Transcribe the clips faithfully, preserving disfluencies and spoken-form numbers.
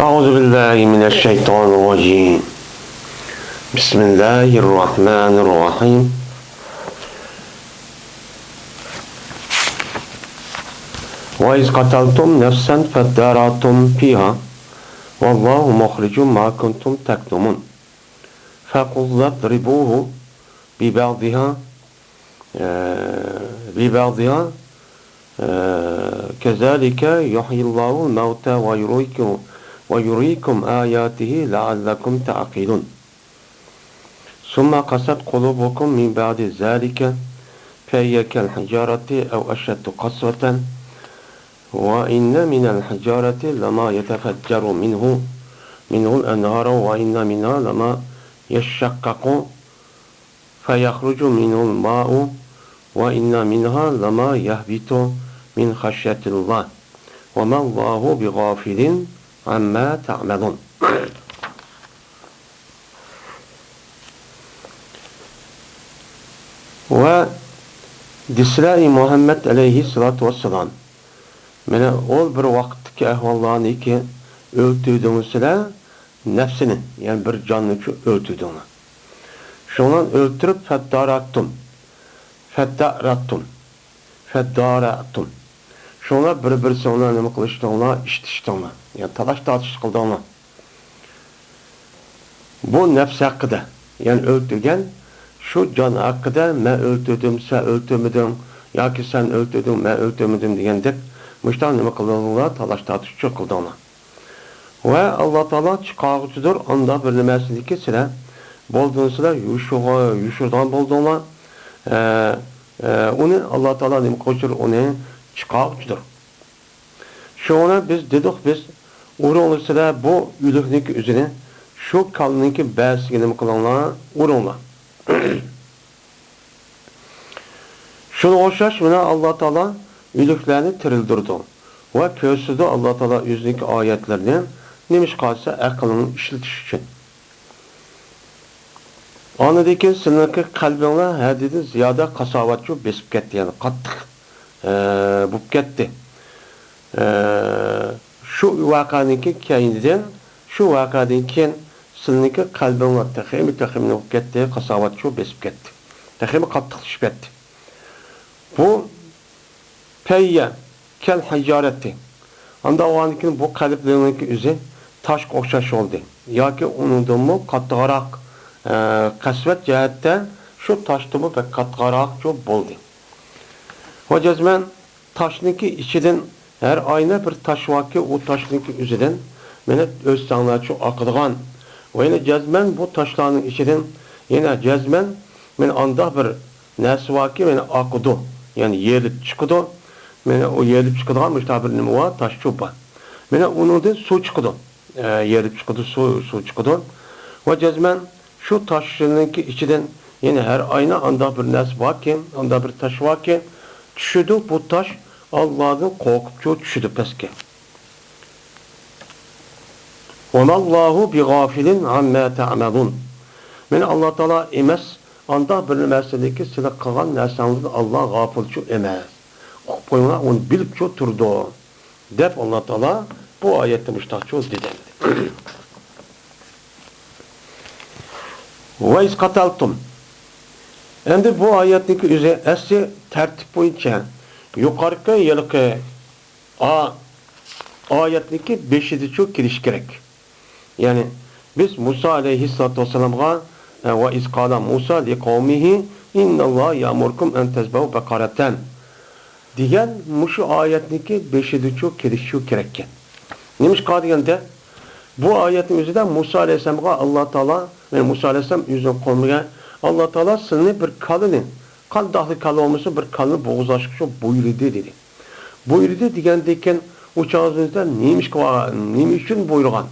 أعوذ بالله من الشيطان الرجيم. بسم الله الرحمن الرحيم. وإذ قتلتم نفسا فادارأتم فيها والله مخرج ما كنتم تكتمون. فخذوه فاضربوه ببعضها، آه، ببعضها، آه، كذلك يحيي الله الموتى ويريكم، ويريكم آياته لعلكم تعقلون. ثم قست قلوبكم من بعد ذلك فهي كالحجارة أو أشد قسوة، وإن من الحجارة لما يتفجر منه، منه الأنهار، وإن منها لما يشقق فيخرج منه الماء، وإن منها لما يهبط من خشية الله، وما الله بغافل عما تعملون. ۋە دېسىلە، ئەي مۇھەممەد ئەلەيھىسسالاتۇ ۋەسسالام، مانا ئول بىر ۋاقىتتىكى ئەھۋاللارنىكى ئۆلتۈردۈڭلار سىلەر نەپسىنى، يەنى بىر جاننىچۇ ئۆلتۈردۈڭلار. شۇڭلار ئۆلتۈرۈپ، فەددارەتتۇم، فەددارەتتۇم، فەددارەتتۇم. شۇڭلار بىر-بىرسىڭلار نېمە قىلىشتىڭلار؟ ئىشتىشتىڭلار. يەنى تالاش-تارتىش قىلدىڭلار. بۇ نەپس ھەققىدە، يەنى ئۆلتۈرگەن شۇ جان ھەققىدە، مەن ئۆلتۈردۈم، سەن ئۆلتۈرمىدىڭ، ياكى سەن ئۆلتۈردۈڭ، مەن ئۆلتۈرمىدىم دېگەندەك، مۇشۇنداق نېمە قىلدىڭلار؟ تالاش-تارتىشچۇ قىلدىڭلار. ۋە ئاللا تائالا چىقارغۇچىدۇر ئانداق بىر نەرسىنىكى سىلەر بولدىڭىز، سىلەر يوشۇرغا-، يوشۇرىدىغان بولدۇڭلار. ئە، ئە، ئۇنى ئاللا تائالا نېمە قىلغۇچىدۇر؟ ئۇنى چىقارغۇچىدۇر. شۇڭا بىز دېدۇق، بىز، ئۇرۇڭلار سىلەر بۇ ئۆلۈكنىڭكى ئۆزىنى، شۇ كالىنىڭكى بەسىگە نېمە قىلىڭلار، ئۇرۇڭلار. شۇنىڭغا ئوخشاش، مانا، ئاللا تائالا ئۆلۈكلەرنى تىرىلدۈرىدۇ ۋە كۆرسىتىدۇ ئاللا تائالا ئۆزىنىڭكى ئايەتلىرىنى، نېمىشقا دېسە، ئەقلىڭنى ئىشلىتىش ئۈچۈن. ئاندىن كېيىن سىلىنىڭكى قەلبىڭلار ھەددىدىن زىيادە قاساۋەتچۇ بېسىپ كەتتى، يەنى قاتتىق، ئە، بولۇپ كەتتى. ئە، شۇ ۋەقەنىڭكى كەينىدىن، شۇ ۋەقەدىن كېيىن سىلىنىڭكى قەلبىڭلار تېخىمۇ، تېخىمۇ نېمە بولۇپ كەتتى؟ قاساۋەتچۇ بېسىپ كەتتى. تېخىمۇ قاتتىقلىشىپ كەتتى. بۇ پەييە كەل ھىجارەتتى. ئانداق بولغاندىن كېيىن بۇ قەلبلىرىنىڭكى ئۆزى تاشقا ئوخشاش بولدى. ياكى ئۇنىڭدىنمۇ قاتتىقراق، ئە، قەسۋەت جەھەتتە شۇ تاشتىنمۇ بەك قاتتىقراقچۇ بولدى. ۋە جەزمەن تاشنىڭكى ئىچىدىن ھەر ئاينا بىر تاش باركى، ئۇ تاشنىڭكى ئۆزىدىن مانا ئۆتسەڭلارچۇ ئاقىدىغان. ۋە يەنە جەزمەن بۇ تاشلارنىڭ ئىچىدىن يەنە جەزمەن مانا ئانداق بىر نەرسە باركى، مانا ئاقىدۇ. يەنى يېرىلىپ چىقىدۇ. مانا ئۇ يېرىلىپ چىقىدىغان مۇشۇنداق بىر نېمە بار، تاشچۇ بار. مانا ئۇنىڭدىن سۇ چىقىدۇ. ئە، يېرىلىپ چىقىدۇ، سۇ، سۇ چىقىدۇ. ۋە جەزمەن شۇ تاشنىڭكى ئىچىدىن يەنە ھەر ئاينا ئانداق بىر نەرسە باركى، ئانداق بىر تاش باركى، چۈشىدۇ، بۇ تاش ئاللادىن قورقۇپچۇ چۈشىدۇ پەسكە. وما الله بغافل عما تعملون. مانا ئاللا تائالا ئەمەس، ئانداق بىر نەرسىدىكى سىلەر قىلغان نەرسەڭلەردىن ئاللا غاپىلچۇ ئەمەس. ئۇقۇپ قويۇڭلار، ئۇنى بىلىپچۇ تۇرىدۇ، دەپ ئاللا تائالا بۇ ئايەتتە مۇشۇنداقچۇ دېدى. ۋە ئىز قەتەلتۇم. ئەمدى بۇ ئايەتنىڭكى ئۆزى ئەسلى تەرتىپ بويىچە يۇقىرىقى ھېلىقى ئا-، ئايەتنىڭكى بېشىدىچۇ كېلىشى كېرەك. يەنى بىز مۇسا ئەلەيھىسسالاتۇ ۋەسسالامغا، ئە، ۋە ئىز قالا مۇسا لىقەۋمىھى ئىنناللاھا يەئمۇرۇكۇم ئەن تەزبەھۇ بەقەرەتەن دېگەن مۇشۇ ئايەتنىڭكى بېشىدىچۇ كېلىشىچۇ كېرەككەن. نېمىشقا دېگەندە، بۇ ئايەتنىڭ ئۆزىدە مۇسا ئەلەيھىسسالامغا ئاللا تائالا، يەنى مۇسا ئەلەيھىسسالام ئۆزىنىڭ قومىغا ئاللا تائالا سىلىنى بىر كالىنى، قانداقلا كالا بولمىسۇن، بىر كالىنى بوغۇزلاشقا شۇ بۇيرۇدى دېدى. بۇيرۇدى دېگەندىن كېيىن ئۇ چاغدا نېمە ئىشقا، نېمە ئۈچۈن بۇيرۇغان؟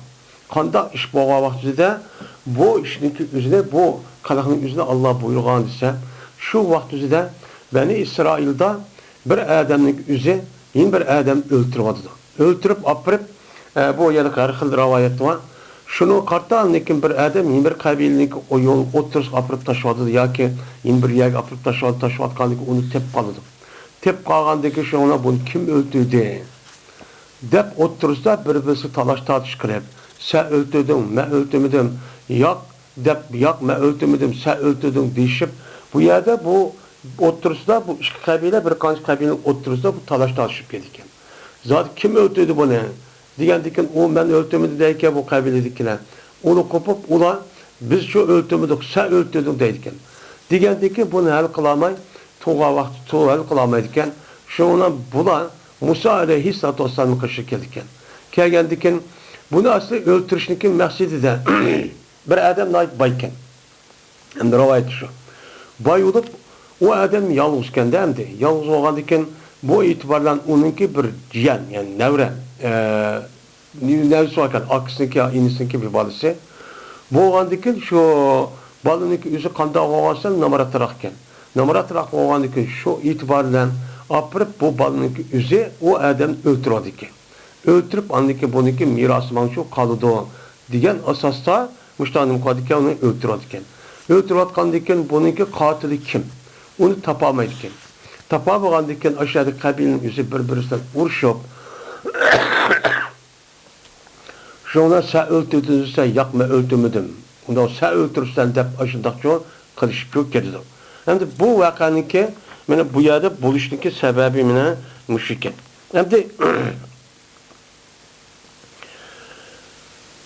قانداق ئىش بولغان ۋاقتىدا بۇ ئىشنىڭكى ئۆزىنى، بۇ قىلىقنىڭ ئۆزىنى ئاللا بۇيرۇغان دېسە، شۇ ۋاقىت ئۆزىدە بەنى ئىسرائىلدا بىر ئادەمنىڭ ئۆزى يەنە بىر ئادەم ئۆلتۈرۈۋاتىدۇ. ئۆلتۈرۈپ ئاپىرىپ، ئە، بۇ يەردە ھەر خىل رىۋايەت بار. شۇنىڭغا قارىتا ئاندىن كېيىن بىر ئادەم يەنە بىر قەبىلىنىڭكى ئويۇن ئوتتۇرىسىغا ئاپىرىپ تاشلاۋاتىدۇ ياكى يەنە بىر يەرگە ئاپىرىپ تاشلاۋاتىدۇ، تاشلاۋاتقاندىن كېيىن ئۇنى تېپىپ قالىدۇ. تېپىپ قالغاندىن كېيىن شۇنىڭ بۇنى كىم ئۆلتۈردى؟ دەپ ئوتتۇرىسىدا بىر-بىرسىگە تالاش-تارتىش قىلىپ، «سەن ئۆلتۈردۈڭ، مەن ئۆلتۈرمىدىم، ياق» دەپ، «ياق، مەن ئۆلتۈرمىدىم، سەن ئۆلتۈردۈڭ» دېيىشىپ، بۇ يەردە بۇ ئوتتۇرىسىدا بۇ ئىككى قەبىلە، بىر قانچە قەبىلىنىڭ ئوتتۇرىسىدا بۇ تالاش-تارتىشىپ كېتىدىكەن. زادى كىم ئۆلتۈردى بۇنى؟ دېگەندىكىن، «ئۇ مەن ئۆلتۈرمىدىم» دەيدىكەن بۇ قەبىلىدىكىلەر. ئۇلار قوپۇپ، ئۇلار، «بىز شۇ ئۆلتۈرمىدۇق، سەن ئۆلتۈردۈڭ» دەيدىكەن. دېگەندىكىن، بۇنى ھەل قىلالماي، تۇرغان ۋاقتى تۇرۇپ ھەل قىلالمايدىكەن. شۇنىڭ بىلەن بۇلار مۇسا ئەلەيھىسسالاتۇ ۋەسسالامنىڭ قېشىغا كېلىدىكەن. كەلگەندىكىن، بۇنى ئەسلى ئۆلتۈرۈشنىڭكى مەقسىتىدە بىر ئادەم ناھايىتى بايكەن. ئەمدى رىۋايەت شۇ. باي بولۇپ، ئۇ ئادەم يالغۇزكەن-دە ئەمدى. يالغۇز بولغاندىكىن، بۇ ئېتىبار بىلەن ئۇنىڭكى بىر جىيەن، يەنى نەۋرە، ئە، نەۋرىسى باركەن، ئاكىسىنىڭكى يا ئىنىسىنىڭكى بىر بالىسى. بولغاندىكىن، شۇ بالىنىڭكى ئۆزى قانداق بولغانسەن، نامراتراق ئىكەن. نامراتراق بولغاندىكىن، شۇ ئېتىبار بىلەن ئاپىرىپ، بۇ بالىنىڭكى ئۆزى ئۇ ئادەمنى ئۆلتۈرۈۋالىدىكەن. ئۆلتۈرۈپ، ئاندىن كېيىن بۇنىڭكى مىراسى ماڭىچۇ قالىدۇ، دېگەن ئاساستا مۇشۇنداق نېمە قىلىدىكەن، ئۇنى ئۆلتۈرۈۋالىدىكەن. ئۆلتۈرۈۋاتقاندىن كېيىن بۇنىڭكى قاتىلى كىم؟ ئۇنى تاپالمايدىكەن. تاپالمىغاندىن كېيىن ئاشۇ يەردىكى قەبىلىنىڭ ئۆزى بىر-بىرسى بىلەن ئۇرۇشۇپ، شۇڭا سەن ئۆلتۈردۈڭ دېسە، ياق، مەن ئۆلتۈرمىدىم. ئۇنداق سەن ئۆلتۈرۈپسەن دەپ ئاشۇنداقچۇ قىلىشقا كېتىدۇ. ئەمدى بۇ ۋەقەنىڭكى، مانا بۇ يەردە بولۇشنىڭكى سەۋەبى مانا مۇشۇ ئىكەن. ئەمدى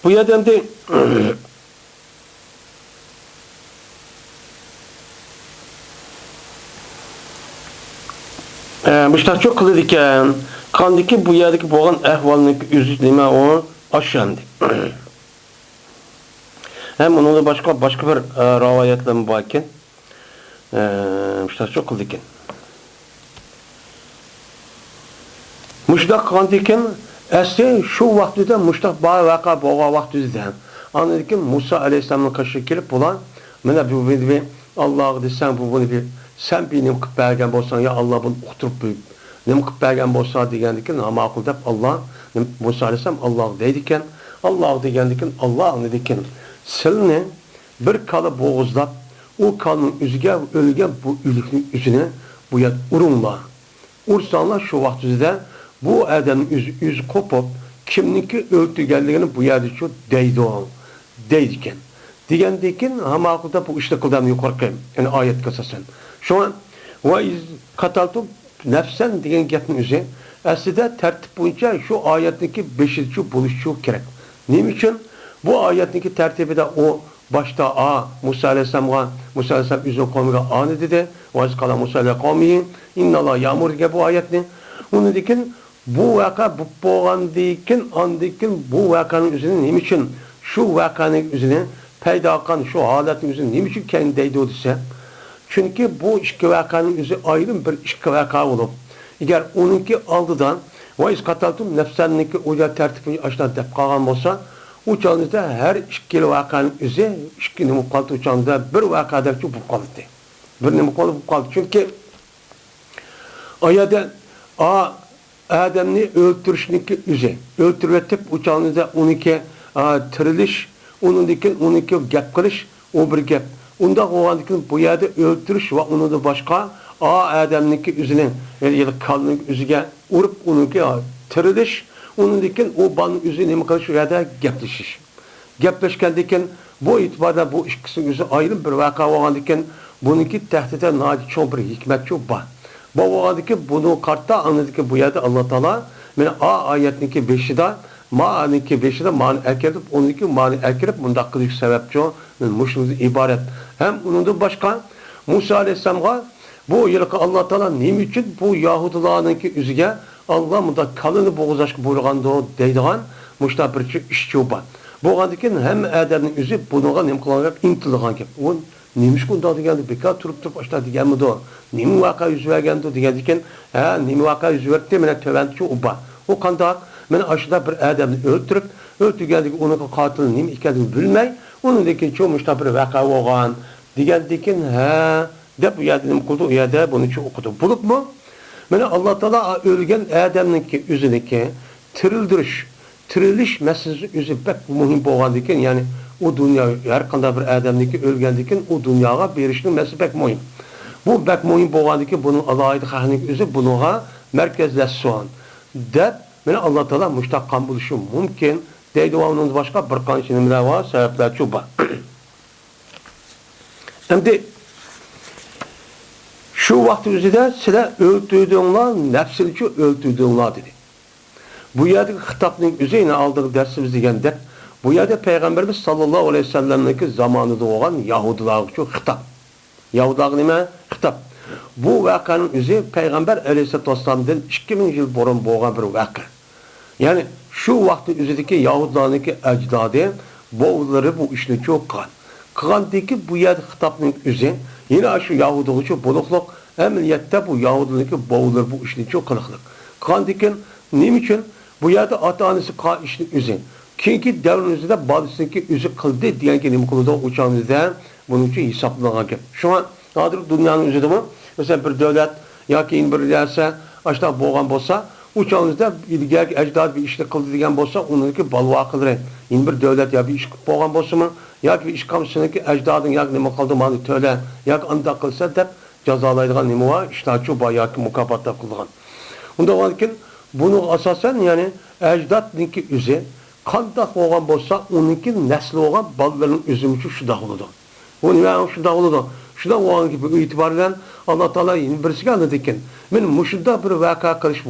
بۇ يەردە ئەمدى، ئە، مۇشتاقچۇ قىلىدىكەن. قاندىكى بۇ يەردىكى بولغان ئەھۋالنىڭ ئۆزى نېمە ئۇ؟ ئاشۇ ئەمدى. ھەم ئۇنىڭدىن باشقا، باشقا بىر، ئە، رىۋايەتلەرمۇ بار ئىكەن. ئە، مۇشتاقچۇ قىلىدىكەن. مۇشۇنداق قىلغاندىكىن، ئەسلى شۇ ۋاقتىدا مۇشۇنداق بار ۋەقە بولغان ۋاقتىدا، ئاندىن كېيىن مۇسا ئەلەيھىسسالامنىڭ قېشىغا كېلىپ، بۇلار، مانا بۇ، بۇ، بۇ، ئاللاغا دېسەڭ، بۇ، بۇنى بىر، سەن بىر نېمە قىلىپ بەرگەن بولساڭ، يا ئاللا بۇنى ئۇقتۇرۇپ بېرىپ، نېمە قىلىپ بەرگەن بولسا دېگەندىكىن، ھا، ماقۇل دەپ، ئاللا، نېمە، مۇسا ئەلەيھىسسالام ئاللاغا دەيدىكەن. ئاللاغا دېگەندىكىن، ئاللا ئاڭلىدىكەن. سىلىنى بىر كالا بوغۇزلاپ، ئۇ كالىنىڭ ئۆزىگە ئۆلگەن بۇ ئۆلۈكنىڭ ئۆزىنى بۇ يەردە ئۇرۇڭلار. ئۇرساڭلار شۇ ۋاقىت ئۆزىدە بۇ ئادەمنىڭ ئۆزى، ئۆزى قوپۇپ، كىمنىڭكى ئۆلتۈرگەنلىكىنى بۇ يەردىچۇ دەيدۇ، دەيدىكەن. دېگەندىكىن، ھا ماقۇل دەپ بۇ ئىشنى قىلدى يۇقىرىقى، يەنى ئايەتكە ئاساسەن. شۇڭا، ۋە ئىز قاتالتۇم نەپسەن دېگەن گەپنىڭ ئۆزى ئەسلىدە تەرتىپ بويىچە شۇ ئايەتنىڭكى بېشىدىچۇ بولۇشىچۇ كېرەك. نېمە ئۈچۈن؟ بۇ ئايەتنىڭكى تەرتىپىدە ئۇ باشتا، ئا، مۇسا ئەلەيھىسسالامغا، مۇسا ئەلەيھىسسالام ئۆزىنىڭ قومىغا ئانى دېدى. ۋە ئىز قالا مۇسا لىقەۋمىھى ئىنناللاھە يەئمۇرۇ دېگەن بۇ ئايەتنى. ئۇنىڭدىن كېيىن بۇ ۋەقە بولۇپ بولغاندىن كېيىن، ئاندىن كېيىن بۇ ۋەقەنىڭ ئۆزىنى نېمە ئۈچۈن، شۇ ۋەقەنىڭ ئۆزىنى پەيدا قىلغان شۇ ھالەتنىڭ ئۆزىنى نېمە ئۈچۈن كەينىدە دەيدۇ دېسە، چۈنكى بۇ ئىككى ۋەقەنىڭ ئۆزى ئايرىم بىر ئىككى ۋەقە بولۇپ، ئەگەر ئۇنىڭكى ئالدىدا ۋە ئىز قاتالتۇم نەپسەننىڭكى ئۇ يەر تەرتىپىنى ئاشۇنداق دەپ قالغان بولسا، ئۇ چاغدا ھەر ئىككىلا ۋەقەنىڭ ئۆزى ئىككى نېمە بولۇپ قالدى، ئۇ چاغدا بىر ۋەقەدەكچۇ بولۇپ قالدى. بىر نېمە بولۇپ قالدى. چۈنكى ئۇ يەردە، ئا، ئادەمنى ئۆلتۈرۈشنىڭكى ئۆزى، ئۆلتۈرۈۋېتىپ، ئۇ چاغدا ئۇنىڭكى، ئا، تىرىلىش، ئۇنىڭدىن كېيىن ئۇنىڭكى گەپ قىلىش، ئۇ بىر گەپ. ئۇنداق بولغاندىن كېيىن بۇ يەردە ئۆلتۈرۈش ۋە ئۇنىڭدىن باشقا، ئا، ئادەمنىڭكى ئۆزىنى، يەنى كالىنىڭ ئۆزىگە ئۇرۇپ، ئۇنىڭكى، ئا، تىرىلىش، ئۇنىڭدىن كېيىن ئۇ بالىنىڭ ئۆزى نېمە قىلىش، ئۇ يەردە گەپلىشىش. گەپلەشكەندىن كېيىن، بۇ ئېتىباردا بۇ ئىككىسىنىڭ ئۆزى ئايرىم بىر ۋەقە بولغاندىن كېيىن، بۇنىڭكى تەھدىتى ناھايىتى چوڭ بىر ھېكمەتچۇ بار. بۇ بولغاندىن كېيىن، بۇنىڭغا قارىتا ئاندىن كېيىن بۇ يەردە ئاللا تائالا مانا ئا ئايەتنىڭكى بېشىدا، مانىڭكى بېشىدا مانى ئەكىرىپ، ئۇنىڭكى مانى ئەكىرىپ، مۇنداق قىلىش سەۋەبچۇ، مۇشۇنىڭدىن ئىبارەت. ھەم ئۇنىڭدىن باشقا، مۇسا ئەلەيھىسسالامغا بۇ ھېلىقى ئاللا تائالا نېمە ئۈچۈن بۇ يەھۇدىيلارنىڭكى ئۆزىگە ئاللا مۇنداق كالىنى بوغۇزلاشقا بۇيرۇغاندۇ دەيدىغان مۇشۇنداق بىر ئىشچۇ بار. بولغاندىكىن ھەممە ئادەمنىڭ ئۆزى بۇنىڭغا نېمە قىلغان گەپ؟ ئىنتىلىدىغان گەپ. ئۇ نېمىشقا ئۇنداق دېگەندە بىكار تۇرۇپ تۇرۇپ ئاشۇنداق دېگەنمىدۇ؟ نېمە ۋەقە يۈز بەرگەندۇ دېگەندىكىن، ھە، نېمە ۋەقە يۈز بەردى؟ مانا تۆۋەندىچۇ ئۇ بار. ئۇ قانداق؟ مانا ئاشۇنداق بىر ئادەمنى ئۆلتۈرۈپ، ئۆلتۈرگەندىكىن ئۇنىڭ قاتىلى نېمە ئىكەنلىكىنى بىلمەي، ئۇنىڭدىن كېيىن چوڭ مۇشۇنداق بىر ۋەقە بولغان دېگەندىكىن، ھە، دەپ ئۇ يەردە نېمە قىلدى؟ ئۇ يەردە بۇنىچۇ ئوقۇدى. بولۇپمۇ، مانا، ئاللا تائالا ئۆلگەن ئادەمنىڭكى ئۆزىنىڭكى تىرىلدۈرۈش، تىرىلىش مەسىلىسى ئۆزى بەك مۇھىم بولغاندىكىن، يەنى ئۇ دۇنيا، ھەر قانداق بىر ئادەمنىڭكى ئۆلگەندىكىن ئۇ دۇنياغا بېرىشنىڭ مەسىلىسى بەك مۇھىم. بۇ بەك مۇھىم بولغاندىكىن، بۇنىڭ ئالاھىدە خەقنىڭكى ئۆزى بۇنىڭغا مەركەزلەشسۇن، دەپ، مانا ئاللا تائالا مۇشۇنداق قىلغان بولۇشى مۇمكىن دەيدۇ. ۋە ئۇنىڭدىن باشقا بىر قانچە نېمىلەر بار، سەۋەبلەرچۇ بار. ئەمدى شۇ ۋاقىت ئۆزىدە سىلەر ئۆلتۈردۈڭلار، نەپسىنىچۇ ئۆلتۈردۈڭلار دېدى. بۇ يەردىكى خىتابنىڭ ئۆزى، يەنە ئالدىنقى دەرسىمىز دېگەندەك، بۇ يەردە پەيغەمبىرىمىز ساللاللاھۇ ئەلەيھى ۋەسەللەمنىڭكى زامانىدا بولغان يەھۇدىيلارغىچۇ خىتاب. يەھۇدىيلارغا نېمە؟ خىتاب. بۇ ۋەقەنىڭ ئۆزى پەيغەمبەر ئەلەيھىسسالاتۇ ۋەسسالامدىن ئىككى مىڭ يىل بۇرۇن بولغان بىر ۋەقە. يەنى شۇ ۋاقىتنىڭ ئۆزىدىكى يەھۇدىيلارنىڭكى ئەجدادى، بوۋىلىرى بۇ ئىشنىچۇ قىلغان. قىلغاندىكىن بۇ يەردە خىتابنىڭ ئۆزى يەنە شۇ يەھۇدىيغىچۇ بولۇقلۇق، ئەمەلىيەتتە بۇ يەھۇدىينىڭكى بوۋىلىرى بۇ ئىشنىچۇ قىلىقلىق. قىلغاندىكىن نېمە ئۈچۈن بۇ يەردە ئاتا-ئانىسى قىلغان ئىشنى ئۆزى، كېيىنكى دەۋرنىڭ ئۆزىدە بالىسىنىڭكى ئۆزى قىلدى دېگەنگە نېمە قىلىدۇ؟ ئۇ چاغنىڭ ئۆزىدە بۇنىڭ ئۈچۈن ھېسابلانغان گەپ. شۇڭا ھازىر دۇنيانىڭ ئۆزىدىمۇ، مەسىلەن، بىر دۆلەت ياكى يەنە بىر نەرسە ئاشۇنداق بولغان بولسا، ئۇ چاغنىڭ ئۆزىدە ئىلگەركى ئەجداد بىر ئىشنى قىلدى دېگەن بولسا، ئۇنىڭكى بالىۋاقىلىرى يەنە بىر دۆلەت يا بىر ئىش قىلىپ بولغان بولسىمۇ، ياكى بىر ئىش قىلسا سېنىڭكى ئەجدادىڭ ياكى نېمە قىلدى، مانا تۆلە ياكى ئانداق قىلسا دەپ جازالايدىغان نېمە بار؟ ئىشلارچۇ بار ياكى مۇكاپاتلاپ قىلىدىغان. ئۇنداق بولغاندىكىن بۇنىڭغا ئاساسەن، يەنى ئەجدادنىڭكى ئۆزى قانداق بولغان بولسا، ئۇنىڭكى نەسلى بولغان بالىلىرىنىڭ ئۆزىمۇچۇ شۇنداق بولىدۇ. بۇ نېمە شۇنداق بولىدۇ؟ شۇنداق بولغانكى بۇ ئېتىبار بىلەن ئاللا تائالا يەنە بىرسىگە ئاندىن كېيىن، مانا مۇشۇنداق بىر ۋەقە قىلىش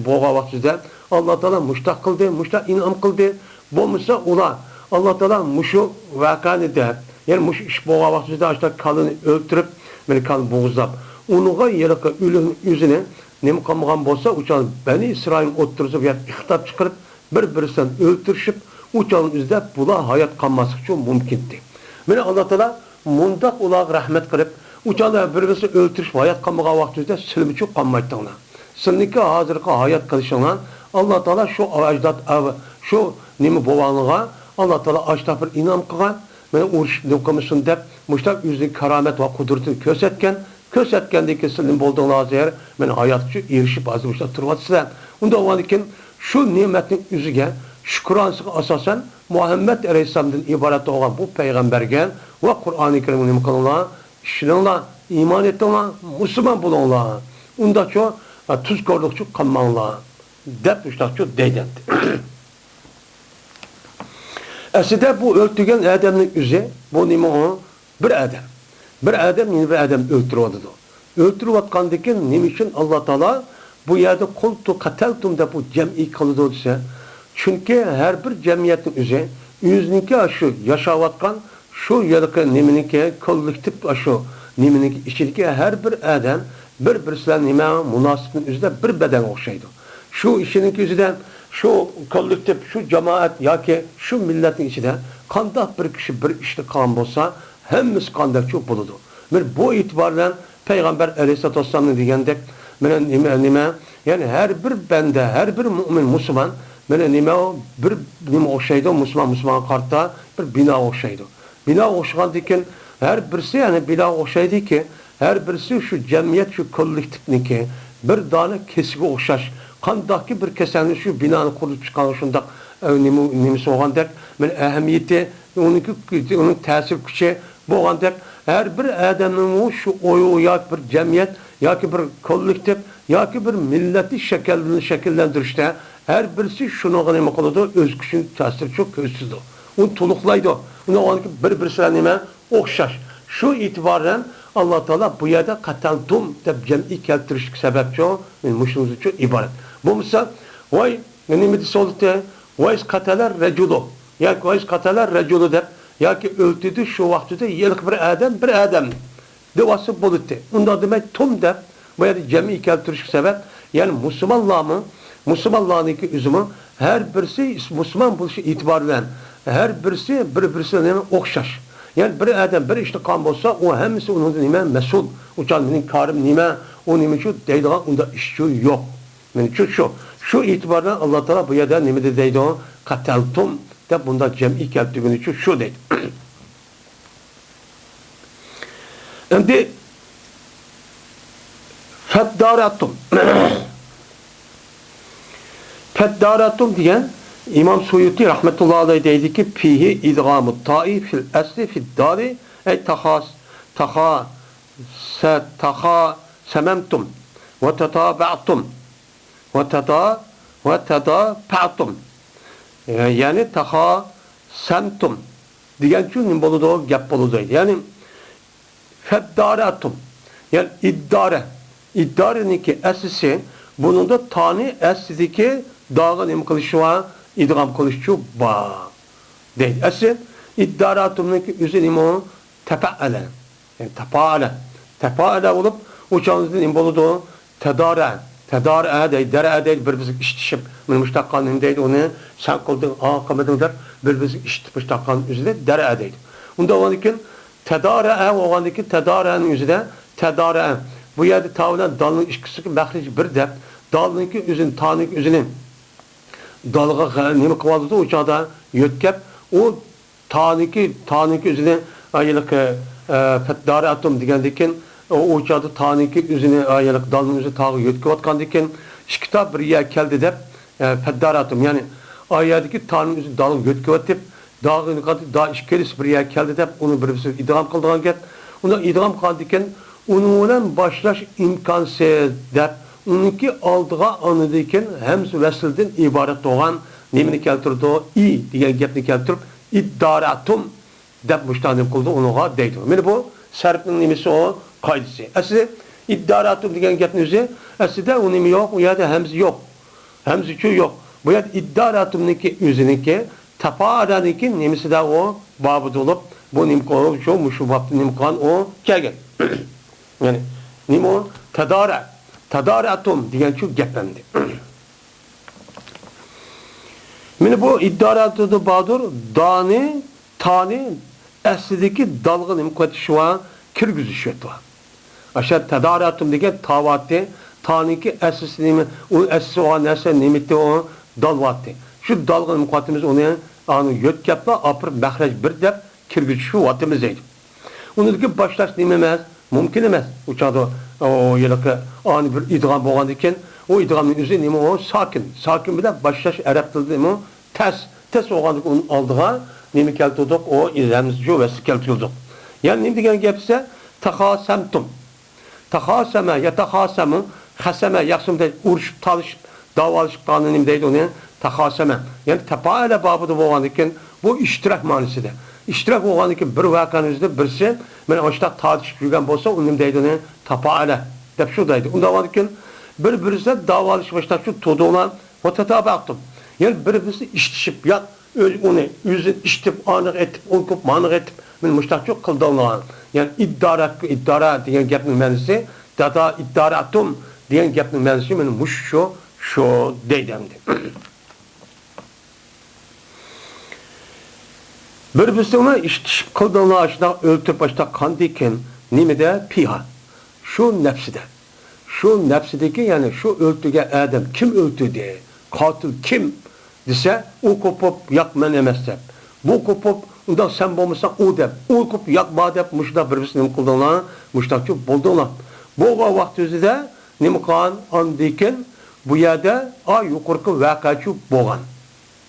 بولغان ۋاقتىدا ئاللا تائالا مۇشۇنداق قىلدى، مۇشۇنداق ئىنئام قىلدى. بولمىسا ئۇلار ئاللا تائالا مۇشۇ ۋەقەنى دەپ، يەنى مۇشۇ ئىش بولغان ۋاقتىدا ئاشۇنداق كالىنى ئۆلتۈرۈپ، مانا كالىنى بوغۇزلاپ، ئۇنىڭغا ھېلىقى ئۆلۈكنىڭ ئۆزىنى نېمە قىلمىغان بولسا، ئۇ چاغدا بەنى ئىسرائىل ئوتتۇرىسىدا بۇ يەردە ئىختىلاپ چىقىرىپ، بىر-بىرسىدىن ئۆلتۈرۈشۈپ، ئۇ چاغنىڭ ئۆزىدە بۇلار ھايات قالماسلىقىچۇ مۇمكىنتى. مانا ئاللا تائالا مۇنداق ئۇلارغا رەھمەت قىلىپ، ئۇ چاغدا بىر-بىرسى ئۆلتۈرۈشۈپ ھايات قالمىغان ۋاقتىڭىزدا سىلىمۇچۇ قالمايتتىڭلار. سىلىنىڭكى ھازىرقى ھايات قېلىشىڭلار ئاللا تائالا شۇ ئەجداد ئەۋ-، شۇ نېمە بوۋاڭلىغا ئاللا تائالا ئاشۇنداق بىر ئىنئام قىلغان، مانا ئۇرۇش نېمە قىلمىسۇن دەپ، مۇشۇنداق ئۆزىنىڭ كارامەت ۋە قۇدرىتىنى كۆرسەتكەن. كۆرسەتكەندىن كېيىن سىلەر نېمە بولدۇڭلار ھازىر؟ مانا ھاياتقىچۇ ئېرىشىپ، ھازىر مۇشۇنداق تۇرۇۋاتىسىلەر. ئۇنداق بولغاندىن كېيىن شۇ نېمەتنىڭ ئۆزىگە شۈكرانىسىغا ئاساسەن، مۇھەممەد ئەلەيھىسسالامدىن ئىبارەت بولغان بۇ پەيغەمبەرگە ۋە قۇرئانى كەرىمگە نېمە قىلىڭلار؟ ئىشىنىڭلار، ئىمان ئېيتىڭلار، مۇسۇلمان بولۇڭلار. ئۇنداقچۇ، ئە، تۇزكورلۇقچۇ قالماڭلار، دەپ مۇشۇنداقچۇ دەيدۇ. ئەسلىدە بۇ ئۆلتۈرگەن ئادەمنىڭ ئۆزى، بۇ نېمە ئۇ؟ بىر ئادەم. بىر ئادەم يەنە بىر ئادەمنى ئۆلتۈرۈۋاتىدۇ. ئۆلتۈرۈۋاتقاندىكىن نېمە ئۈچۈن ئاللا تائالا بۇ يەردە قۇلتۇ قەتەلتۇم دەپ بۇ جەمئىي قىلىدۇ دېسە، چۈنكى ھەر بىر جەمئىيەتنىڭ ئۆزى ئۆزىنىڭكى ئاشۇ ياشاۋاتقان شۇ يەرقى نېمىنىڭكى كوللېكتىپ ئاشۇ نېمىنىڭكى ئىچىدىكى ھەر بىر ئادەم بىر-بىرسى بىلەن نېمە مۇناسىۋىتىنىڭ ئۆزىدە بىر بەدەنگە ئوخشايدۇ. شۇ ئىشىنىڭكى ئۆزىدە شۇ كوللېكتىپ، شۇ جامائەت ياكى شۇ مىللەتنىڭ ئىچىدە قانداق بىر كىشى بىر ئىشنى قىلغان بولسا، ھەممىسى قانداقچۇ بولىدۇ. مانا بۇ ئېتىبار بىلەن پەيغەمبەر ئەلەيھىسسالاتۇ ۋەسسالامنىڭ دېگەندەك، مانا نېمە، نېمە، يەنى ھەر بىر بەندە، ھەر بىر مۆمىن، مۇسۇلمان، مانا نېمە، بىر نېمە ئوخشايدۇ، مۇسۇلمان مۇسۇلمانغا قارىتا بىر بىناغا ئوخشايدۇ. بىناغا ئوخشىغاندىكىن ھەر بىرسى، يەنى بىناغا ئوخشايدىكى، ھەر بىرسى شۇ جەمئىيەت، شۇ كوللېكتىپنىكى بىر دانە كېسىكىگە ئوخشاش. قانداقكى بىر كېسەلنى شۇ بىنانى قۇرۇپ چىققان شۇنداق، ئە، نېمە، نېمىسى بولغاندەك، مانا ئەھمىيىتى، ئۇنىڭكى، ئۇنىڭ تەسىر كۈچى بولغاندەك، ھەر بىر ئادەمنىڭمۇ شۇ ئويۇ ياكى بىر جەمئىيەت ياكى بىر كوللېكتىپ ياكى بىر مىللەتنى شەكىللىنىش، شەكىللەندۈرۈشتە ھەر بىرسى شۇنىڭغا نېمە قىلىدۇ؟ ئۆز كۈچىنى تەسىرچۇ كۆرسىتىدۇ. ئۇنى تولۇقلايدۇ. ئۇنى ئۇنىڭكى بىر-بىرسى بىلەن نېمە؟ ئوخشاش. شۇ ئېتىبار بىلەن ئاللا تائالا بۇ يەردە قەتەلتۇم دەپ جەمئىي كەلتۈرۈشلۈك سەۋەبچۇ، مۇشۇنىڭدىنچۇ ئىبارەت. بولمىسا، ۋاي، نېمە دېسە بولاتتى؟ ۋايس قەتەلە رەجۇلۇ. ياكى ۋايس قەتەلە رەجۇلۇ دەپ، ياكى ئۆلتۈردى شۇ ۋاقتىدا ھېلىقى بىر ئادەم، بىر ئادەم دېۋالسا بولاتتى. ئۇنداق دېمەي، تۇم دەپ، بۇ يەردە جەمئىي كەلتۈرۈشكە سەۋەب، يەنى مۇسۇلمانلارمۇ، مۇسۇلمانلارنىڭكى ئۆزىمۇ ھەر بىرسى مۇسۇلمان بولۇشى ئېتىبارى بىلەن ھەر بىرسى بىر-بىرسى بىلەن ئوخشاش. يەنى بىر ئادەم بىر ئىشنى قىلغان بولسا، ئۇ ھەممىسى ئۇنىڭدىن نېمە؟ مەسئۇل. ئۇ چاغ مېنىڭ كارىم نېمە؟ ئۇ نېمە ئۈچۈن دەيدىغان ئۇنداق ئىشچۇ يوق. مېنىڭچۇ شۇ. شۇ ئېتىبار بىلەن ئاللا تائالا بۇ يەردە نېمە دەيدۇ؟ قەتەلتۇم دەپ بۇنداق جەمئىي كەلتۈرگىنىچۇ شۇ دەيدۇ. ئەمدى فەددارەتۇم. فەددارەتۇم دېگەن ئىمام سۇيۇتى رەھمەتۇللا ئەلەيھ دەيدىكى، فىھى ئىدغامۇت تائى فىل ئەسلى فىددارى، ئەي تاخاس-، تاخا-، سە-، تاخاسەمەمتۇم ۋە تاتابەئتۇم. ۋە تاتا-، ۋە تەداپەتۇم. يەنى تەخاسەمتۇم دېگەنچۇ نېمە بولىدۇ؟ گەپ بولىدۇ. يەنى فەددارەتۇم. يەنى ئىددارە. ئىددارىنىڭكى ئەسلىسى، بۇنىڭدا تانى ئەسلىدىكى داغا نېمە قىلىشى بار؟ ئىدغام قىلىشچۇ بار. دەيدۇ. ئەسلى ئىددارەتۇمنىڭكى ئۆزى نېمە ئۇ؟ تەپەئەلە. يەنى تەپائەلە. تەپائەلە بولۇپ، ئۇ چاغدا نېمە بولىدۇ؟ تەدارە. تەدارە دەيدۇ، دەرە دەيدۇ، بىر-بىرىگە ئىشتىشىپ، مانا مۇشۇنداق قىلغان نېمە دەيدۇ، ئۇنى سەن قىلدىڭ، ئا قىلمىدىڭ دەپ، بىر-بىرىگە ئىشتىشىپ مۇشۇنداق قىلغان ئۆزىدە دەرە دەيدۇ. ئۇنداق بولغاندىكىن، تەدارە بولغاندىكىن، تەدارەنىڭ ئۆزىدە تەدارە. بۇ يەردە تا بىلەن دالنىڭ ئىككىسىگە مەخرىجى بىر دەپ، دالنىڭكى ئۆزىنى، تانىڭكى ئۆزىنى دالغا غە-، نېمە قىلىۋالىدۇ، ئۇ چاغدا يۆتكەپ، ئۇ تانىكى، تانىكى ئۆزىنى، ئا، ھېلىقى، ئە، فەددارەتۇم دېگەندىكىن، ئۇ، ئۇ چاغدا تانىكى ئۆزىنى، ئا، ھېلىقى دالنىڭ ئۆزى تاغا يۆتكىۋاتقاندىكىن، ئىككى تا بىر يەرگە كەلدى دەپ، ئە، فەددارەتۇم، يەنى ئا يەردىكى تانىڭ ئۆزى دالغا يۆتكىۋېتىپ، داغا يۆتكىۋېتىپ، دا ئىككىلىسى بىر يەرگە كەلدى دەپ، ئۇنى بىر-بىرسىگە ئىدغام قىلىدىغان گەپ. ئۇنى ئىدغام قىلغاندىكىن، ئۇنىڭ بىلەن باشلاش ئىمكانسىز دەپ، ئۇنىڭكى ئالدىغا ئاندىن كېيىن ھەمزە ۋەسلىدىن ئىبارەت بولغان نېمىنى كەلتۈرىدۇ؟ ئى دېگەن گەپنى كەلتۈرۈپ، ئىددارەتۇم دەپ مۇشۇنداق نېمە قىلىدۇ ئۇنىڭغا دەيدۇ. مانا بۇ سەرپنىڭ نېمىسى ئۇ؟ قائىدىسى. ئەسلى ئىددارەتۇم دېگەن گەپنىڭ ئۆزى، ئەسلىدە ئۇ نېمە يوق، ئۇ يەردە ھەمزە يوق. ھەمزىچۇ يوق. بۇ يەردە ئىددارەتۇمنىڭكى ئۆزىنىڭكى، تەپائەلەنىڭكى نېمىسىدە ئۇ بابىدا بولۇپ، بۇ نېمە قىلغۇچۇ، مۇشۇ بابتا نېمە قىلغان ئۇ كەلگەن. يەنى نېمە ئۇ؟ تەدارە. تەدارەتۇم دېگەنچۇ گەپ ئەمدى. مانا بۇ ئىددارەتۇدا باردۇر، دانى، تانى ئەسلىدىكى دالغا نېمە قىلىۋېتىش ۋە كىرگۈزۈش ۋە. ئاشۇ تەدارەتۇم دېگەن تا بارتى، تانىڭكى ئەسلىسى نېمە، ئۇ ئەسلىسى بولغان نەرسە نېمىتى ئۇ؟ دال بارتى. شۇ دالغا نېمە قىلىۋاتىمىز ئۇنى؟ ئانى يۆتكەپلا ئاپىرىپ مەخرەج بىر دەپ كىرگۈزۈشۈۋاتىمىز دەيدۇ. ئۇنىڭدىكى باشلاش نېمە ئەمەس؟ مۇمكىن ئەمەس. ئۇ چاغدا ئۇ ھېلىقى ئانى بىر ئىدغام بولغاندىكىن، ئۇ ئىدغامنىڭ ئۆزى نېمە ئۇ؟ ساكىن. ساكىن بىلەن باشلاش ئەرەب تىلىدا نېمە ئۇ؟ تەس. تەس بولغاندىكىن ئۇنىڭ ئالدىغا نېمە كەلتۈردۇق؟ ئۇ ھەمزىچۇ ۋەسلى كەلتۈردۇق. يەنى نېمە دېگەن گەپ دېسە، تەخاسەمتۇم. تەخاسەمە، يەتەخاسەمۇ، خەسەمە، يەخسۇمۇ دەيدۇ، ئۇرۇشۇپ، تالىشىپ، داۋالىشىپ قالغاننى نېمە دەيدۇ ئۇنى؟ تەخاسەمە. يەنى تەپائەلە بابىدا بولغاندىكىن، بۇ ئىشتىراك مەنىسىدە. ئىشتىراك بولغاندىكىن بىر ۋەقەنىڭ ئۆزىدە بىرسى، مانا ئاشۇنداق تارتىشىپ يۈرگەن بولسا، ئۇنى نېمە دەيدۇ ئۇنى؟ تەپائەلە دەپ شۇ دەيدۇ. ئۇنداق بولغاندىكىن، بىر-بىرسىدە داۋالىشىپ، ئاشۇنداق شۇ تۇردۇڭلار، ۋە تەتابەتۇم. يەنى بىر-بىرسى ئىشتىشىپ، يا ئۆزى ئۇنى، ئۆزىنى ئىشتىپ، ئانىغا ئېتىپ، ئۇنى كۆپ مانىغا ئېتىپ، مانا مۇشۇنداقچۇ قىلدىڭلار. يەنى ئىددارەتكە ئىددارە دېگەن گەپنىڭ مەنىسى، دادا ئىددارەتۇم دېگەن گەپنىڭ مەنىسى مانا مۇشۇ شۇ، شۇ دەيدۇ ئەمدى. بىر-بىرسىنى ئىشتىشىپ قىلدىڭلار، ئاشۇنداق ئۆلتۈرۈپ، ئاشۇنداق قاندىكىن، نېمىدە؟ پىھا. شۇ نەپسىدە. شۇ نەپسىدىكى، يەنى شۇ ئۆلتۈرگەن ئادەم كىم ئۆلتۈردى؟ قاتىل كىم؟ دېسە، ئۇ كوپۇپ، ياق، مەن ئەمەس دەپ. بۇ كوپۇپ، ئۇنداق سەن بولمىساڭ ئۇ دەپ. ئۇ كوپۇپ، ياق، بار دەپ، مۇشۇنداق بىر-بىرسىنى نېمە قىلدىڭلار؟ مۇشۇنداقچۇ بولدۇڭلار. بولغان ۋاقتى ئۆزىدە نېمە قىلغان؟ ئاندىن كېيىن بۇ يەردە، ئا، يۇقىرىقى ۋەقەچۇ بولغان.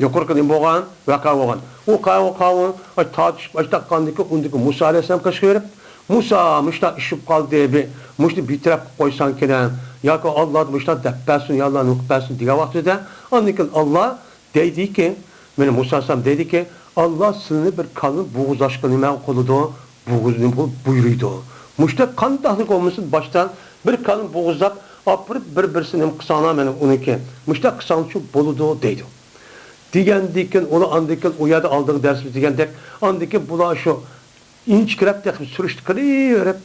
يۇقىرىقى نېمە بولغان؟ ۋەقە بولغان. ئۇ قاۋۇ، قاۋۇ، ئاش تارتىشىپ، ئاش تاققاندىكى ئۇندىكى مۇسا ئەلەيھىسسالام قېشىغا بېرىپ، مۇسا، مۇشۇنداق ئىش بولۇپ قالدى، بى-، مۇشۇنى بىتەرەپ قىلىپ قويساڭ كېرەك، ياكى ئاللا مۇشۇنداق دەپ بەرسۇن، يا ئاللا نېمە قىلىپ بەرسۇن دېگەن ۋاقتىدا، ئاندىن كېيىن ئاللا دەيدىكى، مانا مۇسا ئەلەيھىسسالام دەيدىكى، ئاللا سىلىنى بىر كالىنى بوغۇزلاشقا نېمە قىلىدۇ؟ بوغۇزنى بۇ بۇيرۇيدۇ. مۇشۇنداق قانداقلا بولمىسۇن، باشتا بىر كالىنى بوغۇزلاپ، ئاپىرىپ بىر-بىرسىنى نېمە قىلساڭلار، مانا ئۇنىڭكى. مۇشۇنداق قىلساڭچۇ بولىدۇ دەيدۇ. دېگەندىكىن، ئۇلار ئاندىكىن ئۇ يەردە ئالدىنقى دەرسىمىز دېگەندەك، ئاندىكىن بۇلار شۇ ئىنچىكىرەپ تېخى سۈرۈشتە قىلىۋېرىپ،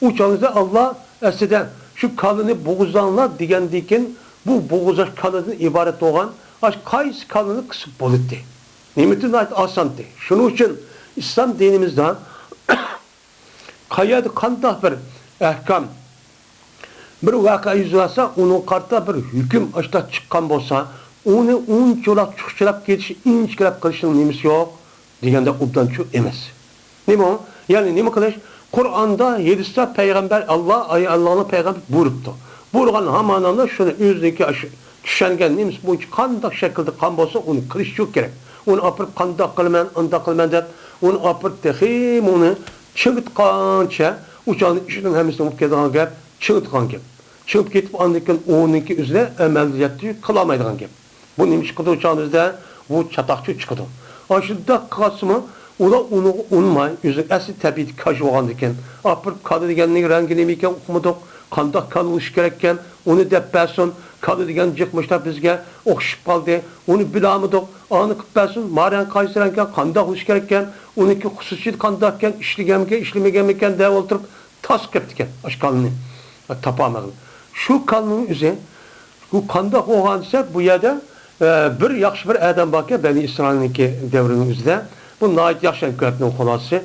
ئۇ چاغدا ئاللا ئەسلىدە شۇ كالىنى بوغۇزلاڭلار دېگەندىكىن، بۇ بوغۇزلاش كالىدىن ئىبارەت بولغان، ئاش قايسى كالىنى قىسىپ بولىدۇ؟ نېمىتى ناھايىتى ئاسانتى. شۇنىڭ ئۈچۈن ئىسلام دىنىمىزدا قەيەردە قانداق بىر ئەھكام، بىر ۋەقە يۈز بەرسە، ئۇنىڭغا قارىتا بىر ھۆكۈم ئاشتا چىققان بولسا، ئۇنى ئۇنچىۋالا چۇخچىلاپ كېتىش، ئىنچىكىرەپ قىلىشنىڭ نېمىسى يوق دېگەندە ئوبدانچۇ ئەمەس. نېمە ئۇ؟ يەنى نېمە قىلىش؟ قۇرئاندا، ھەدىستە پەيغەمبەر، ئاللا، ئاي، ئاللانىڭ پەيغەمبىرى بۇيرۇپتۇ. بۇيرۇغان ھامان ئاللا شۇنى ئۆزىنىڭكى ئاشۇ چۈشەنگەن نېمىسى بويىچە قانداق شەكىلدە قىلغان بولسا، ئۇنى قىلىشچۇ كېرەك. ئۇنى ئاپىرىپ، قانداق قىلىمەن، ئانداق قىلىمەن دەپ، ئۇنى ئاپىرىپ تېخىمۇ ئۇنى چىڭىتقانچە، ئۇ چاغدا ئىشنىڭ ھەممىسى بولۇپ كېتىدىغان گەپ، چىڭىتقان گەپ. چىڭىپ كېتىپ، ئاندىن كېيىن ئۇنىڭكى ئۆزىنى ئەمەلىيەتتە قىلالمايدىغان گەپ. بۇ نېمە چىقىدۇ چاغىمىزدا؟ بۇ چاتاقچى چىقىدۇ. ئاشۇنداق قىلسىمۇ، ئۇلار ئۇنىڭغا ئۇنىماي، ئۆزىنىڭ ئەسلى تەبىئىتى كاج بولغاندىكىن، ئاپىرىپ كالا دېگەننىڭ رەڭگى نېمە ئىكەن ئۇقمىدۇق، قانداق كالا بولۇشى كېرەككەن، ئۇنى دەپ بەرسۇن، كالا دېگەن جىق مۇشتاق بىزگە ئوخشىشىپ قالدى، ئۇنى بىلەلمىدۇق، ئانى قىلىپ بەرسۇن، ما رەڭ قايسى رەڭكەن، قانداق بولۇشى كېرەككەن، ئۇنىڭكى خۇسۇسىيىتى قانداقكەن، ئىشلىگەنمىكەن، ئىشلىمىگەنمىكەن دەۋ ئولتۇرۇپ، تاس قېپتىكەن ئاشۇ كالىنى. تاپالمىغىلى. شۇ كالىنىڭ ئۆزى، بۇ قانداق بولغان دېسە، بۇ يەردە، ئە، بىر ياخشى بىر ئادەم باركەن، بەنى ئىسرائىلنىڭكى دەۋرىنىڭ ئۆزىدە. بۇ ناھايىتى ياخشى ھېكايىتىنىڭ خۇلاسىسى.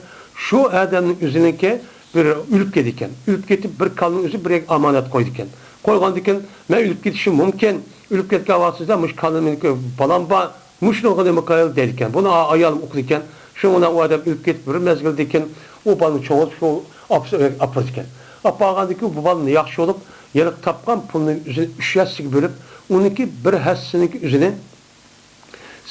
شۇ ئادەمنىڭ ئۆزىنىڭكى بىر ئۆلۈپ كېتىدىكەن. ئۆلۈپ كېتىپ، بىر كالىنىڭ ئۆزى بىر يەرگە ئامانەت قويىدىكەن. قويغاندىكىن، مەن ئۆلۈپ كېتىشىم مۇمكىن. ئۆلۈپ كەتكەن ۋاقتىمدا مۇشۇ كالىنى مېنىڭكى بالام بار. مۇشۇنىڭغا نېمە قىلايلى دەيدىكەن. بۇنى ئا-، ئايالىم ئۇقىدىكەن. شۇنىڭ بىلەن ئۇ ئادەم ئۆلۈپ كېتىپ بىر مەزگىلدىن كېيىن ئۇ بالىنى چوڭىتىپ شۇ ئاپىسى ئۆيگە ئاپىرىدىكەن. ئاپارغاندىن كېيىن بۇ بالىنى ياخشى بولۇپ، ھېلىقى تاپقان پۇلنى ئۆزىنى ئۈچ ھەسسىگە بۆلۈپ، ئۇنىڭكى بىر ھەسسىنىڭكى ئۆزىنى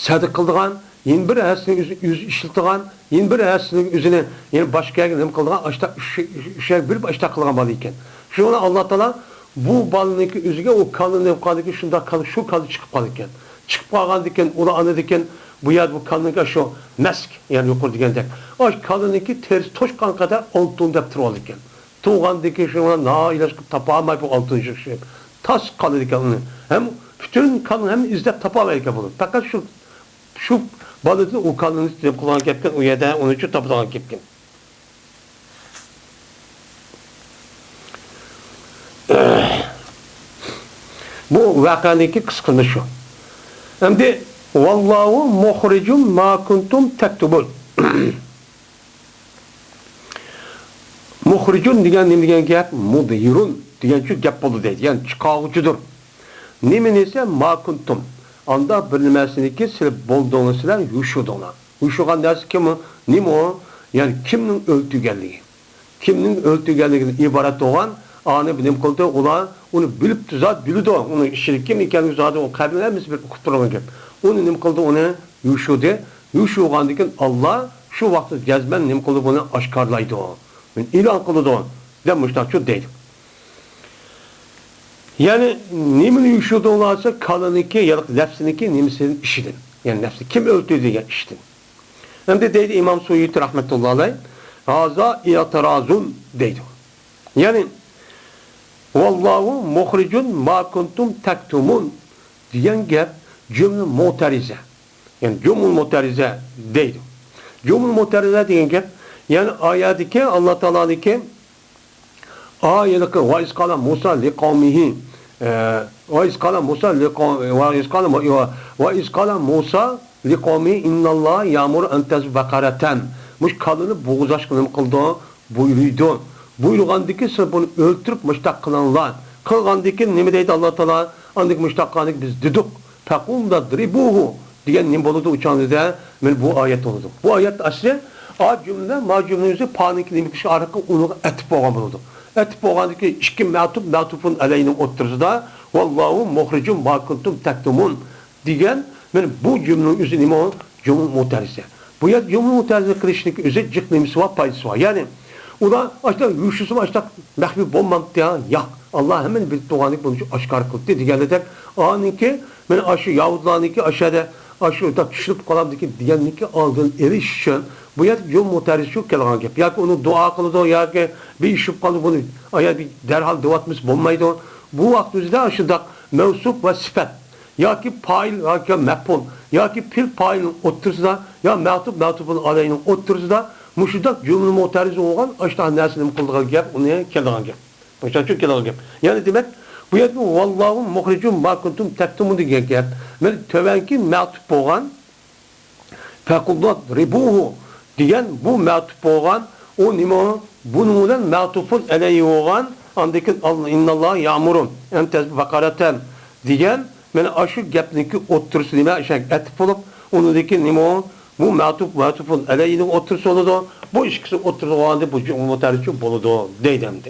سەدىقە قىلىدىغان، يەنە بىر ھەسسىنى ئۆزى، ئۆزى ئىشلىتىدىغان، يەنە بىر ھەسسىنى ئۆزىنى يەنە باشقا يەرگە نېمە قىلىدىغان، ئاشتا ئۈچ، ئۈچ يەرگە بۆلۈپ ئاشتا قىلغان بالا ئىكەن. شۇڭا ئاللا تائالا بۇ بالىنىڭكى ئۆزىگە ئۇ كالىنى نېمە قىلغاندىكىن شۇنداق كالا، شۇ كالا چىقىپ قالىدىكەن. چىقىپ قالغاندىكىن ئۇلار ئانىدىكىن بۇ يەردە بۇ كالىنىڭكى شۇ مەسك، يەنى يۇقىرى دېگەندەك، ئاشۇ كالىنىڭكى تېرىسى توشقان قەدەر ئالتۇن دەپ تۇرۇۋالىدىكەن. تۇغاندىكى شۇ نائىلاج قىلىپ تاپالماي بۇ ئالتۇن شىق-، شىق-، تاس قالىدىكەن ئۇنى. ھەم پۈتۈن كالىنى ھەم ئىزدەپ تاپالمايدىكەن بۇنى. پەقەت شۇ، شۇ بالىدىن ئۇ كالىنى نېمە قىلغان گەپكەن، ئۇ يەردە ئۇنى شۇ تاپىدىغان گەپكەن. بۇ ۋەقەنىڭكى قىسقىسى شۇ. ئەمدى، ۋاللاھۇ مۇخرىجۇم ما كۇنتۇم تەكتۇمۇن. مۇخرىجۇن دېگەن نېمە دېگەن گەپ؟ مۇزھىرۇن دېگەنچۇ گەپ بولىدۇ دەيدۇ. يەنى چىقارغۇچىدۇر. نېمىنى دېسە، ما كۇنتۇم. ئانداق بىر نېمىسىنىكى سىلەر بولدۇڭلار، سىلەر يوشۇردۇڭلار. يوشۇرغان نەرسە كىم ئۇ؟ نېمە ئۇ؟ يەنى كىمنىڭ ئۆلتۈرگەنلىكى. كىمنىڭ ئۆلتۈرگەنلىكىدىن ئىبارەت بولغان، ئانى نېمە قىلدى؟ ئۇلار ئۇنى بىلىپتۇ، زادى بىلىدۇ. ئۇنىڭ ئىچىدە كىم ئىكەنلىكى زادى ئۇ قەبىلە ھەممىسى بىر ئۇقۇپ تۇرغان گەپ. ئۇنى نېمە قىلدى؟ ئۇنى يوشۇردى. يوشۇرغاندىن كېيىن ئاللا شۇ ۋاقىتتا جەزمەن نېمە قىلدى؟ بۇنى ئاشكارىلايدۇ. ئېلان قىلىدۇ. دەپ مۇشۇنداقچۇ دەيدۇ. يەنى نېمىنى يوشۇردۇڭلار دېسە، كالىنىڭكى، يا نەپسىنىڭكى نېمىسىدىن، ئىشىدىن. يەنى نەپسى كىم ئۆلتۈردى دېگەن ئىشتىن. ئەمدى دەيدۇ ئىمام سۇيۇتى رەھمەتۇللا ئەلەيھ، ھازا ئېتىرازۇن دەيدۇ. يەنى، ۋاللاھۇ مۇخرىجۇن ما كۇنتۇم تەكتۇمۇن دېگەن گەپ جۈملە مۇتەرىزە. يەنى جۈملە مۇتەرىزە دەيدۇ. جۈملە مۇتەرىزە دېگەن گەپ، يەنى ئايەتتىكى ئاللا تائالانىڭكى ئا، ھېلىقى، ۋە ئىز قالە مۇسا لىقەۋمىھى، ئە، ۋە ئىز قالە مۇسا لىقەۋ-، ۋە ئىز قالە مۇ-، ۋە ئىز قالە مۇسا لىقەۋمىھى ئىنناللاھە يەئمۇرۇ ئەن تەزبىھۇ بەقەرەتەن. مۇشۇ كالىنى بوغۇزلاشقا نېمە قىلىدۇ؟ بۇيرۇيدۇ. بۇيرۇغاندىن كېيىن سىلەر بۇنى ئۆلتۈرۈپ مۇشۇنداق قىلىڭلار. قىلغاندىن كېيىن نېمە دەيدۇ ئاللا تائالا؟ ئاندىن كېيىن مۇشۇنداق قىلغاندىن كېيىن بىز دېدۇق. فەقۇلنا ضربوه دېگەن نېمە بولىدۇ ئۇ چاغدا؟ مانا بۇ ئايەت بولىدۇ. بۇ ئايەت ئەسلى، ئا جۈملە، ما جۈملىنىڭ ئۆزى پانىڭكى نېمە كىشى ئارقىلىق ئۇنىڭغا ئەتىپ بولغان بولىدۇ. ئەتىپ بولغاندىن كېيىن ئىككى مەتۇپ، مەتۇپۇن ئەلەيھىنىڭ ئوتتۇرىسىدا، ۋاللاھۇ مۇخرىجۇم ما كۇنتۇم تەكتۇمۇن دېگەن، مانا بۇ جۈملىنىڭ ئۆزى نېمە ئۇ؟ جۈملە مۇتەرىزە. بۇ يەردە جۈملە مۇتەرىزە قىلىشنىڭ ئۆزى جىق نېمىسى بار، پايدىسى بار. يەنى، ئۇلار ئاشۇنداق يوشۇرسىمۇ ئاشۇنداق مەخپىي بولمامتى يا؟ ياق. ئاللا ھەممىنى بىلىپ تۇرغاندىكىن بۇنى ئاشكارا قىلدى دېگەنلىدەك، ئانىڭكى، مانا ئاشۇ يەھۇدىيلارنىڭكى ئاشۇ يەردە، ئاشۇ چۈشۈرۈپ قالامدىكىن دېگەننىڭكى ئالدىنى ئېلىش ئۈچۈن، بۇ يەردە جۈملە مۇتەرىزە شۇ كەلگەن گەپ. ياكى ئۇنى دۇئا قىلىدۇ، ياكى بىر ئىش بولۇپ قالدى، بۇنى ئايا بىر دەرھال دەۋاتمىسا بولمايدۇ. بۇ ۋاقىت ئۆزىدە ئاشۇنداق مەۋسۇپ ۋە سۈپەت ياكى پائىل ياكى مەپئۇل ياكى پېئىل پائىلنىڭ ئوتتۇرىسىدا يا مەتۇپ مەتۇپۇل ئەلەيھنىڭ ئوتتۇرىسىدا مۇشۇنداق جۈملە مۇتەرىزە بولغان ئاشۇنداق نەرسە نېمە قىلىدىغان گەپ، ئۇنى كېلىدىغان گەپ. مۇشۇنىڭ ئۈچۈن كېلىدىغان گەپ. يەنى دېمەك، بۇ يەردە ۋاللاھۇ مۇخرىجۇم ما كۇنتۇم تەكتۇمۇن دېگەن گەپ. مانا تۆۋەنكى مەتۇپ بولغان فەقۇلنا ضربوه دېگەن بۇ مەتۇپ بولغان، ئۇ نېمە ئۇ؟ بۇنىڭ بىلەن مەتۇپۇن ئەلەيھى بولغان، ئاندىن كېيىن ئال-، ئىنناللاھە يەئمۇرۇ ئەن تەزبىھۇ بەقەرەتەن دېگەن، مانا ئاشۇ گەپنىڭكى ئوتتۇرىسى نېمە؟ ئىشەك ئەتىپ بولۇپ، ئۇنىڭدىن كېيىن نېمە ئۇ؟ بۇ مەتۇپ، مەتۇپۇن ئەلەيھىنىڭ ئوتتۇرىسى بولىدۇ. بۇ ئىككىسى ئوتتۇرىسى بولغاندا بۇ جۈملە مۇتەرىجە بولىدۇ دەيدۇ ئەمدى.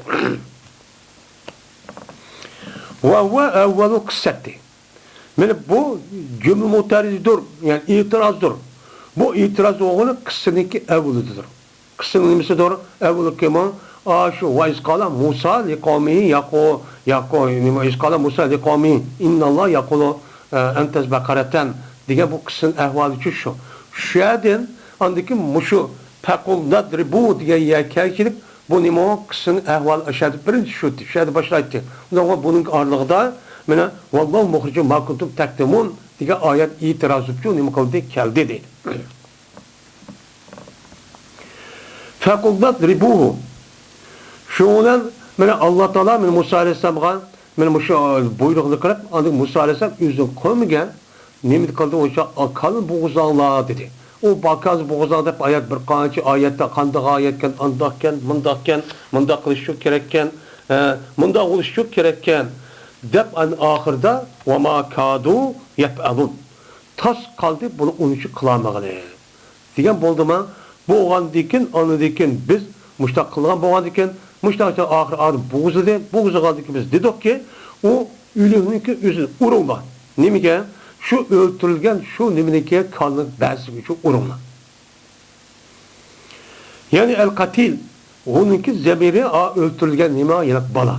ۋە ھۇۋە ئەۋۋەلۇل قىسسەتى. مانا بۇ جۈملە مۇتەرىزىدۇر، يەنى ئېتىرازدۇر. بۇ ئېتىراز بولغىنى قىسسىنىڭكى ئەۋۋىلىدىدۇر. قىسسىنىڭ نېمىسىدۇر؟ ئەۋۋىلى كىمۇ؟ ئاشۇ ۋە ئىز قالە مۇسا لىقەۋمىھى يەقۇ-، يەقۇ-، نېمە، ئىز قالە مۇسا لىقەۋمىھى ئىنناللاھە يەقۇلۇ ئەنتەز بەقەرەتەن دېگەن بۇ قىسسىنىڭ ئەھۋالى شۇ. شۇ يەردىن ئاندىن كېيىن مۇشۇ پەقۇل نەدرىبۇ دېگەن يەرگە كېلىپ، بۇ نېمە قىسسىنىڭ ئەھۋالى ئاشۇ يەردە بىرىنچى شۇ، شۇ يەردە باشلايتتى. ئۇنىڭ بۇنىڭ ئارىلىقىدا مانا ۋاللاھۇ مۇخرىجۇم ما كۇنتۇم تەكتۇمۇن دېگەن ئايەت ئېتىراز قىلىپچۇ نېمە قىلدى، كەلدى دەيدۇ. فەقۇلنەت رىبۇھۇ. شۇنىڭ بىلەن مانا ئاللا تائالا مانا مۇسا ئەلەيھىسسالامغا مانا مۇشۇ بۇيرۇقنى قىلىپ، ئاندىن مۇسا ئەلەيھىسسالام ئۆزىنىڭ قويمىغان نېمە قىلدى، ئوشۇ كالىنى بوغۇزلاڭلار دېدى. ئۇ كالىنى بوغۇزلاڭ دەپ ئايەت، بىر قانچە ئايەتتە قانداق ئايەتكەن، ئانداقكەن، مۇنداقكەن، مۇنداق قىلىش شۇ كېرەككەن، ھە، مۇنداق بولۇش شۇ كېرەككەن دەپ ئاخىرىدا ۋەما كادۇ يەپئەلۇن. تاس قالدى بۇنى ئۇنچە قىلالمىغىلى. دېگەن بولدىما؟ بولغاندىكىن، ئاندىكىن بىز مۇشتاق قىلغان بولغاندىكىن، مۇشتاق ئاخىر ئادەم بوغۇزلىدى. بوغۇزلىغاندىكىن بىز دېدۇقكى، ئۇ ئۆلۈكنىڭكى ئۆزىنى ئۇرۇڭلار. نېمىگە؟ شۇ ئۆلتۈرۈلگەن شۇ نېمىنىڭكى كالىنىڭ بەزىسىگە شۇ ئۇرۇڭلار. يەنى ئەل قەتىل، ئۇنىڭكى زەمىرى ئا ئۆلتۈرۈلگەن نېمە؟ يەنى بالا.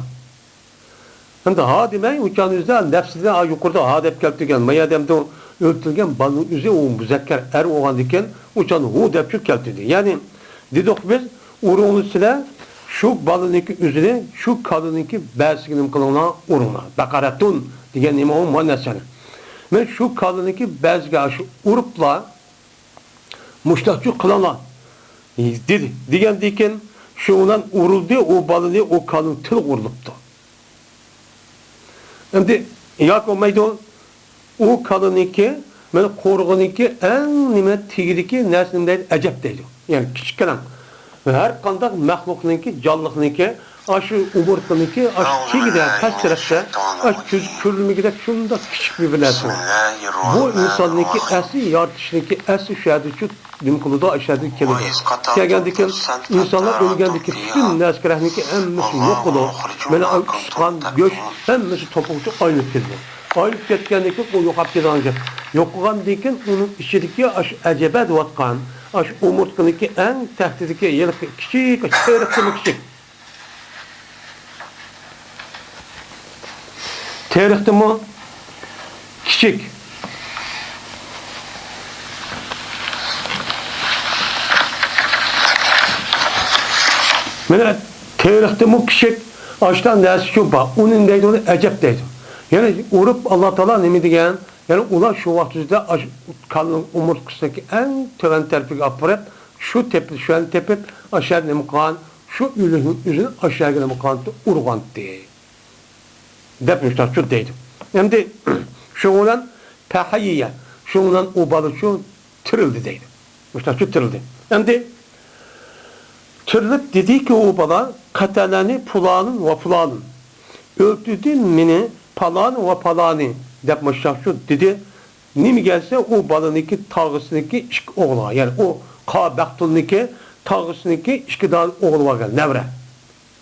ئەمدى ھا دېمەي، ئۇچان ئۆزى نەپسىدىن ھا يۇقىرىدا ھا دەپ كەلتۈرگەن. مايا دەمدۇ ئۆلتۈرگەن بالىنىڭ ئۆزى ئۇ مۇزەككەر ئەر بولغاندىكىن، ئۇچان ھۇ دەپچۇ كەلتۈردى. يەنى دېدۇق بىز، ئۇرۇڭلار سىلەر شۇ بالىنىڭكى ئۆزىنى، شۇ كالىنىڭكى بەسىگە نېمە قىلىڭلار، ئۇرۇڭلار. بەقەرەتۇن دېگەن نېمە ئۇ؟ مۇئەننەس يەنى. مەن شۇ كالىنىڭكى بەسىگە شۇ ئۇرۇپلا، مۇشتاقچۇ قىلىڭلار دېدى. دېگەندىكىن شۇ بىلەن ئۇرۇلدى، ئۇ بالىنى ئۇ كالىنىڭ تىلىغا ئۇرۇلۇپتۇ. ئەمدى ياكى بولمايدۇ، ئۇ كالىنىڭكى، مانا قورۇغىنىڭكى ئەڭ نېمە تېگىدىكى نەرسە نېمە دەيدۇ؟ ئەجەب دەيدۇ. يەنى كىچىككىنە. ھەر قانداق مەخلۇقنىڭكى، جانلىقنىڭكى، ئاشۇ ئومۇرتقىنىڭكى، ئاشۇ تېگىدە، پەس تەرەپتە، ئاشۇ كۆز كۆرۈلمىگۈدەك شۇنداق كىچىك بىر، بىر نەرسە. بۇ ئىنساننىڭكى ئەسلى يارىتىشنىڭكى ئەسلى شۇ يەردىچۇ نېمە قىلىدۇ، ئاشۇ يەردە كېلىدۇ. كەلگەندىكىن ئىنسانلار ئۆلگەندىكى پۈتۈن نەرسە كېرەكنىڭكى ھەممىسى يوقىلىدۇ. مانا ئۇ قان، گۆش ھەممىسى توپىغىچە ئايلىنىپ كېتىدۇ. ئايلىنىپ كەتكەندىن كېيىن ئۇ يوقاپ كېتىدىغان گەپ. يوقىغاندىن كېيىن ئۇنىڭ ئىچىدىكى ئاشۇ ئەجەبە دەۋاتقان، ئاشۇ ئومۇرتقىنىڭكى ئەڭ تەكتىدىكى ھېلىقى كىچىك، تېرىقتىنمۇ كىچىك. تېرىقتىنمۇ كىچىك. مانا تېرىقتىنمۇ كىچىك ئاشۇنداق نەرسىچۇ بار. ئۇنى نېمە دەيدۇ؟ ئۇنى ئەجەب دەيدۇ. يەنى ئۇرۇپ ئاللا تائالا نېمە دېگەن؟ يەنى ئۇلار شۇ ۋاقىت ئۆزىدە ئاش-، كالىنىڭ ئومۇرتقىسىنىڭكى ئەڭ تۆۋەن تەرىپىگە ئاپىرىپ، شۇ تېپىپ، شۇ يەرنى تېپىپ، ئاشۇ يەردە نېمە قىلغان؟ شۇ ئۆلۈكنىڭ ئۆزىنى ئاشۇ يەرگە نېمە قىلغانتى؟ ئۇرغانتى. دەپ مۇشتاق شۇ دەيدۇ. ئەمدى شۇنىڭ بىلەن پەھەييە، شۇنىڭ بىلەن ئۇ بالا شۇ تىرىلدى دەيدۇ. مۇشتاق شۇ تىرىلدى. ئەمدى تىرىلىپ دېدىكى ئۇ بالا، قەتەلەنى پۇلانىن ۋە پۇلانىن. ئۆلتۈردى مېنى پالانى ۋە پالانى دەپ مۇشتاق شۇ دېدى. نېمىگە دېسە، ئۇ بالىنىڭكى تاغىسىنىڭكى ئىككى ئوغلىغا، يەنى ئۇ قا بەختۇلنىڭكى تاغىسىنىڭكى ئىككى دانە ئوغلى باركەن، نەۋرە.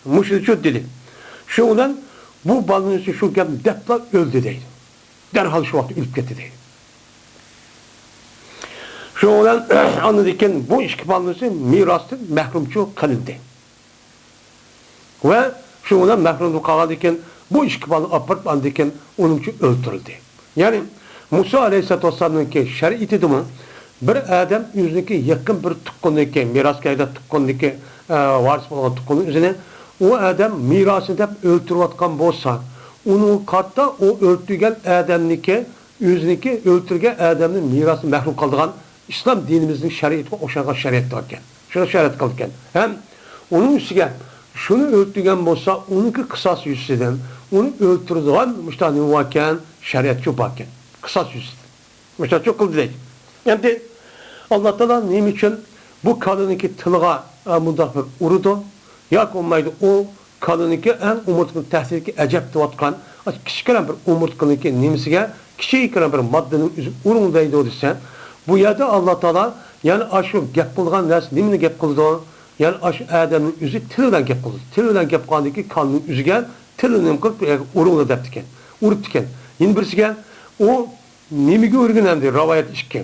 مۇشۇنى شۇ دېدى. شۇنىڭ بىلەن بۇ بالىنىڭ شۇ گەپنى دەپلا ئۆلدى دەيدۇ. دەرھال شۇ ۋاقىتتا ئۆلۈپ كەتتى دەيدۇ. شۇنىڭ بىلەن ئاندىن كېيىن بۇ ئىككى بالىسى مىراستىن مەھرۇمچۇ قىلىندى. ۋە شۇنىڭ بىلەن مەھرۇم بولۇپ قالغاندىن كېيىن بۇ ئىككى بالىنى ئاپىرىپ ئاندىن كېيىن ئۇنىڭچۇ ئۆلتۈرۈلدى. يەنى مۇسا ئەلەيھىسسالاتۇ ۋەسسالامنىڭكى شەرىئىتىدىمۇ بىر ئادەم ئۆزىنىڭكى يېقىن بىر تۇغقىنىنىڭكى، مىراسكەيدە تۇغقىنىنىڭكى، ئە، ۋارىس بولغان تۇغقىنى ئۆزىنى ئۇ ئادەم مىراسى دەپ ئۆلتۈرۈۋاتقان بولسا، ئۇنىڭغا قارىتا ئۇ ئۆلتۈرگەن ئادەمنىڭكى، ئۆزىنىڭكى ئۆلتۈرگەن ئادەمنىڭ مىراسى مەھرۇم قالىدىغان ئىسلام دىنىمىزنىڭ شەرىئىتىگە ئوخشىغان شەرىئەت باركەن. شۇنى شەرت قىلىدىكەن. ھەم ئۇنىڭ ئۈستىگە شۇنى ئۆلتۈرگەن بولسا، ئۇنىڭكى قىساس يۈزىسىدىن، ئۇنى ئۆلتۈرىدىغان مۇشۇنداق نېمە باركەن، شەرىئەتچۇ باركەن. قىساس يۈزىسىدىن. مۇشۇنداقچۇ قىلدى دەيدۇ. ئەمدى ئاللا تائالا نېمە ئۈچۈن بۇ كالىنىڭكى تىلىغا، ئە، مۇنداق بىر ئۇرىدۇ؟ ياكى بولمايدۇ، ئۇ كالىنىڭكى ئەڭ ئومۇرتقىنىڭ تەسىرىگە ئەجەب دەۋاتقان، ئاشۇ كىچىككىنە بىر ئومۇرتقىنىڭكى نېمىسىگە، كىچىككىنە بىر ماددىنىڭ ئۆزى ئۇرۇڭ دەيدۇ دېسە، بۇ يەردە ئاللا تائالا يەنە ئاشۇ گەپ قىلغان نەرسە نېمىنى گەپ قىلىدۇ؟ يەنى ئاشۇ ئادەمنىڭ ئۆزى تىلى بىلەن گەپ قىلىدۇ. تىلى بىلەن گەپ قىلغاندىن كېيىن كالىنىڭ ئۆزىگە تىلىنى نېمە قىلىپ، ئۇرۇڭلار دەپتىكەن. ئۇرۇپتىكەن. يەنە بىرسىگە، ئۇ نېمىگە ئۇرغىنى ئەمدى راۋايەت ئىككى.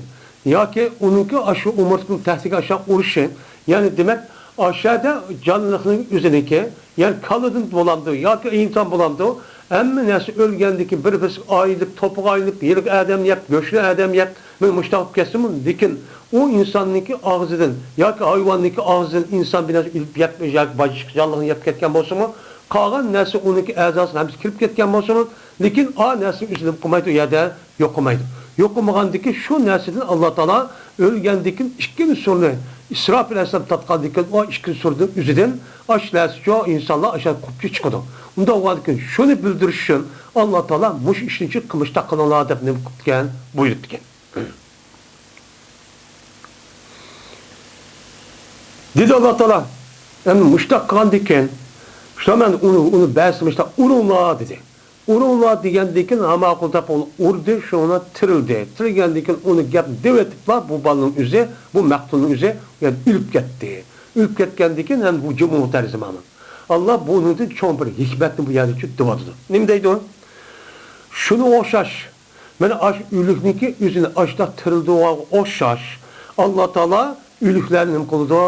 ياكى ئۇنىڭكى ئاشۇ ئومۇرتقىنىڭ تەسىرىگە ئاشۇ ئۇرۇشى. يەنى دېمەك، ئاشۇ يەردە جانلىقنىڭ ئۆزىنىڭكى، يەنى كالىدىن بولامدۇ ياكى ئىنسان بولامدۇ، ھەممە نەرسە ئۆلگەندىن كېيىن بىر-بىرسىگە ئايرىلىپ، توپىغا ئايرىلىپ، ھېلىقى ئادەم يەپ، گۆشنى ئادەم يەپ، مانا مۇشۇنداق بولۇپ كەتسىمۇ، لېكىن ئۇ ئىنساننىڭكى ئاغزىدىن ياكى ھايۋاننىڭكى ئاغزىدىن ئىنسان بىر نەرسە ئۆلۈپ يەپ ياكى باشقا جانلىقنى يەپ كەتكەن بولسىمۇ، قالغان نەرسە ئۇنىڭكى ئەزاسىنىڭ ھەممىسى كىرىپ كەتكەن بولسىمۇ، لېكىن ئا نەرسىنىڭ ئۆزى نېمە قىلمايدۇ، ئۇ يەردە يوقىمايدۇ. يوقىمىغاندىكىن شۇ نەرسىدىن ئاللا تائالا ئۆلگەندىكىن ئىككىنچى سۇرنى ئىسراپىل ئەلەيھىسسالام تارتقاندىكىن ئۇ ئىككىنچى سۇردىن ئۆزىدىن ئاش نەرسىچۇ ئىنسانلار ئاشا قۇپچى چىقىدۇ. ئۇنداق بولغاندىكىن شۇنى بىلدۈرۈش ئۈچۈن ئاللا تائالا مۇشۇ ئىشنى قىلمىشتا قىلىڭلار دەپ نېمە قىپتىكەن، بۇيرۇپتىكەن. دېدى ئاللا تائالا، ئەمدى مۇشتاق قىلغاندىكىن، شۇ مەن ئۇنى، ئۇنى بەزى مۇشتاق ئۇرۇڭلار دېدى. ئۇرۇڭلار دېگەندىن كېيىن ھاماقۇل تاپ ئۇنى ئۇردى، شۇڭا تىرىلدى. تىرىلگەندىن كېيىن ئۇنى گەپ دېۋېتىپلا، بۇ بالىنىڭ ئۆزى، بۇ مەقتۇلنىڭ ئۆزى، يەنى ئۆلۈپ كەتتى. ئۆلۈپ كەتكەندىن كېيىن ھەم بۇ جۇمھۇر تەرجىمانى. ئاللا بۇنىڭدىن چوڭ بىر ھېكمەتنى بۇ يەردە دېۋاتىدۇ. نېمە دەيدۇ؟ شۇنىڭغا ئوخشاش. مانا ئاشۇ ئۆلۈكنىڭكى ئۆزىنى ئاشۇنداق تىرىلدۈرگەنگە ئوخشاش. ئاللا تائالا ئۆلۈكلەرنى نېمە قىلىدۇ؟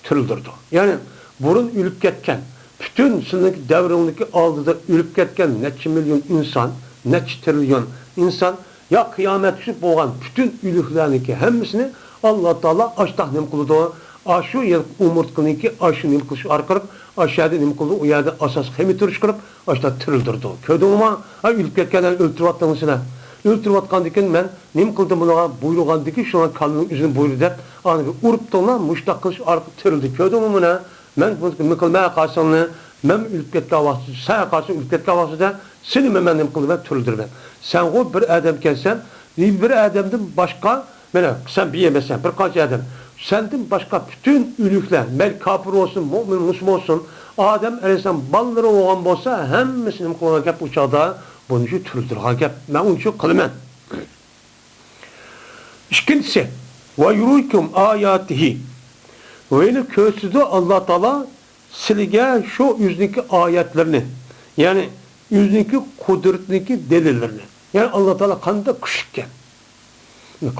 تىرىلدۈرىدۇ. يەنى بۇرۇن ئۆلۈپ كەتكەن، پۈتۈن سېنىڭكى دەۋرىڭدىكى ئالدىدا ئۆلۈپ كەتكەن نەچچە مىليون ئىنسان، نەچچە تىرىليون ئىنسان، يا قىيامەت كۈنى بولغان پۈتۈن ئۆلۈكلەرنىڭكى ھەممىسىنى ئاللا تائالا ئاشتاق نېمە قىلىدۇ؟ ئاشۇ يەنى ئومۇرتقىنىڭكى ئاشۇ نېمە قىلىش ئارقىلىق ئاشۇ يەردە نېمە قىلىدۇ؟ ئۇ يەردە ئاساس خېمىرتۇرۇش قىلىپ، ئاشتا تىرىلدۈرىدۇ. كۆردۈڭلارمۇ؟ ھە، ئۆلۈپ كەتكەنلەرنى ئۆلتۈرۈۋاتتىڭلار سىلەر. ئۆلتۈرۈۋاتقاندىكىن مەن نېمە قىلدىم بۇلارغا؟ بۇيرۇغاندىكىن شۇڭا كاللىنىڭ ئۆزىنى بۇيرۇدى دەپ، ئانىڭغا ئۇرۇپتۇڭلار، مۇشتاق قىلىش ئارقىلىق تىرىلدى. كۆردۈڭلارمۇ مانا؟ مەن بۇنى نېمە قىلىمەن قالساڭنى، مەن ئۆلۈپ كەتكەن ۋاقتىدا، سەن قالساڭ ئۆلۈپ كەتكەن ۋاقتىدا، سېنى مەن نېمە قىلىمەن؟ تىرىلدۈرىمەن. سەنغۇ بىر ئادەمكەنسەن، بىر ئادەمدىن باشقا مانا، سەن بىر ئەمەسسەن، بىر قانچە ئادەم. سەندىن باشقا پۈتۈن ئۆلۈكلەر، مەيلى كاپىر بولسۇن، مۆمىن، مۇسۇلمان بولسۇن، ئادەم ئەلەيھىسسالام بالىلىرى بولغان بولسا، ھەممىسى نېمە قىلغان گەپ ئۇ چاغدا؟ بۇنى شۇ تىرىلدۈرگەن گەپ. مەن ئۇنى شۇ قىلىمەن. ئىككىنچىسى، ۋە يۇرىكۇم ئاياتىھى. ۋە يەنە كۆرسىتىدۇ ئاللا تائالا سىلىگە شۇ ئۆزىنىڭكى ئايەتلىرىنى، يەنى ئۆزىنىڭكى قۇدرىتىنىڭكى دەلىللىرىنى. يەنى ئاللا تائالا قانداق كۈچلۈككەن،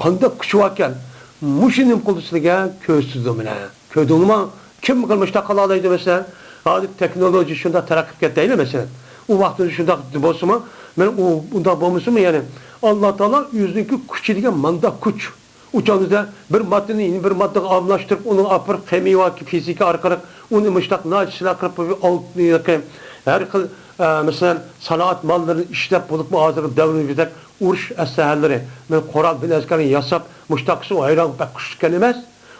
قانداق كۈچى باركەن، مۇشۇ نېمە قىلدى سىلىگە كۆرسىتىدۇ مانا. كۆردۈڭلارمۇ؟ كىم مۇشۇنداق قىلالايدۇ مەسىلەن؟ ھازىر تېخنولوگىيە شۇنداق تەرەققىي قىلىپ كەتتى دەيلى مەسىلەن. ئۇ ۋاقتىدا شۇنداق بولسىمۇ، مانا ئۇ ئۇنداق بولمىسىمۇ، يەنى ئاللا تائالا ئۆزىنىڭكى كۈچى دېگەن مانداق كۈچ. ئۇ چاغدا بىر ماددىنى يەنە بىر ماددىغا ئالماشتۇرۇپ، ئۇنىڭ ئاپىرىپ خىمىيە ۋە فىزىكا ئارقىلىق ئۇنى مۇشۇنداق ناچىسىلەر قىلىپ، بۇ ئالتۇن ياكى ھەر خىل، ئە، مەسىلەن، سانائەت ماللىرىنى ئىشلەپ بولۇپمۇ ھازىرقى دەۋرىمىزدەك ئۇرۇش ئەسلىھەلىرى، مەن قورال بىلەن ئەسكەرنى ياساپ، مۇشۇنداق قىلسا ئۇ ھەيران بەك كۈچلۈككەن ئەمەس.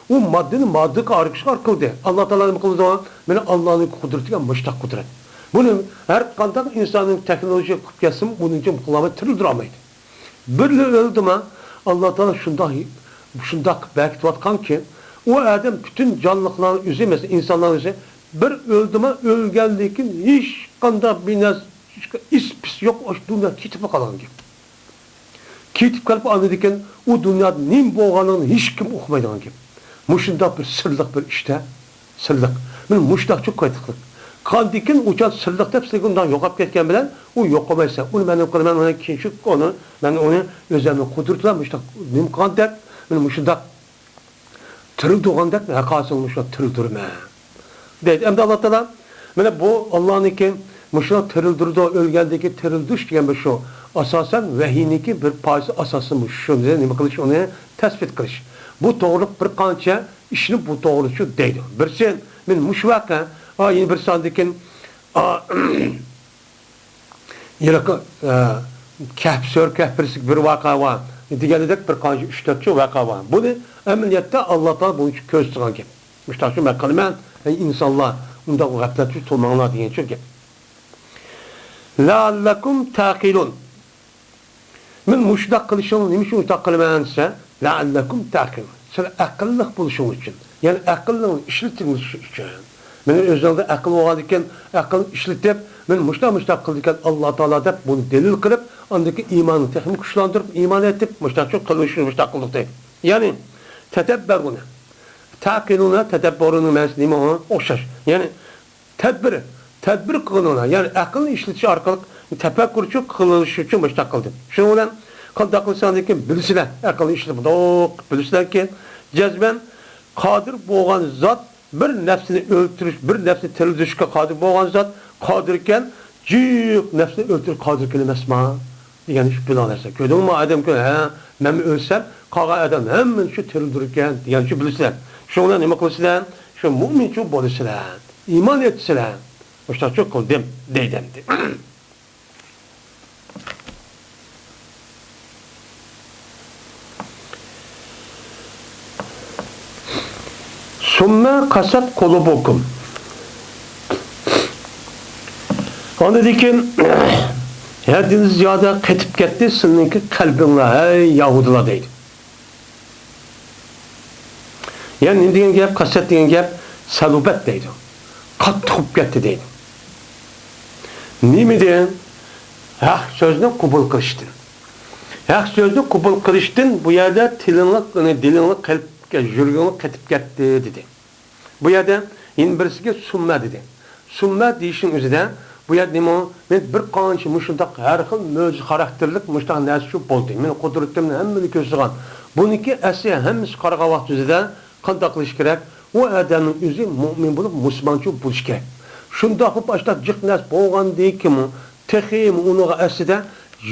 ئۇ ماددىنى ماددىغا ئايرىشقا ئارقىلىدى. ئاللا تائالا نېمە قىلىدۇ؟ مانا ئاللانىڭ قۇدرىتىگە مۇشۇنداق قۇدرەت. بۇنى ھەر قانداق ئىنساننىڭ تېخنولوگىيە قىلىپ كەتسىمۇ، بۇنىڭ ئۈچۈن قىلالماي تىرىلدۈرەلمەيدۇ. بىرلا ئۆلدىمۇ، ئاللا تائالا شۇنداق، شۇنداق بەركىتىۋاتقانكى، ئۇ ئادەم پۈتۈن جانلىقلارنىڭ ئۆزى، مەسىلەن، ئىنسانلار ئۆزى بىر ئۆلدىمۇ، ئۆلگەندىن كېيىن ھېچقانداق بىر نەرسە، ئىس-پىس يوق، ئاشۇ دۇنيا كېتىپلا قالغان گەپ. كېتىپ قېلىپ، ئاندىن كېيىن ئۇ دۇنيادا نېمە بولغانلىقىنى ھېچكىم ئۇقمايدىغان گەپ. مۇشۇنداق بىر سىرلىق بىر ئىشتا، سىرلىق. مانا مۇشۇنداقچە قايتىقلىق. قاندىن كېيىن ئۇ چاغ سىرلىق دەپ سىلىگە ئۇنداق يوقاپ كەتكەن بىلەن، ئۇ يوقىمايسەن. ئۇنى مەن نېمە قىلىمەن؟ ئۇنى كېيىن شۇ، ئۇنى مەن ئۇنى ئۆزۈمنىڭ قۇدرىتى بىلەن مۇشۇنداق نېمە قىلغاندەك، مانا مۇشۇنداق تىرىلدۈرگەندەك، ھەققاسىنى مۇشۇنداق تىرىلدۈرىمەن. دەيدۇ. ئەمدى ئاللا تائالا، مانا بۇ ئاللانىڭكى مۇشۇ تىرىلدۈرىدۇ، ئۆلگەندىن كېيىن تىرىلدۈرۈش دېگەن بىر شۇ. ئاساسەن ۋەھىينىڭكى بىر پارچىسى ئاساسى مۇشۇ. شۇنى نېمە قىلىش، ئۇنى تەسبىت قىلىش. بۇ توغرىلىق بىر قانچە ئىشنى بۇ توغرىلىق شۇ دەيدۇ. بىرسى، مانا مۇشۇ ۋەقە، ئا، يەنە بىرسى ئاندىن كېيىن، ئا، ھېلىقى، ئە، كەھپ سۈرە كەھپ بىرسى بىر ۋەقە بار دېگەندەك بىر قانچە ئۈچ تۆت شۇ ۋەقە بار. بۇنى ئەمەلىيەتتە ئاللا تائالا بۇنى كۆرسىتىدىغان گەپ. مۇشۇنداق شۇ مەن قىلىمەن، ئەي ئىنسانلار، ئۇنداق غەپلەتكە تولماڭلار دېگەن شۇ گەپ. لەئەللەكۇم تەقىلۇن. مەن مۇشۇنداق قىلىشىڭ، نېمە ئۈچۈن مۇشۇنداق قىلىمەن دېسە، لەئەللەكۇم تەقىلۇن. سىلەر ئەقىللىق بولۇشۇڭ ئۈچۈن، يەنى ئەقىلنى ئىشلىتىش ئۈچۈن. مېنىڭ ئۆزۈڭدە ئەقىل بولغاندىكىن، ئەقىلنى ئىشلىتىپ، مەن مۇشۇنداق، مۇشۇنداق قىلىدىكەن ئاللا تائالا دەپ، بۇنى دەلىل قىلىپ، ئاندىن كېيىن ئىماننى تېخىمۇ كۈچلەندۈرۈپ، ئىمان ئېيتىپ، مۇشۇنداق قىلىش، مۇشۇنداق قىلدۇق دەيدۇ. يەنى، تەدەببەرۇنە. تەقىلۇنە، تەدەببۇرۇنىڭ مەنىسى نېمە؟ ئۇ ئوخشاش. يەنى، تەدبىر، تەدبىر قىلغىنىڭلار، يەنى ئەقىلنى ئىشلىتىش ئارقىلىق تەپەككۇرچۇ قىلىش ئۈچۈن مۇشۇنداق قىلدىم. شۇنىڭ بىلەن قانداق قىلساڭلىكىن بىلىسىلەر، ئەقىلنى ئىشلىتىپ مۇنداق بىلىسىلەركى، جەزمەن قادىر بولغان زات بىر نەپسىنى ئۆلتۈرۈش، بىر نەپسىنى تىرىلدۈرۈشكە قادىر بولغان زات قادىركەن، جىق نەپسنى ئۆلتۈرۈش قادىر كېلەمەسما؟ دېگەن شۇ بىلىڭلار. كۆردۈڭمۇ ئادەم كۆ-، ھە، مەنمۇ ئۆلسەم، قالغان ئادەم ھەممىنى شۇ تىرىلدۇرىدىكەن دېگەن شۇ بىلىسىلەر. شۇڭا نېمە قىلىسىلەر؟ شۇ مۇئمىنچۇ بولىسىلەر. ئىمان ئېيتىسىلەر. مۇشۇنداقچۇ قىلدىم دەيدۇ ئەمدى. سۇممە قەسەت قۇلۇبۇكۇم. ئاندىن كېيىن ھەددىدىن زىيادە قېتىپ كەتتى سىلىنىڭكى قەلبىڭلار، ھەي يەھۇدىيلار دەيدۇ. يەنى نېمە دېگەن گەپ؟ قەسەت دېگەن گەپ سەلۇبەت دەيدۇ. قاتتىق بولۇپ كەتتى دەيدۇ. نېمىدىن؟ ھەق سۆزنى قوبۇل قىلىشتىن. ھەق سۆزنى قوبۇل قىلىشتىن بۇ يەردە تىلىڭلىق، يەنى دىلىڭلىق قېلىپ، يۈرىكىڭلىق قېتىپ كەتتى دېدى. بۇ يەردە يەنە بىرسىگە سۇممە دېدى. سۇممە دېيىشنىڭ ئۆزىدە بۇ يەردە نېمە؟ مەن بىر قانچە مۇشۇنداق ھەر خىل مۆجىزە خاراكتېرلىك مۇشۇنداق نەرسە شۇ بولدى. مېنىڭ قۇدرىتىمنى ھەممىنى كۆرسىتىدىغان. بۇنىڭكى ئەسلى ھەممىسى قارىغان ۋاقىت ئۆزىدە قانداق قىلىش كېرەك؟ ئۇ ئادەمنىڭ ئۆزى مۇئمىن بولۇپ، مۇسۇلمانچۇ بولۇشى كېرەك. شۇنداق بولۇپ، ئاشۇنداق جىق نەرسە بولغاندىن كېيىنمۇ تېخىمۇ ئۇنىڭغا ئەسلىدە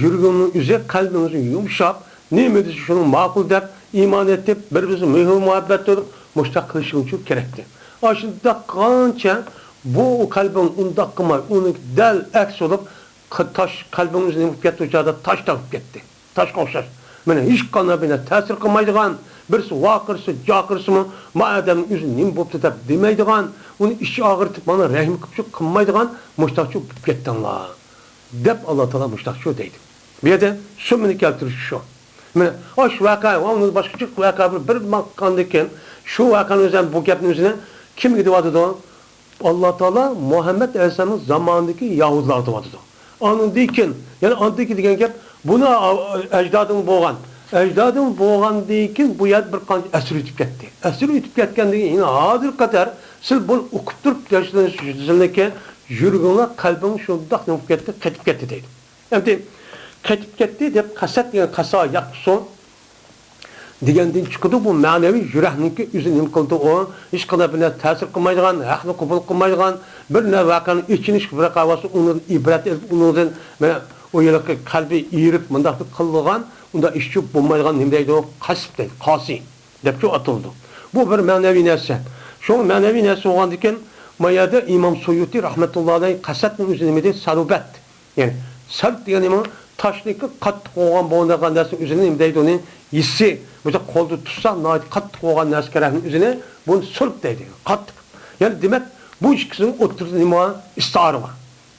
يۈرىكىڭنىڭ ئۆزى، قەلبىڭىز يۇمشاپ، نېمە دېسە شۇنى ماقۇل دەپ، ئىمان ئېيتىپ، بىر-بىرىمىزگە مېھىر-مۇھەببەت بولۇپ، مۇشۇنداق قىلىشىڭچۇ كېرەكتى. ئاشۇنداق قىلغانچە بۇ قەلبىڭ ئۇنداق قىلماي، ئۇنىڭ دەل ئەكسى بولۇپ، قى-، تاش، قەلبىڭ ئۆزى نېمە بولۇپ كەتتى؟ ئۇ چاغدا تاشتەك بولۇپ كەتتى. تاشقا ئوخشاش. مانا ھېچقانداق بىر نەرسە تەسىر قىلمايدىغان، بىرسى ۋارقىرىسا، جارقىرىسىمۇ، ما ئادەمنىڭ ئۆزى نېمە بوپتۇ دەپ دېمەيدىغان، ئۇنى ئىچى ئاغرىتىپ، مانا رەھىم قىلىپچۇ قىلمايدىغان مۇشتاقچۇ بولۇپ كەتتىڭلار. دەپ ئاللا تائالا مۇشتاقچۇ دەيدۇ. بۇ يەردە سۇممىنى كەلتۈرۈش شۇ. مانا ئاشۇ ۋەقە، ئۇنىڭ باشقا جىق ۋەقە بىر، بىر ماقالدىن كېيىن شۇ ۋەقەنى ئۆزى ھەم بۇ گەپنى ئۆزىنى كىمگە دەۋاتىدۇ؟ ئاللا تائالا مۇھەممەد ئەلەيھىسسالامنىڭ زامانىدىكى يەھۇدىيلارغا دەۋاتىدۇ. ئاندىن كېيىن، يەنى ئاندىن كېيىن دېگەن گەپ، بۇنى ئەجدادىڭ بولغان. ئەجدادىڭ بولغاندىن كېيىن بۇ يەردە بىر قانچە ئەسىر ئۆتۈپ كەتتى. ئەسىر ئۆتۈپ كەتكەندىن كېيىن، يەنە ھازىرغا قەدەر سىز بۇنى ئوقۇپ تۇرۇپ، ياشلىرىڭىزنىڭكى يۈرىكىڭلار، قەلبىڭ شۇنداق نېمە بولۇپ كەتتى، قېتىپ كەتتى دەيدۇ. ئەمدى قېتىپ كەتتى دەپ قەسەت دېگەن قەسا ياقسۇ دېگەندىن چىقىدۇ، بۇ مەنىۋى يۈرەكنىڭكى ئۆزى نېمە قىلىدۇ ئۇ؟ ھېچقانداق بىر نەرسە تەسىر قىلمايدىغان، ھەقنى قوبۇل قىلمايدىغان، بىر نە-، ۋەقەنىڭ ئېچىنىش ۋەقە بولسا ئۇنىڭدىن ئىبرەت ئېلىپ، ئۇنىڭدىن مانا ئۇ ھېلىقى قەلبى ئېرىپ، مۇنداق قىلىدىغان، ئۇنداق ئىش چۈشۈپ بولمايدىغان نېمە دەيدۇ؟ قەسپ دەيدۇ، قاسى دەپچۇ ئاتىلىدۇ. بۇ بىر مەنىۋى نەرسە. شۇڭا مەنىۋى نەرسە بولغاندىكىن، ما يەردە ئىمام سۇيۇتى رەھمەتۇللا ئەلەيھ قەسەتنىڭ ئۆزى نېمە دەيدۇ؟ سەلۇبەت. يەنى سەلب دېگەن نېمە؟ تاشنىڭكى قاتتىق بولغان، بولغان نەرسىنىڭ ئۆزىنى نېمە دەيدۇ ئۇنى؟ ھېسسىي، مۇشۇ قولدا تۇتسا ناھايىتى قاتتىق بولغان نەرسە كېرەكنىڭ ئۆزىنى بۇنى سۇلب دەيدۇ. قاتتىق. يەنى دېمەك، بۇ ئىككىسىنىڭ ئوتتۇرىسىدا نېمە بار؟ ئىستىئارە بار.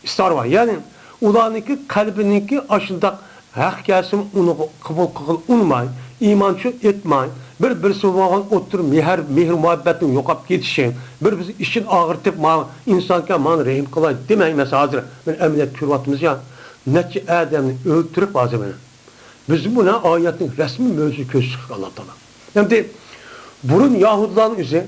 ئىستىئارە بار. يەنى ئۇلارنىڭكى قەلبىنىڭكى ئاشۇنداق ھەق كەلسىمۇ ئۇنى قوبۇل قىلغىلى ئۇنىماي، ئىمانچۇ ئېيتماي، بىر-بىرسىگە بولغان ئوتتۇرا مېھىر، مېھىر-مۇھەببەتنىڭ يوقاپ كېتىشى، بىر-بىرسى ئىچىنى ئاغرىتىپ، مانا ئىنسانكەن مانا رەھىم قىلاي دېمەي، مەسىلەن، ھازىر مانا ئەمەلىيەتتە كۆرۈۋاتىمىز يا، نەچچە ئادەمنى ئۆلتۈرۈپ ھازىر مانا. بىز بۇنى ئايەتنىڭ رەسمىي مۆجىزىسى كۆرسىتىپ ئاللا تائالا. ئەمدى بۇرۇن يەھۇدىيلارنىڭ ئۆزى،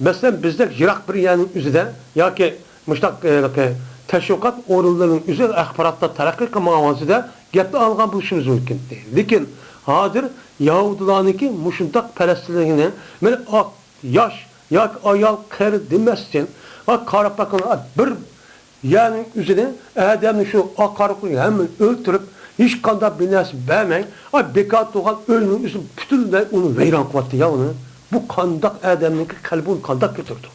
مەسىلەن، بىزدەك يىراق بىر يەرنىڭ ئۆزىدە ياكى مۇشۇنداق، ئە، تەشۋىقات ئورۇنلىرىنىڭ ئۆزى ئاخباراتتا تەرەققىي قىلمىغان ۋاقتىدا گەپنى ئالغان بولۇشىمىز مۇمكىن. لېكىن ھازىر يەھۇدىيلارنىڭكى مۇشۇنداق پەلەستىنلىكنى، مانا، ئاق، ياش ياكى ئايال، قېرى دېمەستىن، ھا، قاراپ باققىنىدا بىر يەرنىڭ ئۆزىنى، ئادەمنى شۇ ئاقارغا ھەممىنى ئۆلتۈرۈپ، ھېچقانداق بىر نەرسە بەرمەي، ئا، بىكار تۇرغان ئۆينىڭ ئۆزىنى پۈتۈنلەي ئۇنى ۋەيران قىلىۋەتتى يا ئۇنى. بۇ قانداق ئادەمنىڭكى قەلبى ئۇنى قانداق كۆتۈرىدۇ؟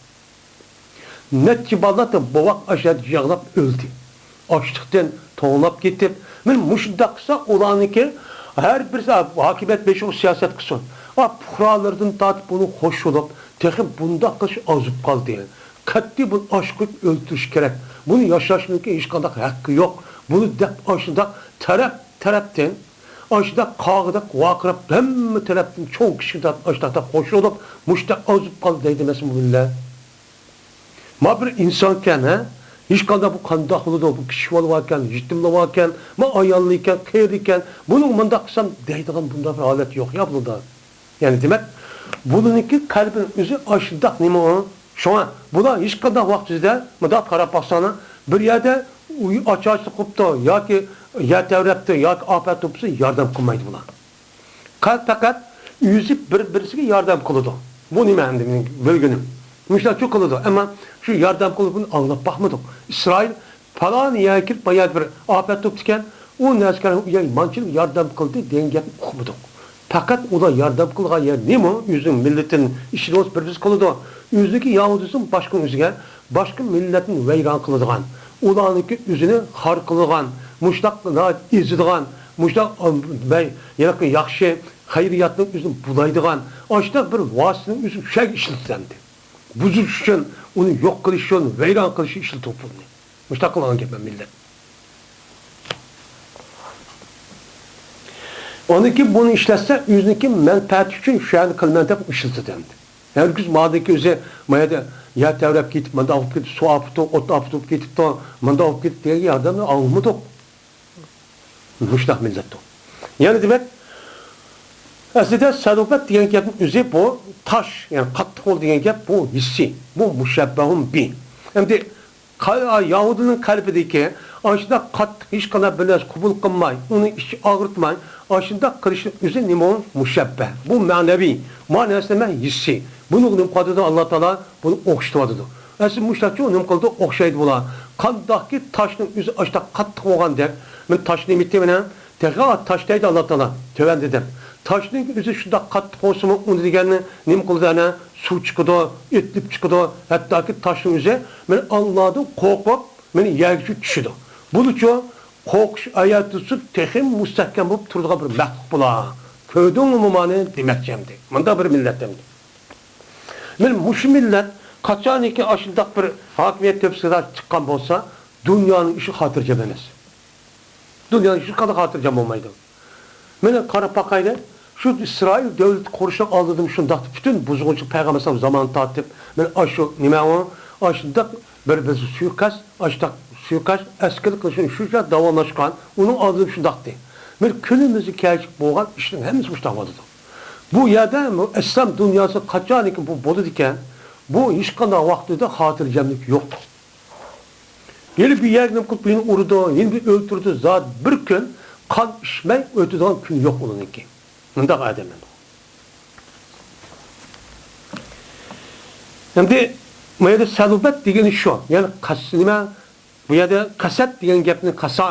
نەچچە بالا بوۋاق ئاشۇ يەردە يىغلاپ ئۆلدى. ئاچلىقتىن توڭلاپ كېتىپ، مانا مۇشۇنداق قىلسا، ئۇلارنىڭكى ھەر بىرسى ھاكىمىيەت بېشىغا سىياسەت قىلسۇن. ئا، پۇقرالىرىدىن تارتىپ بۇنى خوش بولۇپ، تېخى بۇنداق قىلىش ئازىپ قالدى. قەتئىي بۇنى ئاچ قويۇپ ئۆلتۈرۈش كېرەك. بۇنى ياشاشنىڭكى ھېچقانداق ھەققى يوق. بۇنى دەپ ئاشۇنداق تەرەپ تەرەپتىن، ئاشۇنداق قاغىدەك ۋارقىراپ، ھەممە تەرەپتىن چوڭ كىچىك تارتىپ ئاشۇنداق خوش بولۇپ، مۇشۇنداق ئازىپ قالدى دەيدۇ مەسىلەن بۇ مىللەت. ما بىر ئىنسانكەن، ھە؟ ھېچقانداق بۇ قانداق بولىدۇ؟ بۇ كىچىك بالا باركەن، يېتىملا باركەن، ما ئاياللىكەن، قېرىكەن، بۇنىڭ مۇنداق قىلسام دەيدىغان بۇنداق بىر ھالەت يوق يا بۇنىڭدا. يەنى دېمەك، بۇنىڭكى قەلبىنىڭ ئۆزى ئاشۇنداق نېمە ئۇ؟ شۇڭا بۇلار ھېچقانداق ۋاقىت ئۆزىدە مۇنداق قاراپ باقساڭلار، بىر يەردە ئۇي ئاچارچىلىق بوپتۇ ياكى يەر تەۋرەپتۇ ياكى ئاپەت بوپتۇ، ياردەم قىلمايدۇ بۇلار. قەلب پەقەت ئۆزى بىر-بىرسىگە ياردەم قىلىدۇ. بۇ نېمە ئەمدى مېنىڭ بىلگىنىم؟ مۇشۇنداقچۇ قىلىدۇ. ئەمما شۇ ياردەم قىلىپ بۇنى ئاڭلاپ باقمىدۇق. ئىسرائىل پالان يەرگە كىرىپ، بايا بىر ئاپەت بوپتىكەن، ئۇ نەسكەر ئۇ يەرگە مانچىلىك ياردەم قىلدى دېگەن گەپنى ئۇقمىدۇق. پەقەت ئۇلار ياردەم قىلغان يەر نېمە؟ ئۆزىنىڭ مىللىتىنى ئىچىدە بولسا بىر بىرسى قىلىدۇ. ئۆزىنىڭكى ياھۇدىيسىمۇ باشقىنىڭ ئۆزىگە، باشقا مىللەتنى ۋەيران قىلىدىغان، ئۇلارنىڭكى ئۆزىنى خار قىلىدىغان، مۇشۇنداق ناھايىتى ئېزىدىغان، مۇشۇنداق، ئام، بەي-، ياخشى خەيرىياتنىڭ ئۆزىنى بۇلايدىغان، ئاشۇنداق بىر ۋاسىتىنىڭ ئۆزىنى شۇ يەرگە ئىشلىتىدۇ ئەمدى. بۇزۇش ئۈچۈن، ئۇنى يوق قىلىش ئۈچۈن، ۋەيران قىلىش ئۈچۈن ئىشلىتىدۇ پۇلنى. مۇشۇنداق قىلغان گەپ مىللەت. ئاندىن كېيىن بۇنى ئىشلەتسە، ئۆزىنىڭكى مەنپەئەتى ئۈچۈن شۇ يەرنى قىلىمەن دەپ ئىشلىتىدۇ ئەمدى. ھەرگىز مادىكى ئۆزى ما يەردە يەر تەۋرەپ كېتىپ، مۇنداق بولۇپ كېتىپ، سۇ ئاپىتى، ئوت ئاپىتى بولۇپ كېتىپتۇ، مۇنداق بولۇپ كېتىپ دېگەن ياردەمنى ئاڭلىمىدۇق. مۇشۇنداق مىللەتتۇ. يەنە دېمەك، ئەسلىدە سەلۇبەت دېگەن گەپنىڭ ئۆزى بۇ تاش، يەنى قاتتىق بول دېگەن گەپ بۇ ھېسسىي، بۇ مۇشەببەھۇن بى. ئەمدى قا-، يەھۇدىينىڭ قەلبىدىكى ئاشۇنداق قاتتىق ھېچقانداق بىر نەرسە قوبۇل قىلماي، ئۇنى ئىچى ئاغرىتماي، ئاشۇنداق قىلىشنىڭ ئۆزى نېمە ئۇ؟ مۇشەببە. بۇ مەنىۋى. ما نەرسە نېمە؟ ھېسسىي. بۇنى نېمە قىلىۋاتىدۇ؟ ئاللا تائالا بۇنى ئوخشىتىۋاتىدۇ. ئەسلى مۇشۇنداقچۇ نېمە قىلىدۇ؟ ئوخشايدۇ بۇلار. قانداقكى تاشنىڭ ئۆزى ئاشۇنداق قاتتىق بولغاندەك، مەن تاشنى نېمە دەيمەن؟ تېخى تاش دەيدۇ ئاللا تائالا، تۆۋەندە دەپ. تاشنىڭ ئۆزى شۇنداق قاتتىق بولسىمۇ، ئۇنى دېگەننى نېمە قىلىدۇ؟ ئەنە سۇ چىقىدۇ، ئېتىلىپ چىقىدۇ. ھەتتاكى تاشنىڭ ئۆزى، مەن ئاللادىن قورقۇپ، مەن يەرگىچۇ چۈشىدۇ. بۇلىچۇ قورقۇش ئايەت تۇتسۇن، تېخىمۇ مۇستەھكەم بولۇپ تۇرىدىغان بىر مەخلۇق بۇلار. كۆردۈڭمۇ مانى دېمەكچى ئەمدى. مۇنداق بىر مىللەت ئەمدى. مەن مۇشۇ مىللەت قاچانكى ئاشۇنداق بىر ھاكىمىيەت تۆپىسىگە چىققان بولسا، دۇنيانىڭ ئىشى خاتىرجەم ئەمەس. دۇنيانىڭ ئىشى قانداق خاتىرجەم بولمايدۇ؟ مانا قاراپ باقايلى، شۇ ئىسرائىل دۆلىتى قۇرۇشنىڭ ئالدىدىمۇ شۇنداق پۈتۈن بۇزغۇنچىلىق پەيغەمبەر ئەلەيھىسسالام زامانىدىن تارتىپ، مانا ئاشۇ نېمە ئۇ، ئاشۇنداق بىر بىر سۇيىقەست، ئاشۇنداق سۇيىقەست، ئەسكەرلىك قىلىشنى شۇنچە داۋاملاشقان، ئۇنىڭ ئالدىدا شۇنداقتى. مانا كۈنىمىزگە كەلگۈدەك بولغان ئىشنىڭ ھەممىسى مۇشۇنداق بولىدۇ. بۇ يەردە بۇ ئىسلام دۇنياسى قاچانكى بۇ بولىدىكەن، بۇ ھېچقانداق ۋاقىتتا خاتىرجەملىك يوق. يەنە بىر يەرگە نېمە قىلىپ بىرىنى ئۇرىدۇ، يەنە بىر ئۆلتۈرىدۇ، زادى بىر كۈن قان ئىچمەي ئۆتىدىغان كۈن يوق ئۇنىڭكى. مۇنداق ئادەملەر. ئەمدى بۇ يەردە سەلۇبەت دېگىنى شۇ. يەنى قەس-، نېمە؟ بۇ يەردە قەسەت دېگەن گەپنى قەسا،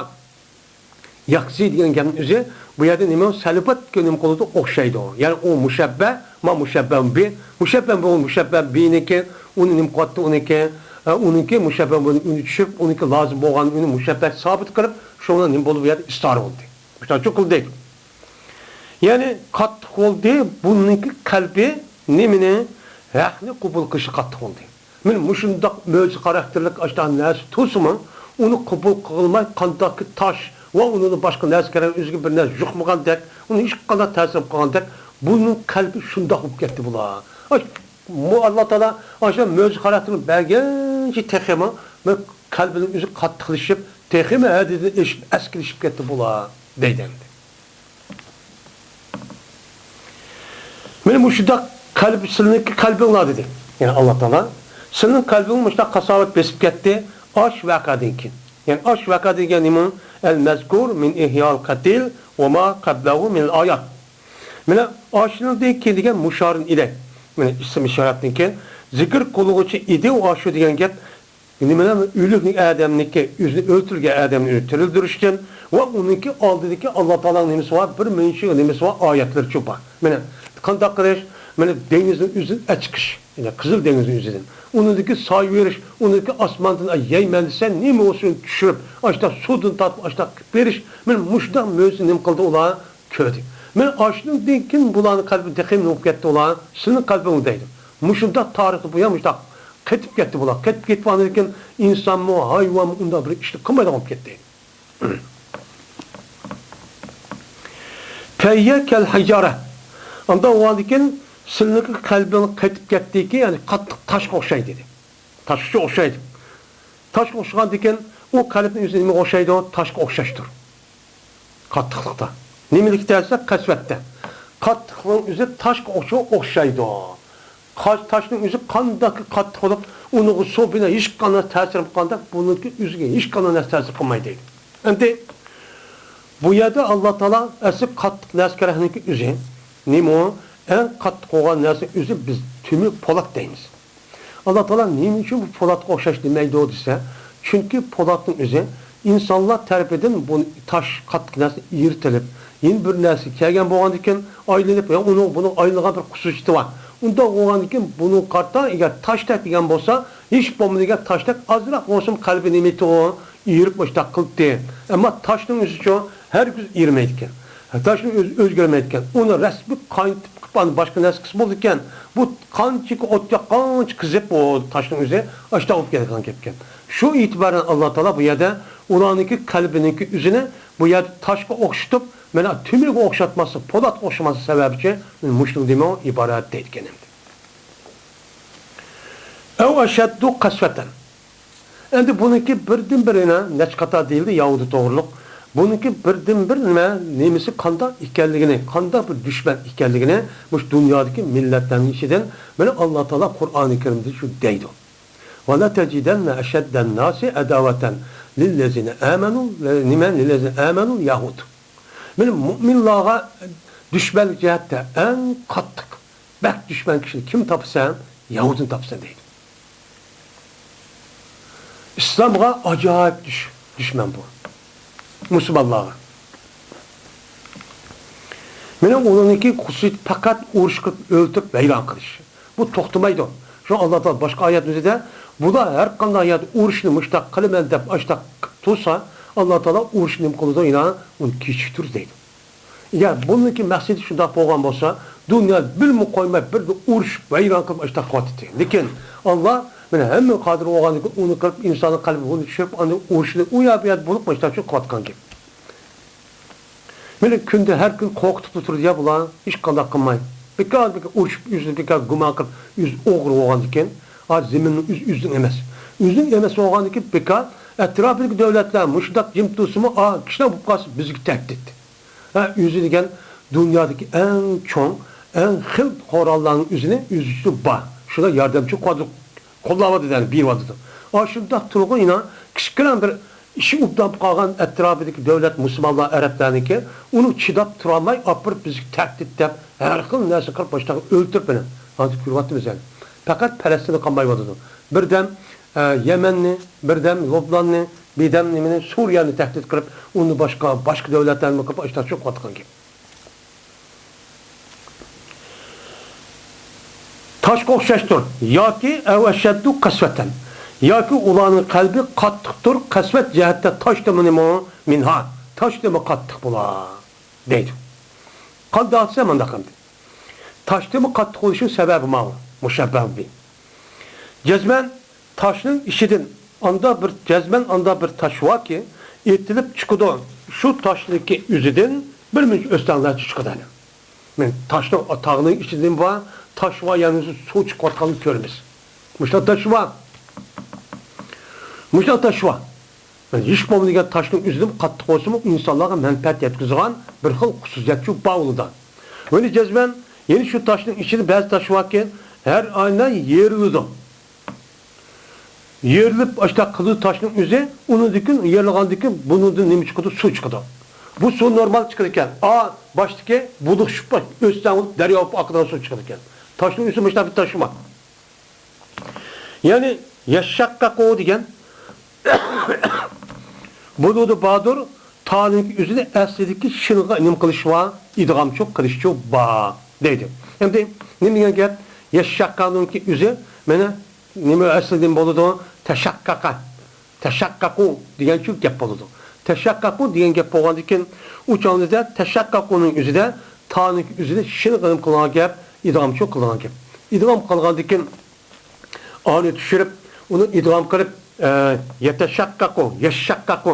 ياخشى دېگەن گەپنىڭ ئۆزى بۇ يەردە نېمە؟ سەلۇبەتكە نېمە قىلىدۇ؟ ئوخشايدۇ. يەنى ئۇ مۇشەببە، ما مۇشەببە بى، مۇشەببە بۇ مۇشەببە بىنىڭكى، ئۇنى نېمە قىلىۋاتتى؟ ئۇنىڭكى، ئە، ئۇنىڭكى مۇشەببە بۇنى ئۈنى چۈشۈرۈپ، ئۇنىڭكى لازىم بولغان ئۈنى مۇشەببە سابىت قىلىپ، شۇڭا نېمە بولدى؟ بۇ يەردە ئىستارە بولدى. مۇشۇنداق چوقۇم دەيدۇ. يەنى قاتتىق بولدى، بۇنىڭكى قەلبى نېمىنى؟ ھەقنى قوبۇل قىلىشى قاتتىق بولدى. مانا مۇشۇنداق مۆجىزە خاراكتېرلىك ئاشۇنداق نەرسە تۇرسىمۇ، ئۇنى قوبۇل قىلماي، قانداقكى تاش ۋە ئۇنىڭدىن باشقا نەرسە كېرەك، ئۆزىگە بىر نەرسە يۇقمىغاندەك، ئۇنى ھېچقانداق تەسىر قىلمىغاندەك، بۇنىڭ قەلبى شۇنداق بولۇپ كەتتى بۇلار. ئاي، مۇ-، ئاللا تائالا ئاشۇ مۆجىزە خاراكتېرنى بەرگەنچە تېخىمۇ بىر قەلبىنىڭ ئۆزى قاتتىقلىشىپ، تېخىمۇ ھەددىدىن ئېشىپ، ئەسكىلىشىپ كەتتى بۇلار، دەيدۇ ئەمدى. مانا مۇشۇنداق قەلب، سىلىنىڭكى قەلبىڭلار دېدى. يەنى ئاللا تائالا، سىلىنىڭ قەلبىڭ مۇشۇنداق قاساۋەت بېسىپ كەتتى، ئاش ۋەقەدىن كېيىن. يەنى ئاش ۋەقە دېگەن نېمە؟ ئەل مەزكۇر مىن ئىھيال قەتىل ۋە ما قەبلەھۇ مىنەل ئايات. مانا ئاشۇنىڭدىن كېيىن دېگەن مۇشارىن ئىلەي. مانا ئىسىم ئىشارەتتىن كېيىن زىكىر قىلغۇچى ئىدى ئۇ ئاشۇ دېگەن گەپ. نېمىلەر؟ ئۆلۈكنى، ئادەمنىكى، ئۆزىنى ئۆلتۈرگەن ئادەمنى ئۆزى تىرىلدۈرۈشتىن ۋە ئۇنىڭكى ئالدىدىكى ئاللا تائالانىڭ نېمىسى بار؟ بىر مۇنچە نېمىسى بار؟ ئايەتلىرىچۇ بار. مانا قانداق قىلىش؟ مانا دېڭىزنى ئۆزىدىن ئەچىقىش. يەنى قىزىل دېڭىزنى ئۆزىدىن. ئۇنىڭدىكى سايە بېرىش، ئۇنىڭدىكى ئاسماندىن يەيمەن دېسە، نېمە بولسۇن چۈشۈرۈپ، ئاشۇنداق سۇدىن تارتىپ، ئاشۇنداق قىلىپ بېرىش. مانا مۇشۇنداق مۆجىزىنى نېمە قىلدى ئۇلار؟ كۆردى. مانا ئاشۇنىڭدىن كېيىن بۇلارنىڭ قەلبى تېخىمۇ نېمە بولۇپ كەتتى ئۇلار؟ سىلىنىڭ قەلبىڭ دەيدۇ. مۇشۇنداق تارىختا بۇيان مۇشۇنداق قېتىپ كەتتى بۇلار. قېتىپ كېتىپ بولغاندىن كېيىن ئىنسانمۇ، ھايۋانمۇ ئۇنداق بىر ئىشنى قىلمايدىغان بولۇپ كەتتى. فەھىيە كەل ھىجارە. ئاندىن ئۇنىڭدىن كېيىن سىلىنىڭكى قەلبىڭ قېتىپ كەتتىكى، يەنى قاتتىق تاشقا ئوخشايدۇ دېدى. تاشقا ئوخشايدۇ. تاشقا ئوخشىغاندىكىن، ئۇ قەلبنىڭ ئۆزى نېمىگە ئوخشايدۇ؟ تاشقا ئوخشاشتۇر. قاتتىقلىقتا. نېمىلىكتە دېسە، قەسۋەتتە. قاتتىقلىقنىڭ ئۆزى تاشقا ئوخشا-، ئوخشايدۇ. قا-، تاشنىڭ ئۆزى قانداق قاتتىق بولۇپ، ئۇنىڭغا سۇ بىلەن ھېچقانداق تەسىر قىلغاندەك، بۇنىڭكى ئۆزىگە ھېچقانداق نەرسە تەسىر قىلمايدۇ دەيدۇ. ئەمدى بۇ يەردە ئاللا تائالا ئەسلى قاتتىق نەرسە كېرەكنىڭكى ئۆزى. نېمە ئۇ؟ ئەڭ قاتتىق بولغان نەرسە ئۆزى بىز تۈمى پولات دەيمىز. ئاللا تائالا نېمە ئۈچۈن بۇ پولاتقا ئوخشاش دېمەيدۇ دېسە، چۈنكى پولاتنىڭ ئۆزى ئىنسانلار تەرىپىدىن بۇ تاش قاتتىق نەرسە ئېرىتىلىپ، يەنە بىر نەرسە كەلگەن بولغاندىكىن ئايلىنىپ، يا ئۇنىڭ، بۇنىڭ ئايلىنىدىغان بىر خۇسۇسىيىتى بار. ئۇنداق بولغاندىكىن بۇنىڭغا قارىتا ئەگەر تاشتەك دېگەن بولسا، ھېچ بولمىدى دېگەن تاشتەك ئازراق بولسىمۇ قەلبى نېمە ئېيتىدۇ، ئېرىپ مۇشتاق قىلدى. ئەمما تاشنىڭ ئۆزىچۇ ھەرگىز ئېرىمەيدىكەن. تاشنىڭ ئۆزى ئۆزگەرمەيدىكەن. ئۇنى رەسمىي قاينىتىپ قىلىپ ئاندىن باشقا نەرسە قىلسا بولىدىكەن. بۇ قانچىكى ئوت ياققانچە قىزىپ، بۇ تاشنىڭ ئۆزى ئاشتاق بولۇپ كېتىدىغان گەپكەن. شۇ ئېتىبارەن ئاللا تائالا بۇ يەردە ئۇلارنىڭكى قەلبىنىڭكى ئۆزىنى بۇ يەردە تاشقا ئوخشىتىپ، مانا تۆمۈرگە ئوخشاتماسلىق، پولاتقا ئوخشىماسلىق سەۋەبىچە مۇشۇنىڭ دېمەڭ ئىبارەت دەيدىكەن ئەمدى. ئەۋ ئەشەددۇ قەسۋەتەن. ئەمدى بۇنىڭكى بىردىنبىر يەنە نەچچە قاتار دېيىلدى يەھۇدى توغرۇلۇق. بۇنىڭكى بىردىنبىر نېمە، نېمىسى قانداق ئىكەنلىكىنى، قانداق بىر دۈشمەن ئىكەنلىكىنى مۇشۇ دۇنيادىكى مىللەتلەرنىڭ ئىچىدىن مانا ئاللا تائالا قۇرئانى كەرىمدە شۇ دەيدۇ. ۋەلەتەجىدەننە ئەشەددەنناسى ئەداۋەتەن لىللەزىنە ئامەنۇ، نېمە، لىللەزىنە ئامەنۇ يەھۇد. مانا مۇئمىنلارغا دۈشمەنلىك جەھەتتە ئەڭ قاتتىق، بەك دۈشمەن كىشىنى كىم تاپىسەن؟ يەھۇدىنى تاپىسەن دەيدۇ. ئىسلامغا ئاجايىپ دۈش-، دۈشمەن بۇ. مۇسۇلمانلارغا. مانا ئۇنىڭكى خۇسۇسىيىتى پەقەت ئۇرۇش قىلىپ، ئۆلتۈرۈپ، ۋەيران قىلىش. بۇ توختىمايدۇ. شۇڭا ئاللا تائالا باشقا ئايەتنىڭ ئۆزىدە، بۇلار ھەر قانداق يەردە ئۇرۇشنى مۇشتاق قىلىمەن دەپ ئاشتاق قىلىپ تۇرسا، ئاللا تائالا ئۇرۇشنى نېمە قىلىدۇ؟ يەنە ئۇنى كېچىكتۈرىدۇ دەيدۇ. ئەگەر بۇنىڭكى مەقسىتى شۇنداق بولغان بولسا، دۇنيا بىرمۇ قويماي بىردە ئۇرۇشۇپ، ۋەيران قىلىپ ئاشتاق قىلىۋاتاتتى. لېكىن ئاللا مانا ھەممە قادىر بولغاندىن كېيىن ئۇنى قىلىپ، ئىنساننىڭ قەلبىگە ئۇنى چۈشۈرۈپ، ئاندىن ئۇرۇشنى ئۇ يەر بۇ يەردە بولۇپ ئاشتاق قىلىۋاتقان گەپ. مېنى كۈندە ھەر كۈن قورقۇتۇپلا تۇرىدۇ يا بۇلار، ھېچقانداق قىلماي. بىكار، بىكار ئۇرۇشۇپ، ئۆزىنى بىكار گۇمان قىلىپ، ئۆزى ئوغرى بولغاندىكىن، ھازىر زېمىننىڭ ئۆزى ئۆزىنىڭ ئەمەس. ئۆزىنىڭ ئەمەس بولغاندىكىن بىكار، ئەتراپىدىكى دۆلەتلەر مۇشۇنداق جىم تۇرسىمۇ، ئا، كىشىلەر بولۇپ قالسا بىزگە تەھدىت. ھە، ئۆزى دېگەن دۇنيادىكى ئەڭ چوڭ، ئەڭ خىل قوراللارنىڭ ئۆزىنى ئۆزى ئۈچۈن بار. شۇنداق ياردەمچى قىلىۋاتىدۇ. قوللاۋاتىدۇ، يەنى بېرىۋاتىدۇ. ئاشۇنداق تۇرغۇ ئىنا، كىچىككىنە بىر ئىشى ئوبدان قالغان ئەتراپىدىكى دۆلەت مۇسۇلمانلار، ئەرەبلەرنىڭكى ئۇنى چىداپ تۇرالماي ئاپىرىپ بىزگە تەھدىت دەپ ھەر خىل نەرسە قىلىپ باشلاپ ئۆلتۈرۈپ مېنى. ھازىر كۆرۈۋاتىمىز يەنى. پەقەت پەلەستىننى قالمايۋاتىدۇ. بىردەم، ئە، يەمەننى، بىردەم لۇبناننى، بىردەم نېمىنى، سۇرىيەنى تەھدىت قىلىپ، ئۇندىن باشقا، باشقا دۆلەتلەرنى قىلىپ ئاشۇنداق چوقۇۋاتقان گەپ. تاشقا ئوخشاشتۇر ياكى ئەۋ ئەشەددۇ قەسۋەتەن. ياكى ئۇلارنىڭ قەلبى قاتتىقتۇر، قەسۋەت جەھەتتە تاشتىمۇ نېمە مىنھا. تاشتىمۇ قاتتىق بۇلار. دەيدۇ. قانداق دېسە مانداق ئەمدى. تاشتىمۇ قاتتىق بولۇشنىڭ سەۋەبى ماۋۇ. مۇشەببەھ بى. جەزمەن تاشنىڭ ئىچىدىن ئاندا بىر، جەزمەن ئاندا بىر تاش باركى، ئېتىلىپ چىقىدۇ. شۇ تاشنىڭكى ئۆزىدىن بىر مۇنچە ئۆستەڭلەرچە چىقىدۇ ھەلە. مەن تاشنىڭ، تاغنىڭ ئىچىدىن بار، تاش بار، يەنى سۇ چىقىۋاتقاننى كۆرىمىز. مۇشۇنداق تاش بار. مۇشۇنداق تاش بار. مەن ھېچ بولمىدىغان تاشنىڭ ئۆزىدىن قاتتىق بولسىمۇ، ئىنسانلارغا مەنپەئەت يەتكۈزىدىغان بىر خىل خۇسۇسىيەتچۇ بار ئۇنىدا. ۋەلى جەزمەن، يەنە شۇ تاشنىڭ ئىچىدە بەزى تاش باركەن، ھەر ئاينا يېرىلىدۇ. يېرىلىپ، ئاشۇنداق قىلىدۇ تاشنىڭ ئۆزى، ئۇنىڭدىن كېيىن يېرىلغاندىن كېيىن بۇنىڭدىن نېمە چىقىدۇ؟ سۇ چىقىدۇ. بۇ سۇ نورمال چىقىدىكەن. ئا، باشتىكى بۇلۇق چۈشۈپ، ئۆستەڭ بولۇپ، دەريا بولۇپ ئاقىدىغان سۇ چىقىدىكەن. تاشنىڭ ئۆزى مۇشۇنداق بىر تاش بار. يەنى يەششەققەقۇ دېگەن بۇلۇدى باردۇر، تانىڭكى ئۆزىنى ئەسلىدىكى شىنغا نېمە قىلىش بار؟ ئىدغامچۇ قىلىشچۇ بار دەيدۇ. ئەمدى نېمە دېگەن گەپ؟ يەششەققەنىڭكى ئۆزى مانا نېمە ئەسلىدىن بولىدۇ؟ تەشەققەقە. تەشەققەقۇ دېگەنچۇ گەپ بولىدۇ. تەشەققەقۇ دېگەن گەپ بولغاندىكىن، ئۇ چاغدا تەشەققەقۇنىڭ ئۆزىدە تانىڭكى ئۆزىنى شىنغا نېمە قىلغان گەپ؟ ئىدغامچۇ قىلغان گەپ. ئىدغام قىلغاندىكىن، ئانى چۈشۈرۈپ، ئۇنى ئىدغام قىلىپ، ئە، يەتەشەققەقۇ، يەششەققەقۇ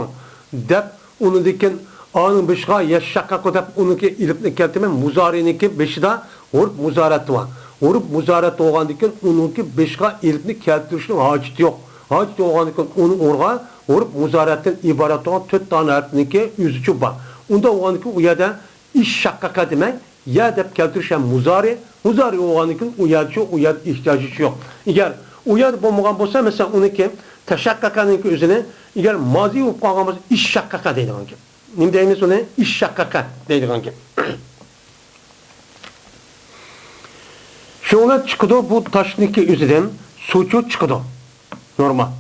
دەپ، ئۇنىڭدىن كېيىن ئانىڭ بېشىغا يەششەققەقۇ دەپ، ئۇنىڭكى ئېلىپنى كەلتۈرمەي، مۇزارىنىڭكى بېشىدا ھۇرۇپ مۇزارەت بار. ھۇرۇپ مۇزارەت بولغاندىن كېيىن، ئۇنىڭكى بېشىغا ئېلىپنى كەلتۈرۈشنىڭ ھاجىتى يوق. ھاجىتى بولغاندىن كېيىن، ئۇنىڭ ئورنىغا ھۇرۇپ مۇزارەتتىن ئىبارەت بولغان تۆت دانە ھەرپنىڭكى ئۆزىچۇ بار. ئۇنداق بولغاندىن كېيىن، ئۇ يەردە ئىششەققەقە دېمەي، يە دەپ كەلتۈرۈش ھەم مۇزارى، مۇزارى بولغاندىن كېيىن ئۇ يەردىچۇ، ئۇ يەردە ئېھتىياجىچۇ يوق. ئەگەر ئۇ يەردە بولمىغان بولسا، مەسىلەن، ئۇنىڭكى تەشەققەقەنىڭكى ئۆزىنى، ئەگەر مازى بولۇپ قالغان بولسا، ئىششەققەقە دەيدىغان گەپ. نېمە دەيمىز ئۇنى؟ ئىششەققەقە دەيدىغان گەپ. شۇڭا چىقىدۇ بۇ تاشنىڭكى ئۆزىدىن سۇچۇ چىقىدۇ. نورمال.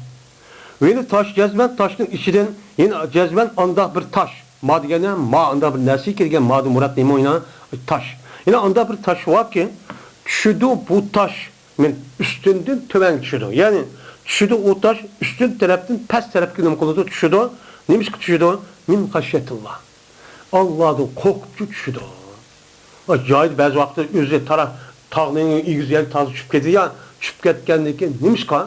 يەنە تاش جەزمەن تاشنىڭ ئىچىدىن، يەنە جەزمەن ئانداق بىر تاش. ما دېگەندە، ما ئانداق بىر نەرسە كەلگەن، مادىن مۇراد نېمە ئوينا؟ تاش. يەنە ئانداق بىر تاش باركى، چۈشىدۇ بۇ تاش، مەن ئۈستۈندىن تۆۋەنگە چۈشىدۇ. يەنى چۈشىدۇ ئۇ تاش، ئۈستۈن تەرەپتىن پەس تەرەپكە نېمە قىلىدۇ؟ چۈشىدۇ. نېمىشقا چۈشىدۇ؟ مىن خەشيەتىللا. ئاللادىن قورقۇپچۇ چۈشىدۇ. جايىدا بەزى ۋاقىتتا ئۆزى تارا-، تاغنىڭ ئېگىزى يەرگە تازا چۈشۈپ كېتىدۇ يا، چۈشۈپ كەتكەندىن كېيىن نېمىشقا؟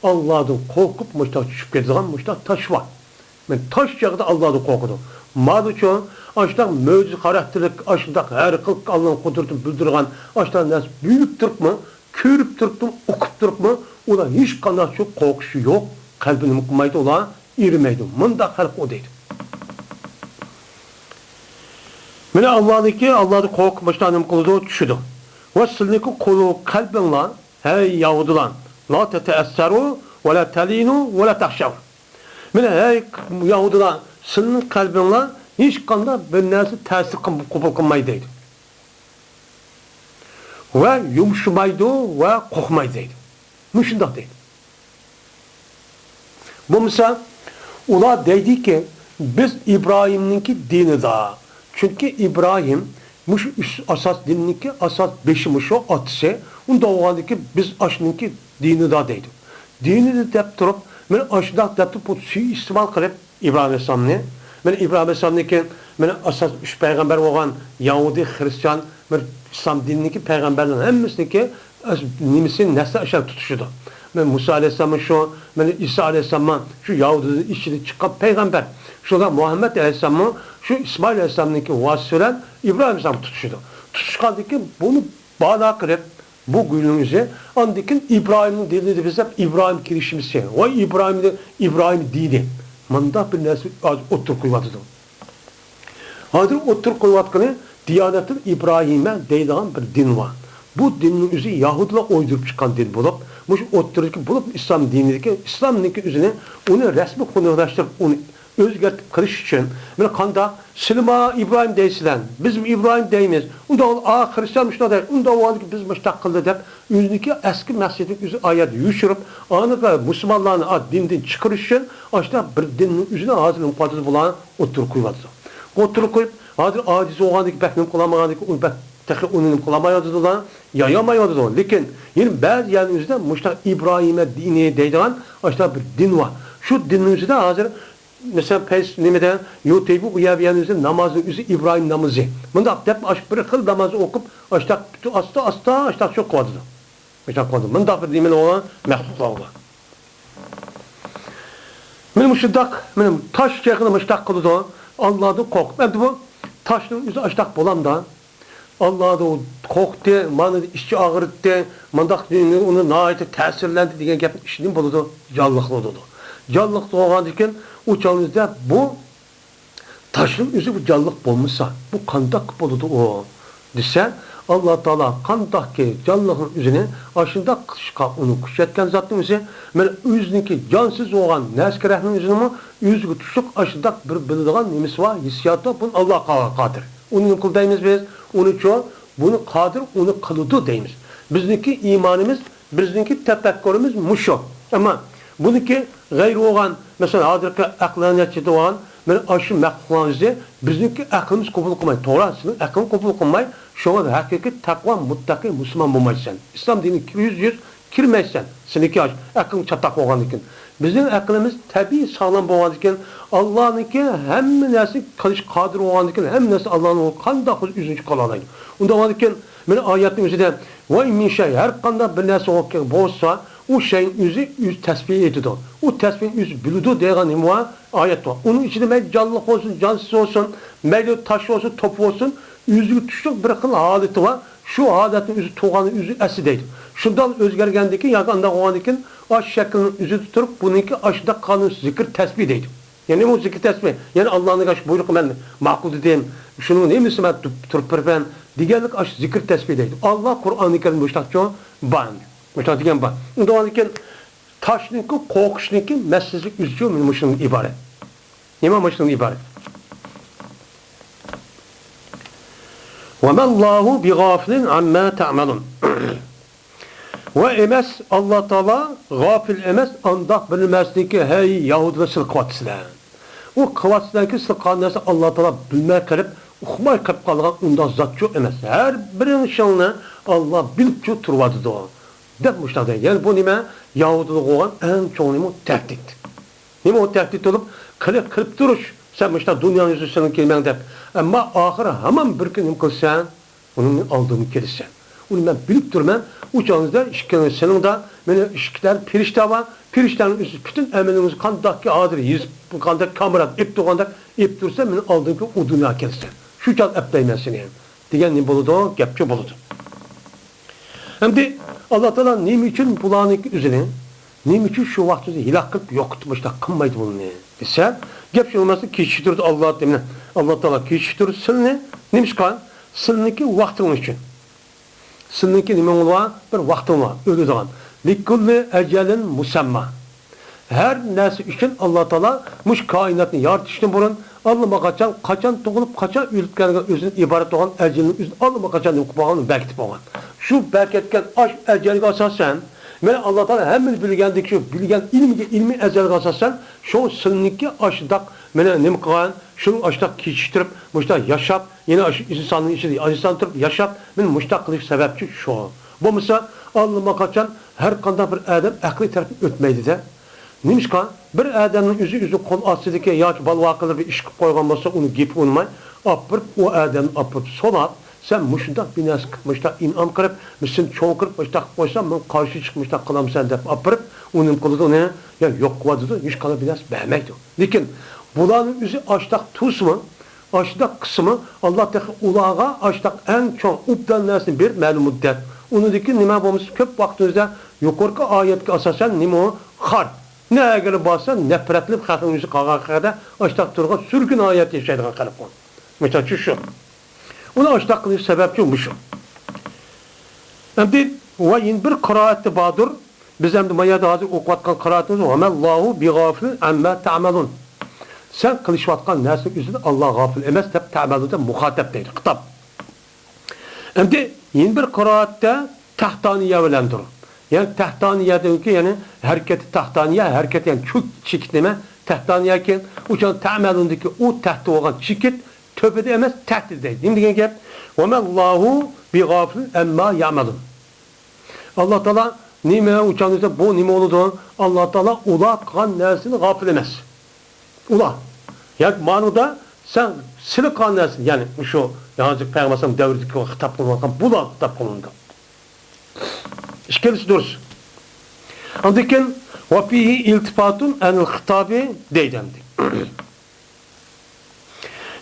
ئاللادىن قورقۇپ مۇشۇنداق چۈشۈپ كېتىدىغان مۇشۇنداق تاش بار. مەن تاش چېغىدا ئاللادىن قورقىدۇ. مالىچۇ، ئاشۇنداق مۆجىزە خاراكتېرلىك، ئاشۇنداق ھەر خىل ئاللانىڭ قۇدرىتىنى بىلدۈرىدىغان ئاشۇنداق نەرسە بىلىپ تۇرۇپمۇ، كۆرۈپ تۇرۇپمۇ، ئۇقۇپ تۇرۇپمۇ، ئۇلار ھېچقانداق شۇ قورقۇشى يوق، قەلبى نېمە قىلمايدۇ ئۇلار؟ ئېرىمەيدۇ. مۇنداق خەلق ئۇ دەيدۇ. مانا ئاللانىڭكى، ئاللادىن قورقۇپ مۇشۇنداق نېمە قىلىدۇ؟ چۈشىدۇ. ۋە سىلىنىڭكى قۇلۇ قەلبىڭلار، ھەي يەھۇدىيلار، لا تەتەئەسسەرۇ ۋە لا تەلىنۇ ۋە لا تەخشەۋ. مانا ھەي يەھۇدىيلار، سىلىنىڭ قەلبىڭلار ھېچقانداق بىر نەرسە تەسىر قىل-، قوبۇل قىلمايدۇ دەيدۇ. ۋە يۇمشىمايدۇ ۋە قورقمايدۇ دەيدۇ. مۇشۇنداق دەيدۇ. بولمىسا، ئۇلار دەيدىكى، بىز ئىبراھىمنىڭكى دىنىدا. چۈنكى ئىبراھىم مۇشۇ ئۈچ ئاساس دىننىڭكى ئاساس بېشى مۇشۇ ئاتىسى. ئۇنداق بولغاندىكىن بىز ئاشۇنىڭكى دىنىدا دەيدۇ. دىنىدا دەپ تۇرۇپ، مانا ئاشۇنداق دەپ تۇرۇپ، بۇ سۇيىئىستېمال قىلىپ، ئىبراھىم ئەلەيھىسسالامنى. مانا ئىبراھىم ئەلەيھىسسالامنىڭكى، مانا ئاساس ئۈچ پەيغەمبەر بولغان يەھۇدىي، خرىستىيان، مانا ئىسلام دىنىنىڭكى پەيغەمبەرلەرنىڭ ھەممىسىنىڭكى ئەس-، نېمىسى، نەسلى ئاشۇ تۇتىشىدۇ. مانا مۇسا ئەلەيھىسسالاممۇ شۇ، مانا ئىسا ئەلەيھىسسالاممۇ شۇ يەھۇدىينىڭ ئىچىدىن چىققان پەيغەمبەر. شۇنداق مۇھەممەد ئەلەيھىسسالاممۇ شۇ ئىسمائىل ئەلەيھىسسالامنىڭكى ۋاسىتىسى بىلەن ئىبراھىم ئەلەيھىسسالام تۇتۇشىدۇ. تۇتۇشقاندىن كېيىن بۇنى بالا قىلىپ، بۇ گۈلنىڭ ئۆزى، ئاندىن كېيىن ئىبراھىمنىڭ دىنىدا بىز دەپ ئىبراھىم كىرىشىمىز كېرەك. ۋاي ئىبراھىم، ئىبراھىم دىنى. مۇنداق بىر نەرسە ھازىر ئوتتۇرىغا قويۇۋاتىدۇ. ھازىر ئوتتۇرىغا قويۇۋاتقىنى دىيانەتۇل ئىبراھىمە دەيدىغان بىر دىن بار. بۇ دىننىڭ ئۆزى يەھۇدىيلار ئويدۇرۇپ چىققان دىن بولۇپ، مۇشۇ ئوتتۇرىدىكى بولۇپ ئىسلام دىنىدىكى، ئىسلامنىڭكى ئۆزىنى، ئۇنى رەسمىي خۇنۈكلەشتۈرۈپ، ئۇنى ئۆزگەرتىپ قىلىش ئۈچۈن، مانا قانداق، سىلىما ئىبراھىم دەيسىلەر، بىزمۇ ئىبراھىم دەيمىز، ئۇنداق ئا خرىستىيان مۇشۇنداق دەيدۇ، ئۇنداق بولغاندىكىن بىز مۇشۇنداق قىلدى دەپ، ئۆزىنىڭكى ئەسكى مەقسىتىنى ئۆزى ئايەت يوشۇرۇپ، ئانىغا مۇسۇلمانلارنى ئا دىندىن چىقىرىش ئۈچۈن ئاشۇنداق بىر دىننىڭ ئۆزىنى ھازىر نېمە قىلىۋاتىدۇ بۇلار؟ ئوتتۇرىغا قويۇۋاتىدۇ. ئوتتۇرىغا قويۇپ، ھازىر ئاجىز بولغاندىكىن، بەك نېمە قىلالمىغاندىكىن، ئۇنى بەك تېخى ئۇنى نېمە قىلالمايۋاتىدۇ، يايالمايۋاتىدۇ. لېكىن يەنە بەزى يەرنىڭ ئۆزىدە مۇشۇنداق ئىبراھىمە دىنى دەيدىغان ئاشۇنداق بىر دىن بار. شۇ دىننىڭ ئۆزىدە ھازىر، مەسىلەن، پەيس نېمىدە، يۇتۇبى ئۇ يەر، بۇ يەرنىڭ ئۆزىدە نامازنىڭ ئۆزى ئىبراھىم نامىزى. مۇنداق دەپ، ئاشۇ بىر خىل نامازنى ئوقۇپ، ئاشۇنداق پۈتۈن ئاستا، ئاستا، ئاشۇنداق شۇ قىلىۋاتىدۇ. مۇشۇنداق قىلىۋاتىدۇ. مۇنداق بىر نېمىلەر بولغان مەخلۇقلار بولغان. مانا مۇشۇنداق، مانا تاش چېغىدا مۇشۇنداق قىلىدۇ. ئاللادىن قورقۇپ. ئەمدى بۇ تاشنىڭ ئۆزى ئاشۇنداق بولامدا؟ ئاللادىن قورقتى، مانا ئىچى ئاغرىتتى، مۇنداق ئۇنى ناھايىتى تەسىرلەندى دېگەن گەپنىڭ ئىچىدىن بولىدۇ، جانلىق بولىدۇ. جانلىق بولغاندىن كېيىن ئۇ چاغدا بۇ تاشنىڭ ئۆزى بۇ جانلىق بولمىسا، بۇ قانداق بولىدۇ ئۇ؟ دېسە، ئاللا تائالا قانداقكى جانلىقنىڭ ئۆزىنى ئاشۇنداق قىلىشقا ئۇنى كۈچەتكەن زاتنىڭ ئۆزى، مانا ئۆزىنىڭكى جانسىز بولغان نەرسە كېرەكنىڭ ئۆزىنىمۇ ئۆزىگە تۇشلۇق ئاشۇنداق بىر بىلىدىغان نېمىسى بار، ھېسسىياتى بار. بۇنى ئاللا قىلغانغا قادىر. ئۇنى نېمە قىل دەيمىز بىز؟ ئۇنىچۇ، بۇنى قادىر، ئۇنى قىلىدۇ دەيمىز. بىزنىڭكى ئىمانىمىز، بىزنىڭكى تەپەككۇرىمىز مۇشۇ. ئەمما بۇنىڭكى غەيرى بولغان، مەسىلەن، ھازىرقى ئەقلانىيەتچىدە بولغان، مانا ئاشۇ مەخلۇقلارنىڭ ئۆزى بىزنىڭكى ئەقلىمىز قوبۇل قىلماي، توغرا، سېنىڭ ئەقلىڭ قوبۇل قىلماي، شۇڭا ھەقىقىي تەقۋا، مۇتتەقىي مۇسۇلمان بولمايسەن. ئىسلام دىنىگە يۈز يۈز كىرمەيسەن. سېنىڭكى ئەقلىڭ چاتاق بولغاندىن كېيىن. بىزنىڭ ئەقلىمىز تەبىئىي ساغلام بولغاندىن كېيىن، ئاللانىڭكى ھەممە نەرسىنى قىلىشقا قادىر بولغاندىن كېيىن، ھەممە نەرسە ئاللانىڭ قانداق ئۆزىنى قىلالايدۇ. ئۇنداق بولغاندىن كېيىن، مانا ئايەتنىڭ ئۆزىدە، ۋە مىن شەي، ھەر قانداق بىر نەرسە بولسا، ئۇ شەينىڭ ئۆزى، ئۆزى تەسبىھ ئېيتىدۇ. ئۇ تەسبىھنى ئۆزى بىلىدۇ دېگەن نېمە بار؟ ئايەت بار. ئۇنىڭ ئىچىدە مەيلى جانلىق بولسۇن، جانسىز بولسۇن، مەيلى تاش بولسۇن، توپا بولسۇن، ئۆزىگە تۇشلۇق بىر خىل ھالىتى بار. شۇ ھالەتنى ئۆزى تۇرغاننى ئۆزى ئەسلى دەيدۇ. شۇنداق ئۆزگەرگەندىن كېيىن ياكى ئانداق بولغاندىن كېيىن، ئاشۇ شەكىلنىڭ ئۆزىدە تۇرۇپ، بۇنىڭكى ئاشۇنداق قانۇن زىكىر تەسبىھ دەيدۇ. يەنى بۇ زىكىر تەسبىھ، يەنى ئاللانىڭ ئاشۇ بۇيرۇقى مەن ماقۇل دېدىم، شۇنىڭ نېمىسى مەن تۇ-، تۇرۇپ بېرىمەن دېگەنلىك ئاشۇ زىكىر تەسبىھ دەيدۇ. ئاللا قۇرئانى كەرىم مۇشۇنداقچۇ بار ئەمدى. مۇشۇنداق دېگەن بار. ئۇنداق بولغاندىكىن تاشنىڭكى قورقۇشنىڭكى مەسىلىسى ئۆزىچۇ مۇشۇنىڭدىن ئىبارەت. نېمە مۇشۇنىڭدىن ئىبارەت؟ وَمَا اللَّهُ بِغَافِلٍ عَمَّا تَعْمَلُونَ. ۋە ئەمەس، ئاللا تائالا غاپىل ئەمەس، ئانداق بىر نېمىسىنىكى، ھەي يەھۇدىيلار، سىلەر قىلىۋاتىسىلەر. ئۇ قىلىۋاتىسىلەركى، سىلەر قىلغان نەرسە ئاللا تائالا بىلمەي قېلىپ، ئۇقماي قېلىپ قالغان ئۇنداق زات يوق ئەمەس. ھەر بىرىڭ ئىشىڭنى ئاللا بىلىپچۇ تۇرۇۋاتىدۇ، دەپ مۇشۇنداق دەيدۇ. يەنى بۇ نېمە؟ يەھۇدىيلارغا بولغان ئەڭ چوڭ نېمە؟ تەھدىت. نېمە ئۇ تەھدىت بولۇپ، قىلىپ، قىلىپ تۇرۇش، سەن مۇشۇنداق دۇنيانى يۈزى سېنىڭ كەلمەڭ دەپ. ئەمما ئاخىرى ھامان بىر كۈن نېمە قىلىسەن؟ ئۇنىڭ ئالدىمغا كېلىسەن. ئۇنى مەن بىلىپ تۇرىمەن. ئۇ چاغىڭىزدا ئىككىڭىز سېنىڭدا مېنىڭ ئىككى دانە پىرىشتە بار. پىرىشتەنىڭ ئۆزى پۈتۈن ئەمىلىڭىزنى قانداقكى ھازىر يېزىپ، قانداق كامېرا ئېلىپ تۇرغاندەك ئېلىپ تۇرسا، مېنىڭ ئالدىمغا ئۇ دۇنياغا كېلىسەن. شۇ چاغ ئەپلەيمەن سېنى، دېگەن نېمە بولىدۇ؟ گەپچۇ بولىدۇ. ئەمدى ئاللا تائالا نېمە ئۈچۈن بۇلارنىڭكى ئۆزىنى، نېمە ئۈچۈن شۇ ۋاقىتتا ھېلاك قىلىپ يوقىتىپ مۇشۇنداق قىلمايدۇ بۇنى دېسە، گەپ شۇ ئەمەس، كېچىكتۈرىدۇ ئاللا، ئاللا تائالا كېچىكتۈرىدۇ سىلنى. نېمىشقا؟ سىلنىڭكى ۋاقتىڭ ئۈچۈن. سىلنىڭكى نېمىڭ بار؟ بىر ۋاقتىڭ بار، ئۆلىدىغان. لىكۇللى ئەجەلىن مۇسەمما. ھەر نەرسە ئۈچۈن ئاللا تائالا مۇشۇ كائىناتنى يارىتىشتىن بۇرۇن، ئاللىماقاچان، قاچان تۇغۇلۇپ، قاچان ئۆلۈپ كەلگەن ئۆزىدىن ئىبارەت بولغان ئەجىلنىڭ ئۆزىنى ئاللىماقاچان نېمە قىلىپ بولغان، بەركىتىپ بولغان. شۇ بەركەتكەن ئاش ئەجەلگە ئاساسەن، مانا ئاللا تائالا ھەممىنى بىلگەندىكى شۇ بىلگەن ئىلمىگە، ئىلمىي ئەزەلگە ئاساسەن، شۇ سىلنىڭكى ئاشۇنداق مانا نېمە قىلغان، شۇنى ئاشۇنداق كېچىكتۈرۈپ، مۇشۇنداق ياشاپ، يەنە ئاشۇ ئىنساننىڭ ئىچىدە ئىنسان تۇرۇپ ياشاپ، مانا مۇشۇنداق قىلىش سەۋەبچى شۇ. بولمىسا، ئاللىماقاچان ھەر قانداق بىر ئادەم ئەقلى تەرەپتىن ئۆتمەيدۇ-دە. نېمىشقا؟ بىر ئادەمنىڭ ئۆزى ئۆزىنىڭ قول ئاستىدىكى ياكى بالا-ۋاقىلىرى بىر ئىش قىلىپ قويغان بولسا، ئۇنى گېپى ئۇنىماي، ئاپىرىپ، ئۇ ئادەمنى ئاپىرىپ سولاپ، سەن مۇشۇنداق بىر نەرسە قىلىپ، مۇشۇنداق ئىنئام قىلىپ، سېنى چوڭ قىلىپ، مۇشۇنداق قىلىپ قويسام، مەن قارشى چىقىپ مۇشۇنداق قىلامسەن دەپ ئاپىرىپ، ئۇ نېمە قىلىدۇ ئۇنى؟ يا يوق قىلىۋاتىدۇ، ھېچقانداق بىر نەرسە بەرمەيدۇ. لېكىن بۇلارنىڭ ئۆزى ئاشتاق تۇرسىمۇ، ئاشتاق قىسمى، ئاللا تېخى ئۇلارغا ئاشتاق ئەڭ چوڭ ئوبدان نەرسىنى بېرىپ، مەلۇم مۇددەت. ئۇنىڭدىن كېيىن نېمە بولمىسا، كۆپ ۋاقتىمىزدا يۇقىرىقى ئايەتكە ئاساسەن نېمە ئۇ؟ خار. نەگىلا بارسا، نەپرەتلىنىپ، خەقنىڭ يۈزى قارىغان قەدەر ئاشتاق تۇرغان سۈرگۈن ھايات ياشايدىغان خەلق ئۇ. مىسال ئۈچۈن شۇ. ئۇنى ئاشتاق قىلىش سەۋەبچى مۇشۇ. ئەمدى ۋە يەنە بىر قىرائەتتە باردۇر. بىز ئەمدى ما يەردە ھازىر ئوقۇۋاتقان قىرائىتىمىز، «ۋەمەللاھۇ بىغافىلىن ئەمما تەئمەلۇن.» سەن قىلىشىۋاتقان نەرسىنىڭ ئۆزىدىن ئاللا غاپىل ئەمەس دەپ، تەئمەلۇن دەپ مۇخاتەپ دەيدۇ، خىتاب. ئەمدى يەنە بىر قىرائەتتە تەھتانىيە بىلەندۇر. يەنى تەھتانىيەدىكى، يەنى ھەرىكەتى تەھتانىيە، ھەرىكەت يەنى چۆك، چېكىت نېمە؟ تەھتانىيەكەن. ئۇ چاغ تەئمەلۇندىكى ئۇ تەھتە بولغان چېكىت تۆپىدە ئەمەس، تەھتىدە دەيدۇ. نېمە دېگەن گەپ؟ «ۋەمەللاھۇ بىغافىلىن ئەمما يەئمەلۇن.» ئاللا تائالا نېمە ئۇچان دېسە، بۇ نېمە بولىدۇ؟ ئاللا تائالا ئۇلار قىلغان نەرسىدىن غاپىل ئەمەس. ئۇلار. ياكى مانىدا سەن سىلى قىلغان نەرسىنى، يەنى مۇشۇ ھازىر پەيغەمبەر ئەلەيھىسسالام دەۋرىدىكى خىتاب قىلىنغان بۇلار خىتاب قىلىنىدۇ. ئىككىلىسى دۇرۇس. ئاندىن كېيىن، «ۋە فىھى ئىلتىپاتۇن ئەنىل خىتابى» دەيدۇ ئەمدى.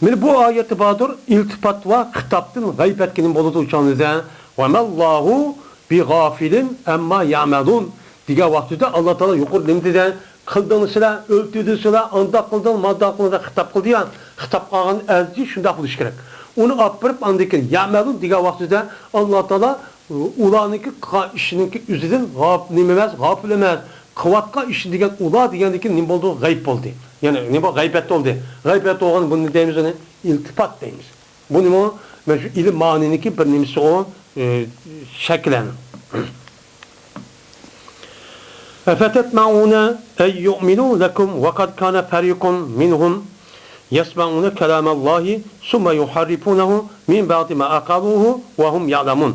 مانا بۇ ئايەتتە باردۇر، ئىلتىپات ۋە خىتابتىن غەيبەتكە نېمە بولىدۇ ئۇ چاغدا؟ «ۋەمەللاھۇ بىغافىلىن ئەمما يەئمەلۇن» دېگەن ۋاقتىدا ئاللا تائالا يۇقىرىدا نېمە دېدى؟ «قىلدىڭلار سىلەر، ئۆلتۈردۈڭلار سىلەر، ئانداق قىلدىڭلار، مانداق قىلدىڭلار» دەپ خىتاب قىلدى يا. خىتاب قىلغان ئەزىزى شۇنداق بولۇشى كېرەك. ئۇنى ئاپىرىپ، ئاندىن كېيىن «يەئمەلۇن» دېگەن ۋاقتىدا ئاللا تائالا ئۇلارنىڭكى قىلغان ئىشىنىڭكى ئۆزىدىن غاپ-، نېمە ئەمەس، غاپىل ئەمەس. قىلىۋاتقان ئىشى دېگەن ئۇلار دېگەندىن كېيىن نېمە بولدى؟ غەيب بولدى. يەنى نېمە؟ غەيبەت بولدى. غەيبەت بولغان بۇنى دەيمىز، ئۇنى ئىلتىپات دەيمىز. بۇ نېمە؟ مانا شۇ ئىلىم مانىنىڭكى بىر نېمىسى ئۇ، ئى، شەكلەن. أفتطمعون أن يؤمنوا لكم وقد كان فريق منهم يسمعون كلام الله ثم يحرفونه من بعد ما عقلوه وهم يعلمون.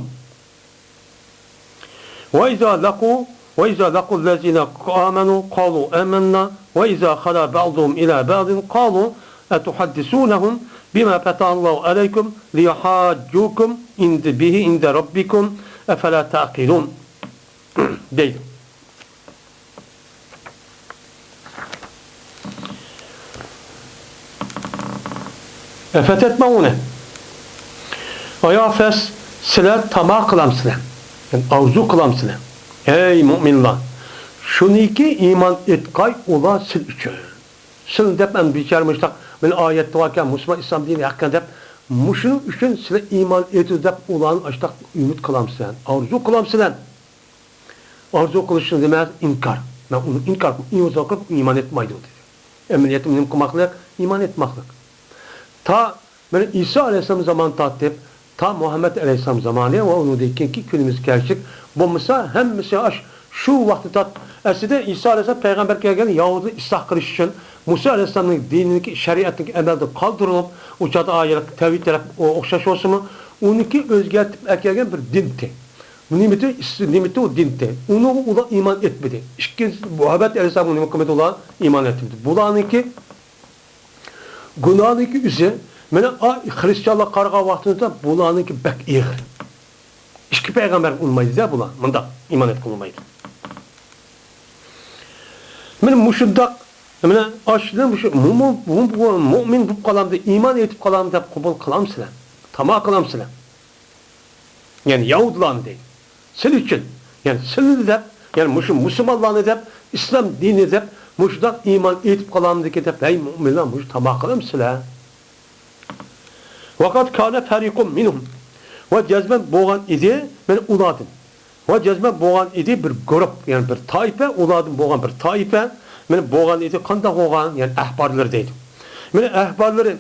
وإذا لقوا، وإذا لقوا الذين آمنوا قالوا آمنا، وإذا خلا بعضهم إلى بعض قالوا أتحدثونهم بما فتح الله عليكم ليحاجوكم عند، به عند ربكم، أفلا تعقلون؟ دەيدۇ. ئەفتەتمەئۇنە. ئايا فەس، سىلەر تاما قىلامسىلەر؟ يەنى ئارزۇ قىلامسىلەر؟ ئەي مۇئمىنلار! شۇنىكى ئىمان ئېيتقاي ئۇلار سىل ئۈچۈن. سىل دەپ مەن بىچارە مۇشتاق، مانا ئايەتتە باركەن، مۇسۇلمان ئىسلام دىنى ھەققىدە دەپ، مۇشۇنىڭ ئۈچۈن سىلەر ئىمان ئېيتىدۇ دەپ ئۇلارنى ئاشتاق ئۈمىد قىلامسىلەر؟ ئارزۇ قىلامسىلەر؟ ئارزۇ قىلىشنى دېمەس، ئىنكار. مەن ئۇنى ئىنكار قىلىمەن، ئىنكار قىلىپ ئىمان ئېيتمايدۇ دېدى. ئەمەلىيەتتە نېمە قىلماقلىق؟ ئىمان ئېيتماقلىق. تا مانا ئىسا ئەلەيھىسسالام زامان تارتىپ، تا مۇھەممەد ئەلەيھىسسالام زامانى ۋە ئۇنىڭدىن كېيىنكى كۈنىمىزگە كەلسەك، بولمىسا ھەممىسى ئاش-، شۇ ۋاقىتتا تارت-، ئەسلىدە ئىسا ئەلەيھىسسالام پەيغەمبەر كەلگەندە يەھۇدىيلار ئىسلاھ قىلىش ئۈچۈن مۇسا ئەلەيھىسسالامنىڭ دىنىنىڭكى، شەرىئەتنىڭكى ئەمەلدىن قالدۇرۇلۇپ، ئۇ چاغدا ئايەت تەۋھىد تەرەپ ئوخشاش بولسىمۇ، ئۇنىڭكى ئۆزگەرتىپ ئەكەلگەن بىر دىنتى. نېمىتى؟ ئىس-، نېمىتى ئۇ دىنتى؟ ئۇنىڭغا ئۇلار ئىمان ئېيتمىدى. ئىككىنچى، مۇھەممەد ئەلەيھىسسالامغا نېمە قىلمىدى ئۇلار؟ ئىمان ئېيتمىدى. بۇلارنىڭكى گۇناھنىڭكى ئۆزى، مانا، ئا، خرىستىيانلارغا قارىغان ۋاقتىمىزدا بۇلارنىڭكى بەك ئېغىر. ئىككى پەيغەمبەرگە ئۇنىمايدۇ-دە بۇلار، مۇنداق ئىمان ئېيتقىلى بولمايدۇ. مانا مۇشۇنداق، مانا ئاشۇنى مۇشۇ مۇ-، مۇ-، مۇ-، مۇ-، مۇئمىن بولۇپ قالامدۇ، ئىمان ئېيتىپ قالامدۇ دەپ قوبۇل قىلامسىلەر؟ تاما قىلامسىلەر؟ يەنى يەھۇدىيلارنى دەيدۇ. سىلەر ئۈچۈن، يەنى سىلىنى دەپ، يەنى مۇشۇ مۇسۇلمانلارنى دەپ، ئىسلام دىنى دەپ، مۇشۇنداق ئىمان ئېيتىپ قالامدىكى دەپ، ھەي مۇئمىنلار، مۇشۇ تاما قىلامسىلەر؟ ۋەقەد كانە فەرىقۇن مىنھۇم. ۋە جەزمەن بولغان ئىدى، مەن ئۇلاردىن. ۋە جەزمەن بولغان ئىدى بىر گۇرۇپ، يەنى بىر تائىپە، ئۇلاردىن بولغان بىر تائىپە، مەن بولغان ئىدى، قانداق بولغان؟ يەنى ئەھبارلىرى دەيدۇ. مەن ئەھبارلىرى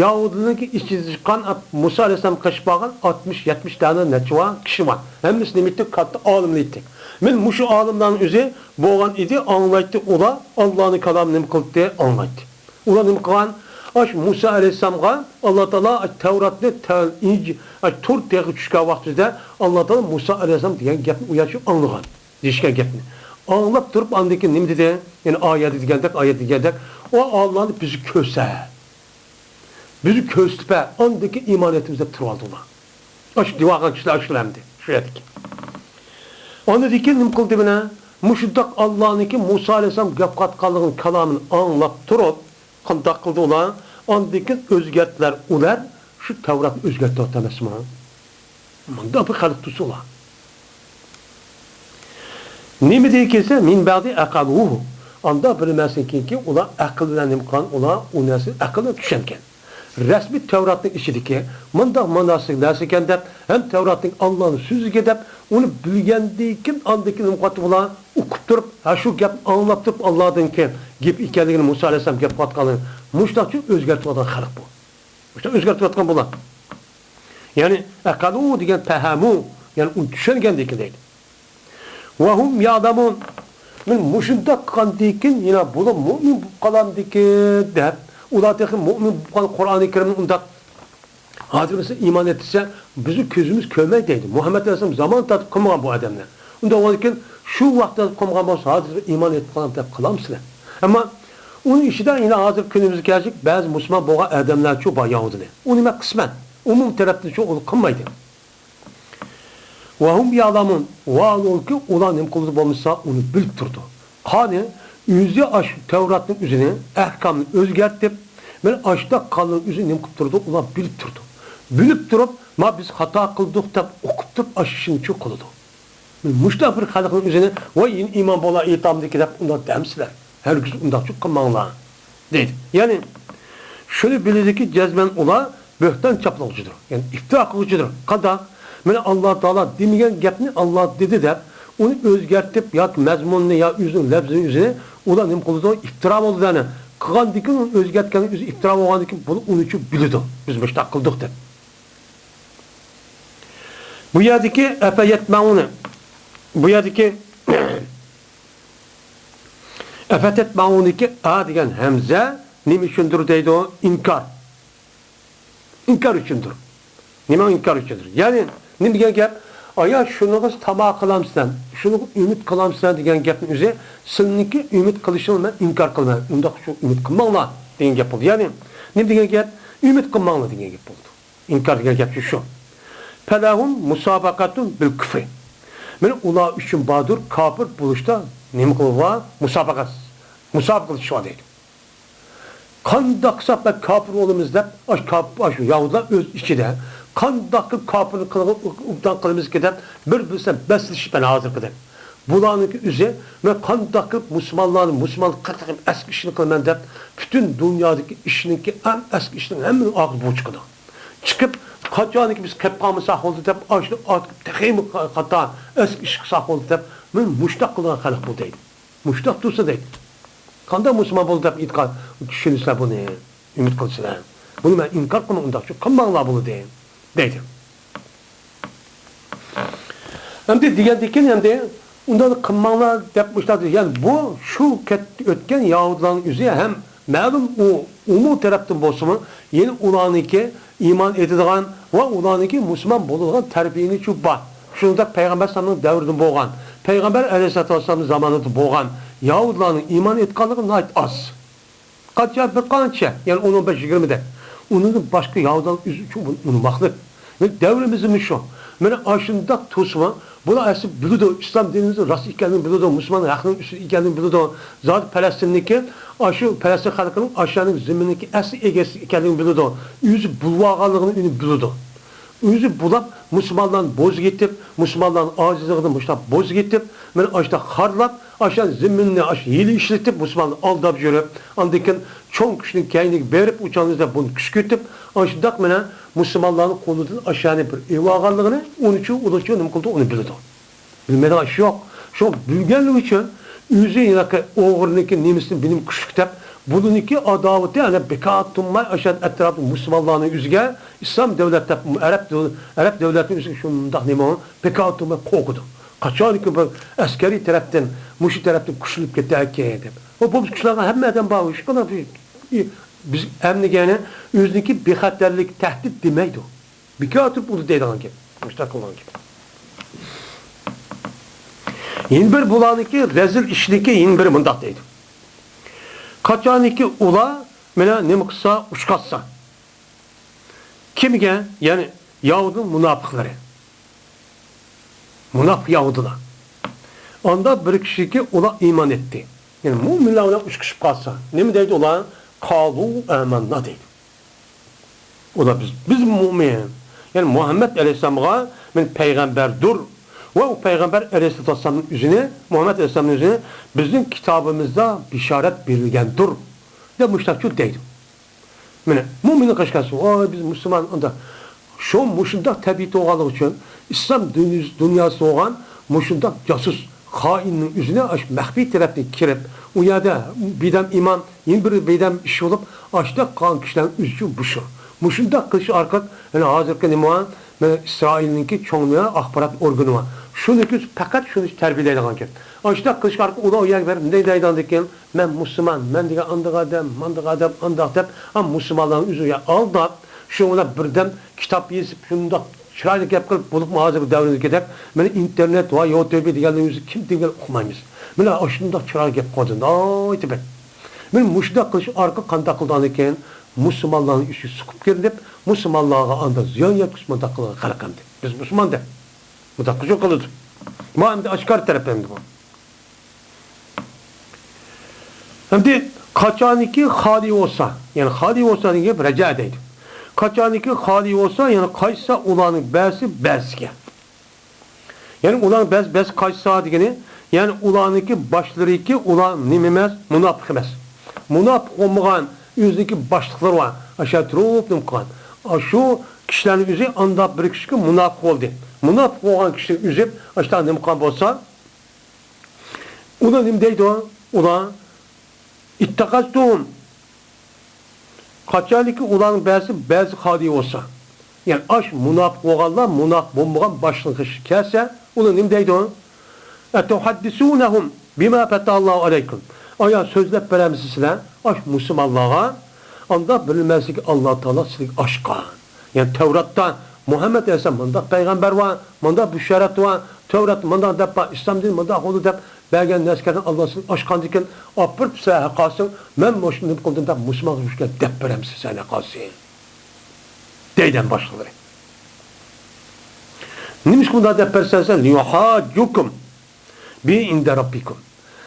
يەھۇدىيلارنىڭكى ئىچىدىن چىققان مۇسا ئەلەيھىسسالام قېشىپ بارغان ئاتمىش، يەتمىش دانە نەچچە بار كىشى بار. ھەممىسى نېمە ئىدى؟ كاتتا ئالىملار ئىدى. مەن مۇشۇ ئالىملارنىڭ ئۆزى بولغان ئىدى، ئاڭلايتتى ئۇلار، ئاللانىڭ كالامىنى نېمە قىلاتتى؟ ئاڭلايتتى. ئۇلار نېمە قىلغان؟ ئاش مۇسا ئەلەيھىسسالامغا ئاللا تائالا تەۋراتنى، تە-، ئىنجىل، ئاش تۇر تېغى چۈشكەن ۋاقتىدا ئاللا تائالا مۇسا ئەلەيھىسسالام دېگەن گەپنى ئۇ يەرچە ئاڭلىغان. دېيىشكەن گەپنى ئاڭلاپ تۇرۇپ، ئاندىن كېيىن نېمە دېدى؟ يەنى ئايەتتە دېگەندەك، ئايەتتە دېگەندەك، ئۇ ئاللانى بىزگە كۆرسەت. بىزگە كۆرسىتىپ بەر، ئاندىن كېيىن ئىمان ئېيتىمىز دەپ تۇرۇۋالدى ئۇلار. ئاشۇ دېۋالغان كىشىلەر ئاشۇلار ئەمدى، شۇ يەردىكى. ئاندىن كېيىن نېمە قىلدى مانا؟ مۇشۇنداق ئاللانىڭكى مۇسا ئەلەيھىسسالام گەپ قاتقانلىقىنى، كالامىنى ئاڭلاپ تۇرۇپ، قانداق قىلدى ئۇلار؟ ئاندىن كېيىن ئۆزگەرتتىلەر ئۇلار، شۇ تەۋراتنى ئۆزگەرتىۋاتتى ئەمەسمۇ؟ مۇنداق بىر خەلق تۇرسا ئۇلار. نېمە دېگەن كەلسە، مىن بەئدى ئەقەلۇھۇ. ئاندا بىلمەستىن كېيىنكى ئۇلار ئەقىل بىلەن نېمە قىلغان؟ ئۇلار ئۇ نەرسىنى ئەقىل بىلەن چۈشەنگەن. رەسمىي تەۋراتنىڭ ئىچىدىكى مۇنداق ماناسىلىك نەرسە ئىكەن دەپ، ھەم تەۋراتنىڭ ئاللانىڭ سۆزى ئىكەن دەپ، ئۇنى بىلگەندىن كېيىن، ئاندىن كېيىن نېمە قىلىۋاتتى بۇلار؟ ئوقۇپ تۇرۇپ، ھە، شۇ گەپنى ئاڭلاپ تۇرۇپ، ئاللادىن كېيىن گەپ ئىكەنلىكىنى، مۇسا ئەلەيھىسسالام گەپ قىلىۋاتقانلىقىنى مۇشۇنداقچە ئۆزگەرتىۋاتقان خەلق بۇ. مۇشۇنداق ئۆزگەرتىۋاتقان بۇلار. يەنى، ئەقەلۇ دېگەن پەھەمۇ، يەنى ئۇنى چۈشەنگەندىكىن دەيدۇ. ۋەھۇم يەئلەمۇن. مەن مۇشۇنداق قىلغاندىكىن، يەنە بۇلار مۇئمىن بولۇپ قالامدىكىن دەپ، ئۇلار تېخى مۇئمىن بولۇپ قالغان، قۇرئانى كەرىمنى ئۇنداق، ھازىر مەسىلەن، ئىمان ئېيتسا، بىزنىڭ كۆزىمىز كۆرمەيدۇ دەيدۇ. مۇھەممەد ئەلەيھىسسالام زامان تارتىپ قىلمىغان بۇ ئادەملەر. ئۇنداق بولغاندىكىن، شۇ ۋاقىتتا قىلمىغان بولسا، ھازىر ئىمان ئېيتىپ قالام دەپ قالامسىلەر؟ ئەمما ئۇنىڭ ئىچىدە يەنە ھازىر كۈنىمىزگە كەلسەك، بەزى مۇسۇلمان بولغان ئادەملەرچۇ بار يەھۇدىيلار. ئۇنى مەن قىسمەن، ئومۇمىي تەرەپتىنچۇ ئۇنى قىلمايدۇ. ۋەھۇم يەئلەمۇن، ۋاھالۇكى، ئۇلار نېمە قىلىدۇ بولمىسا، ئۇنى بىلىپ تۇرىدۇ. قانى، ئۆزى ئاشۇ تەۋراتنىڭ ئۆزىنى، ئەھكامىنى ئۆزگەرتىپ، مانا ئاشۇنداق قانۇننىڭ ئۆزىنى نېمە قىلىپ تۇرىدۇ؟ ئۇلار بىلىپ تۇرىدۇ. بىلىپ تۇرۇپ، ما بىز خاتا قىلدۇق دەپ ئوقۇپ تۇرۇپ، ئاشۇ ئىشنىچۇ قىلىدۇ. مۇشۇنداق بىر خەلقنىڭ ئۆزىنى، ۋاي، يەنە ئىمان بولا ئېيتامدىكى دەپ ئۇنداق دەمسىلەر. ھەرگىز ئۇنداقچۇ قىلماڭلار، دەيدۇ. يەنى، شۇنى بىلىدۇكى، جەزمەن ئۇلار بۆھتان چاپلىغۇچىدۇر، يەنى ئىپتىرا قىلغۇچىدۇر. قانداق؟ مانا ئاللا تائالا دېمىگەن گەپنى ئاللا دېدى دەپ، ئۇنى ئۆزگەرتىپ ياكى مەزمۇنىنى يا ئۆزىنىڭ لەپزىنى ئۆزىنى ئۇلار نېمە قىلىدۇ؟ ئىپتىرا بولىدۇ، يەنى قىلغاندىكىن ئۇنى ئۆزگەرتكەننىڭ ئۆزى ئىپتىرا بولغاندىكىن، بۇلار ئۇنىچۇ بىلىدۇ، بىز مۇشۇنداق قىلدۇق دەپ. بۇ يەردىكى ئەپەيەتمەئۇنى، بۇ يەردىكى ئەپەتەتمەئۇنىكى ئا دېگەن ھەمزە نېمە ئۈچۈندۇر دەيدۇ؟ ئىنكار. ئىنكار ئۈچۈندۇر. نېمە ئىنكار ئۈچۈندۇر؟ يەنى نېمە دېگەن گەپ؟ ئايا، شۇنىڭغا تاما قىلامسەن، شۇنىڭغا ئۈمىد قىلامسەن دېگەن گەپنىڭ ئۆزى، سىلىنىڭكى ئۈمىد قىلىشىڭنى مەن ئىنكار قىلىمەن. ئۇنداق شۇ ئۈمىد قىلماڭلار دېگەن گەپ بولدى. يەنى نېمە دېگەن گەپ؟ ئۈمىد قىلماڭلار دېگەن گەپ بولدى. ئىنكار دېگەن گەپ شۇ. فەلەھۇم مۇسابەقەتۇن بىل كۇفرى. مانا ئۇلار ئۈچۈن باردۇر كاپىر بولۇشتا نېمە قىلىۋا؟ مۇسابىقە. مۇسابىقە قىلىشىۋا دەيدۇ. قانداق قىلساق بەك كاپىر بولىمىز دەپ، ئاش كاپ-، ئاش يەھۇدىيلار ئۆز ئىچىدە قانداق قىلىپ كاپىرنى قىلغا-، ئوبدان قىلىمىزكى دەپ، بىر-بىرسى بىلەن بەسلىشىپ مانا ھازىرقىدەك. بۇلارنىڭكى ئۆزى، مەن قانداق قىلىپ مۇسۇلمانلارنى، مۇسۇلمانلارغا قىرىق قېتىم ئەسكى ئىشنى قىلىمەن دەپ، پۈتۈن دۇنيادىكى ئىشنىڭكى ئەڭ ئەسكى ئىشنىڭ ھەممىنىڭ ئاغزى بۇ چىقىدۇ. چىقىپ، قاچانكى بىز قېلىپ قالمىساق بولدى دەپ، ئاشۇ ئارتۇق تېخىمۇ قاتار ئەسكى ئىش قىلساق بولدى دەپ، مەن مۇشۇنداق قىلغان خەلق بۇ دەيدۇ. مۇشۇنداق تۇرسا دەيدۇ. قانداق مۇسۇلمان بولدى دەپ ئېيتقان، چۈشىنىسىلەر بۇنى، ئۈمىد قىلىسىلەر. بۇنى مەن ئىنكار قىلماي، ئۇنداقچۇ قىلماڭلار بولدى، دەيدۇ. ئەمدى دېگەندىكىن، ئەمدى ئۇنداق قىلماڭلار دەپ مۇشۇنداق دېدى. يەنى بۇ شۇ كەت-، ئۆتكەن يەھۇدىيلارنىڭ ئۆزى ھەم مەلۇم ئۇ ئۇمۇ تەرەپتىن بولسىمۇ، يەنە ئۇلارنىڭكى ئىمان ئېيتىدىغان ۋە ئۇلارنىڭكى مۇسۇلمان بولىدىغان تەربىيىنى شۇ بار. شۇنداق پەيغەمبەر ئەلەيھىسسالامنىڭ دەۋرىدە بولغان، پەيغەمبەر ئەلەيھىسسالام زامانىدا بولغان يەھۇدىيلارنىڭ ئىمان ئېيتقانلىقى ناھايىتى ئاز. قانچە، بىر قانچە، يەنى ئون، ئون بەش، يىگىرمىدەك. ئۇنىڭدىن باشقا يەھۇدىيلار ئۆزى ئۈچۈن ئۇنىماقلىق. دەۋرىمىزدىمۇ شۇ. مانا ئاشۇنداق تۇرسىمۇ، بۇلار ئەسلى بىلىدۇ، ئىسلام دىنىمىزنىڭ راست ئىكەنلىكىنى بىلىدۇ، مۇسۇلمان ھەقنىڭ ئۈستىدە ئىكەنلىكىنى بىلىدۇ. زادى پەلەستىننىكى، ئاشۇ پەلەستىن خەلقىنىڭ ئاشۇنىڭ زېمىنىنىڭكى ئەسلى ئىگىسى ئىكەنلىكىنى بىلىدۇ. ئۆزى بۇلىۋالغانلىقىنى ئۇنى بىلىدۇ. ئۆزى بۇلاپ، مۇسۇلمانلارنى بوزۇپ يېتىپ، مۇسۇلمانلارنىڭ ئاجىزلىقىدىن مۇشۇنداق بوزۇپ يېتىپ، مانا ئاشۇنداق خارلاپ، ئاشۇ زېمىننى ئاشۇ ھىيلە ئىشلىتىپ، مۇسۇلماننى ئالداپ يۈرۈپ، ئاندىن كېيىن چوڭ كۈچنىڭ كەينىگە بېرىپ، ئۇ چاغدا بۇنى كۈچكۈرتۈپ، ئاشۇنداق مانا مۇسۇلمانلارنىڭ قولىدىن ئاشۇنى بىر ئېلىۋالغانلىقىنى، ئۇنىڭ ئۈچۈن، ئۇنىڭ ئۈچۈن نېمە قىلدى، ئۇنى بىلىدۇ. بىلمەيدىغان ئىش يوق. شۇ بىلگەنلىكى ئۈچۈن ئۆزى ھېلىقى ئوغرىنىڭكى نېمىسىنى بىلىم كۈچلۈك دەپ، بۇنىڭكى ئاداۋىتى ئەنە بىكار تۇرماي، ئاشۇ ئەتراپتا مۇسۇلمانلارنىڭ ئۆزىگە ئىسلام دۆلەت دەپ، ئەرەب دۆ-، ئەرەب دۆلەتنىڭ ئۆزىگە شۇنداق نېمە بىكار تۇرماي قورقىدۇ. قاچانكى بىر ئەسكەرىي تەرەپتىن، مۇشۇ تەرەپتىن كۈچلىنىپ كېتەركى دەپ. ئۇ بۇ كۈچلەرگە ھەممە ئادەم بار، ھېچقانداق بىر، بىز ئەمدىگەنە ئۆزىنىڭكى بىخەتەرلىك، تەھدىت دېمەيدۇ. بىكار تۇرۇپ ئۇنى دەيدىغان گەپ. مۇشۇنداق قىلغان گەپ. يەنە بىر بۇلارنىڭكى رەزىل ئىشىنىڭكى يەنە بىرى مۇنداق دەيدۇ. قاچانكى ئۇلار مانا نېمە قىلسا، ئۇچقازسا. كىمگە؟ يەنى يەھۇدىينىڭ مۇناپىقلىرى. مۇناپىق يەھۇدىيلار. ئاندا بىر كىشىكى ئۇلار ئىمان ئېيتتى. يەنى مۇئمىنلار بىلەن ئۇچرىشىپ قالسا، نېمە دەيدۇ ئۇلار؟ قالۇ ئامەننا دەيدۇ. ئۇلار بىز، بىز مۇئمىن. يەنى مۇھەممەد ئەلەيھىسسالامغا مەن پەيغەمبەردۇر ۋە ئۇ پەيغەمبەر ئەلەيھىسسالاتۇ ۋەسسالامنىڭ ئۆزىنى، مۇھەممەد ئەلەيھىسسالامنىڭ ئۆزىنى بىزنىڭ كىتابىمىزدا بېشارەت بېرىلگەندۇر دەپ مۇشۇنداق دەيدۇ. مانا، مۇئمىننىڭ قېشىغا كەلسە، ۋاي، بىز مۇسۇلمان، ئۇنداق. شۇ مۇشۇنداق تەبىئىتى بولغانلىقى ئۈچۈن، ئىسلام دۇنياسى، دۇنياسى بولغان مۇشۇنداق جاسۇس، خائىننىڭ ئۆزىنى ئاشۇ مەخپىي تەرەپتىن كىرىپ، ئۇ يەردە بىردەم ئىمان، يەنە بىر بىردەم ئىش بولۇپ، ئاشۇنداق قىلغان كىشىلەرنىڭ ئۆزى ئۈچۈن بۇ شۇ. مۇشۇنداق قىلىش ئارقىلىق، يەنە ھازىرقى نېمە بار؟ مانا ئىسرائىلنىڭكى چوڭ ئاخبارات ئورگىنى بار. شۇنىڭكى ئۆزى پەقەت شۇنى تەربىيەلەيدىغان گەپ. ئاشۇنداق قىلىش ئارقىلىق ئۇلار ئۇ يەرگە بېرىپ نېمە دەيدىغاندىكىن، مەن مۇسۇلمان، مەن دېگەن ئانداق ئادەم، مانداق ئادەم، ئانداق دەپ، ھە، مۇسۇلمانلارنىڭ ئۆزىگە ئالداپ، شۇنىڭ بىلەن بىردەم كىتاب يېزىپ، شۇنداق چىرايلىق گەپ قىلىپ، بولۇپمۇ ھازىرقى دەۋردىكىدەك، مانا ئىنتېرنېت ۋە يۇتۇبى دېگەننى ئۆزى كىم دېگەن ئۇقمايمىز. مانا ئاشۇنداق چىرايلىق گەپ قىلدى، ناھايىتى بەك. مانا مۇشۇنداق قىلىش ئارقىلىق قانداق قىلىدىغاندىكىن، مۇسۇلمانلارنىڭ ئىچىگە سىقىپ كىرىپ، مۇسۇلمانلارغا ئانداق زىيان يەتكۈزۈپ، مۇنداق قىلغان خەلق ئەمدى. بىز مۇسۇلمان دەپ مۇنداق قىلىش قىلىدۇ. ما ئەمدى ئاشكارا تەرەپ ئەمدى بۇ. ئەمدى قاچانكى خالىي بولسا، يەنى خالىي بولسا دېگەن گەپ رەجە دەيدۇ. قاچانكى خالىي بولسا، يەنى قايتسا ئۇلارنىڭ بەزىسى بەزىسىگە. يەنى ئۇلارنىڭ بەز-، بەزىسى قايتسا دېگىنى، يەنى ئۇلارنىڭكى باشلىرىكى ئۇلار نېمە ئەمەس، مۇناپىق ئەمەس. مۇناپىق بولمىغان ئۆزىنىڭكى باشلىقلىرى بار. ئاشۇ تۇرۇپ نېمە قىلغان. ئاشۇ كىشىلەرنىڭ ئۆزى ئانداق بىر كىشىكى مۇناپىق بولدى. مۇناپىق بولغان كىشىنى ئۈزۈپ، ئاشۇنداق نېمە قىلغان بولسا، ئۇلار نېمە دەيدۇ؟ ئۇلار ئىتتەخەزتۇم. قاچانكى ئۇلارنىڭ بەزىسى بەزى خالىي بولسا، يەنى ئاش مۇناپىق بولغانلار مۇناپىق بولمىغان باشلىقى كەلسە، ئۇلار نېمە دەيدۇ؟ ئەتۇھەددىسۇنەھۇم بىما پەتەھاللاھۇ ئەلەيكۇم. ئايا سۆزلەپ بېرەمسىز سىلەر ئاش مۇسۇلمانلارغا؟ ئاندا بىلمەسلىكى ئاللا تائالا سىلىگە ئاچقان. يەنى تەۋراتتا مۇھەممەد ئەلەيھىسسالام مۇنداق پەيغەمبەر بار، مۇنداق بۇشارەت بار، تەۋرات مۇنداق دەپ بار، ئىسلام دىنى مۇنداق بولدى دەپ بەرگەن نەرسىلەرنى ئاللا سىلىگە ئاچقاندىكىن، ئاپىرىپ سىلەر ھەققاسىڭ، مەن مۇشۇنى نېمە قىلدىم دەپ مۇسۇلمانغا شۇ گەپ دەپ بېرەمسىز سەن ھەققاسى؟ دەيدۇ باشقىلىرى. نېمىشقا بۇنداق دەپ بەرسەن سەن؟ لىيۇھاججۇكۇم بىھى ئىندە رەببىكۇم.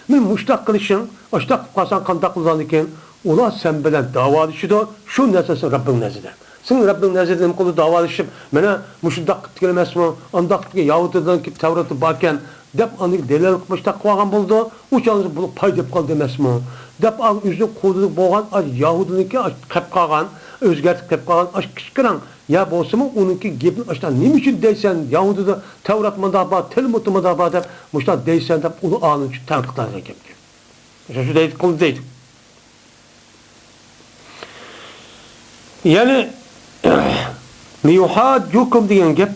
مەن مۇشتاق قىلىشىڭ، ئاشتاق قىلىپ قالساڭ قانداق قىلىدىكىن؟ ئۇلار سەن بىلەن داۋالىشىدۇ، شۇ نەرسە سەن رەببىڭ نەزىرىدە. سەن رەببىڭ نەزىرىدە نېمە قىلىدۇ؟ داۋالىشىپ، مانا مۇشۇنداق قىلىپ دېگەن ئەمەسمۇ؟ ئانداق قىلىپ يەھۇدىيلارنىڭكى تەۋراتى باركەن، دەپ ئاندىن دەلىل قىلىپ مۇشۇنداق قىلىۋالغان بولىدۇ. ئۇ چاغدا بۇلار پايدا ئېلىپ قالدى ئەمەسمۇ؟ دەپ ئۆزىنىڭ قولىدا بولغان ئاشۇ يەھۇدىينىڭكى قېلىپ قالغان، ئۆزگەرتىپ قېلىپ قالغان ئاشۇ كىچىككىنە يا بولسىمۇ ئۇنىڭكى گېپىنى ئاشۇنداق نېمە ئۈچۈن دەيسەن؟ يەھۇدىيدا تەۋرات مۇنداق بار، تەلمۇد مۇنداق بار دەپ مۇشۇنداق دەيسەن دەپ ئۇنى ئالىم ئۈچۈن تەنقىد قىلغان گەپكەن. شۇ دەيدۇ، قىلدى دەيدۇ. يەنى، لىيۇھاججۇكۇم دېگەن گەپ،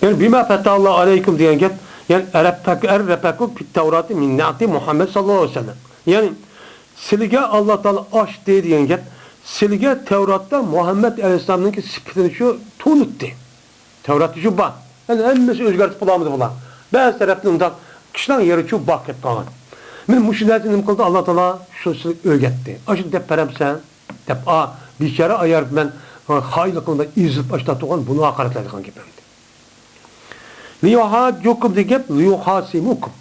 يەنى بىما پەتەھاللاھۇ ئەلەيكۇم دېگەن گەپ، يەنى ئەرەپەكۇ، ئەرەپەكۇ پىتتەۋراتى مىن نەئتى مۇھەممەد ساللاللاھۇ ئەلەيھى ۋەسەللەم. يەنى سىلىگە ئاللا تائالا ئاچتى دېگەن گەپ، سىلىگە تەۋراتتا مۇھەممەد ئەلەيھىسسالامنىڭكى سۈپىتىنى شۇ تونۇتتى. تەۋراتتا شۇ بار. يەنى ھەممىسىنى ئۆزگەرتىپ بولالمىدى بۇلار. بەزى تەرەپتىن ئۇنداق كىشىلەر يېرى شۇ باق كەپ قالغان. مانا مۇشۇ نەرسىنى نېمە قىلدى؟ ئاللا تائالا شۇنى سىلىگە ئۆگەتتى. ئاشۇنى دەپ بېرەمسەن؟ دەپ، ئا، بىچارە ئايال بىلەن، ئا، خائىنلىق قىلماي ئېزىلىپ ئاشتا تۇرغان بۇنىڭغا قارىتىلىدىغان گەپ ئەمدى. لىيۇھاججۇكۇم دېگەن گەپ، لىيۇخاسىمۇكۇم.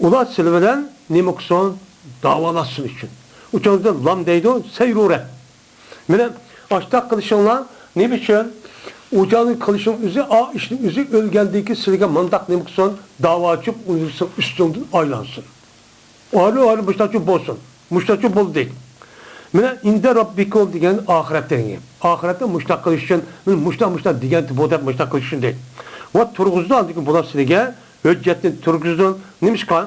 ئۇلار سىلەر بىلەن نېمە قىلسۇن؟ داۋالاشسۇن ئۈچۈن. ئۇ چاغدا لام دەيدۇ، سەيرۇرە. مانا ئاشتاق قىلىشىڭلار نېمە ئۈچۈن؟ ئۇ چاغدا قىلىشىڭ ئۆزى، ئا، ئىشنىڭ ئۆزى ئۆلگەندىن كېيىن سىلەرگە مۇنداق نېمە قىلسۇن؟ داۋا ئېچىپ، ئۇنىڭ ئۈستۈڭدىن ئايلانسۇن. ئارا، ئارا مۇشتاچۇ بولسۇن. مۇشتاچۇ بولدى. مانا ئىندە راببىكۇم دېگەن ئاخىرەتتە دېگەن. ئاخىرەتتە مۇشتاق قىلىش ئۈچۈن، مانا مۇشتاق، مۇشتاق دېگەنتى بۇ دەپ مۇشتاق قىلىش ئۈچۈن دەيدۇ. ۋە تۇرغۇزىدۇ، ئاندىن كېيىن بۇلار سىلىگە ھۆججەتنى تۇرغۇزىدۇ. نېمىشقا؟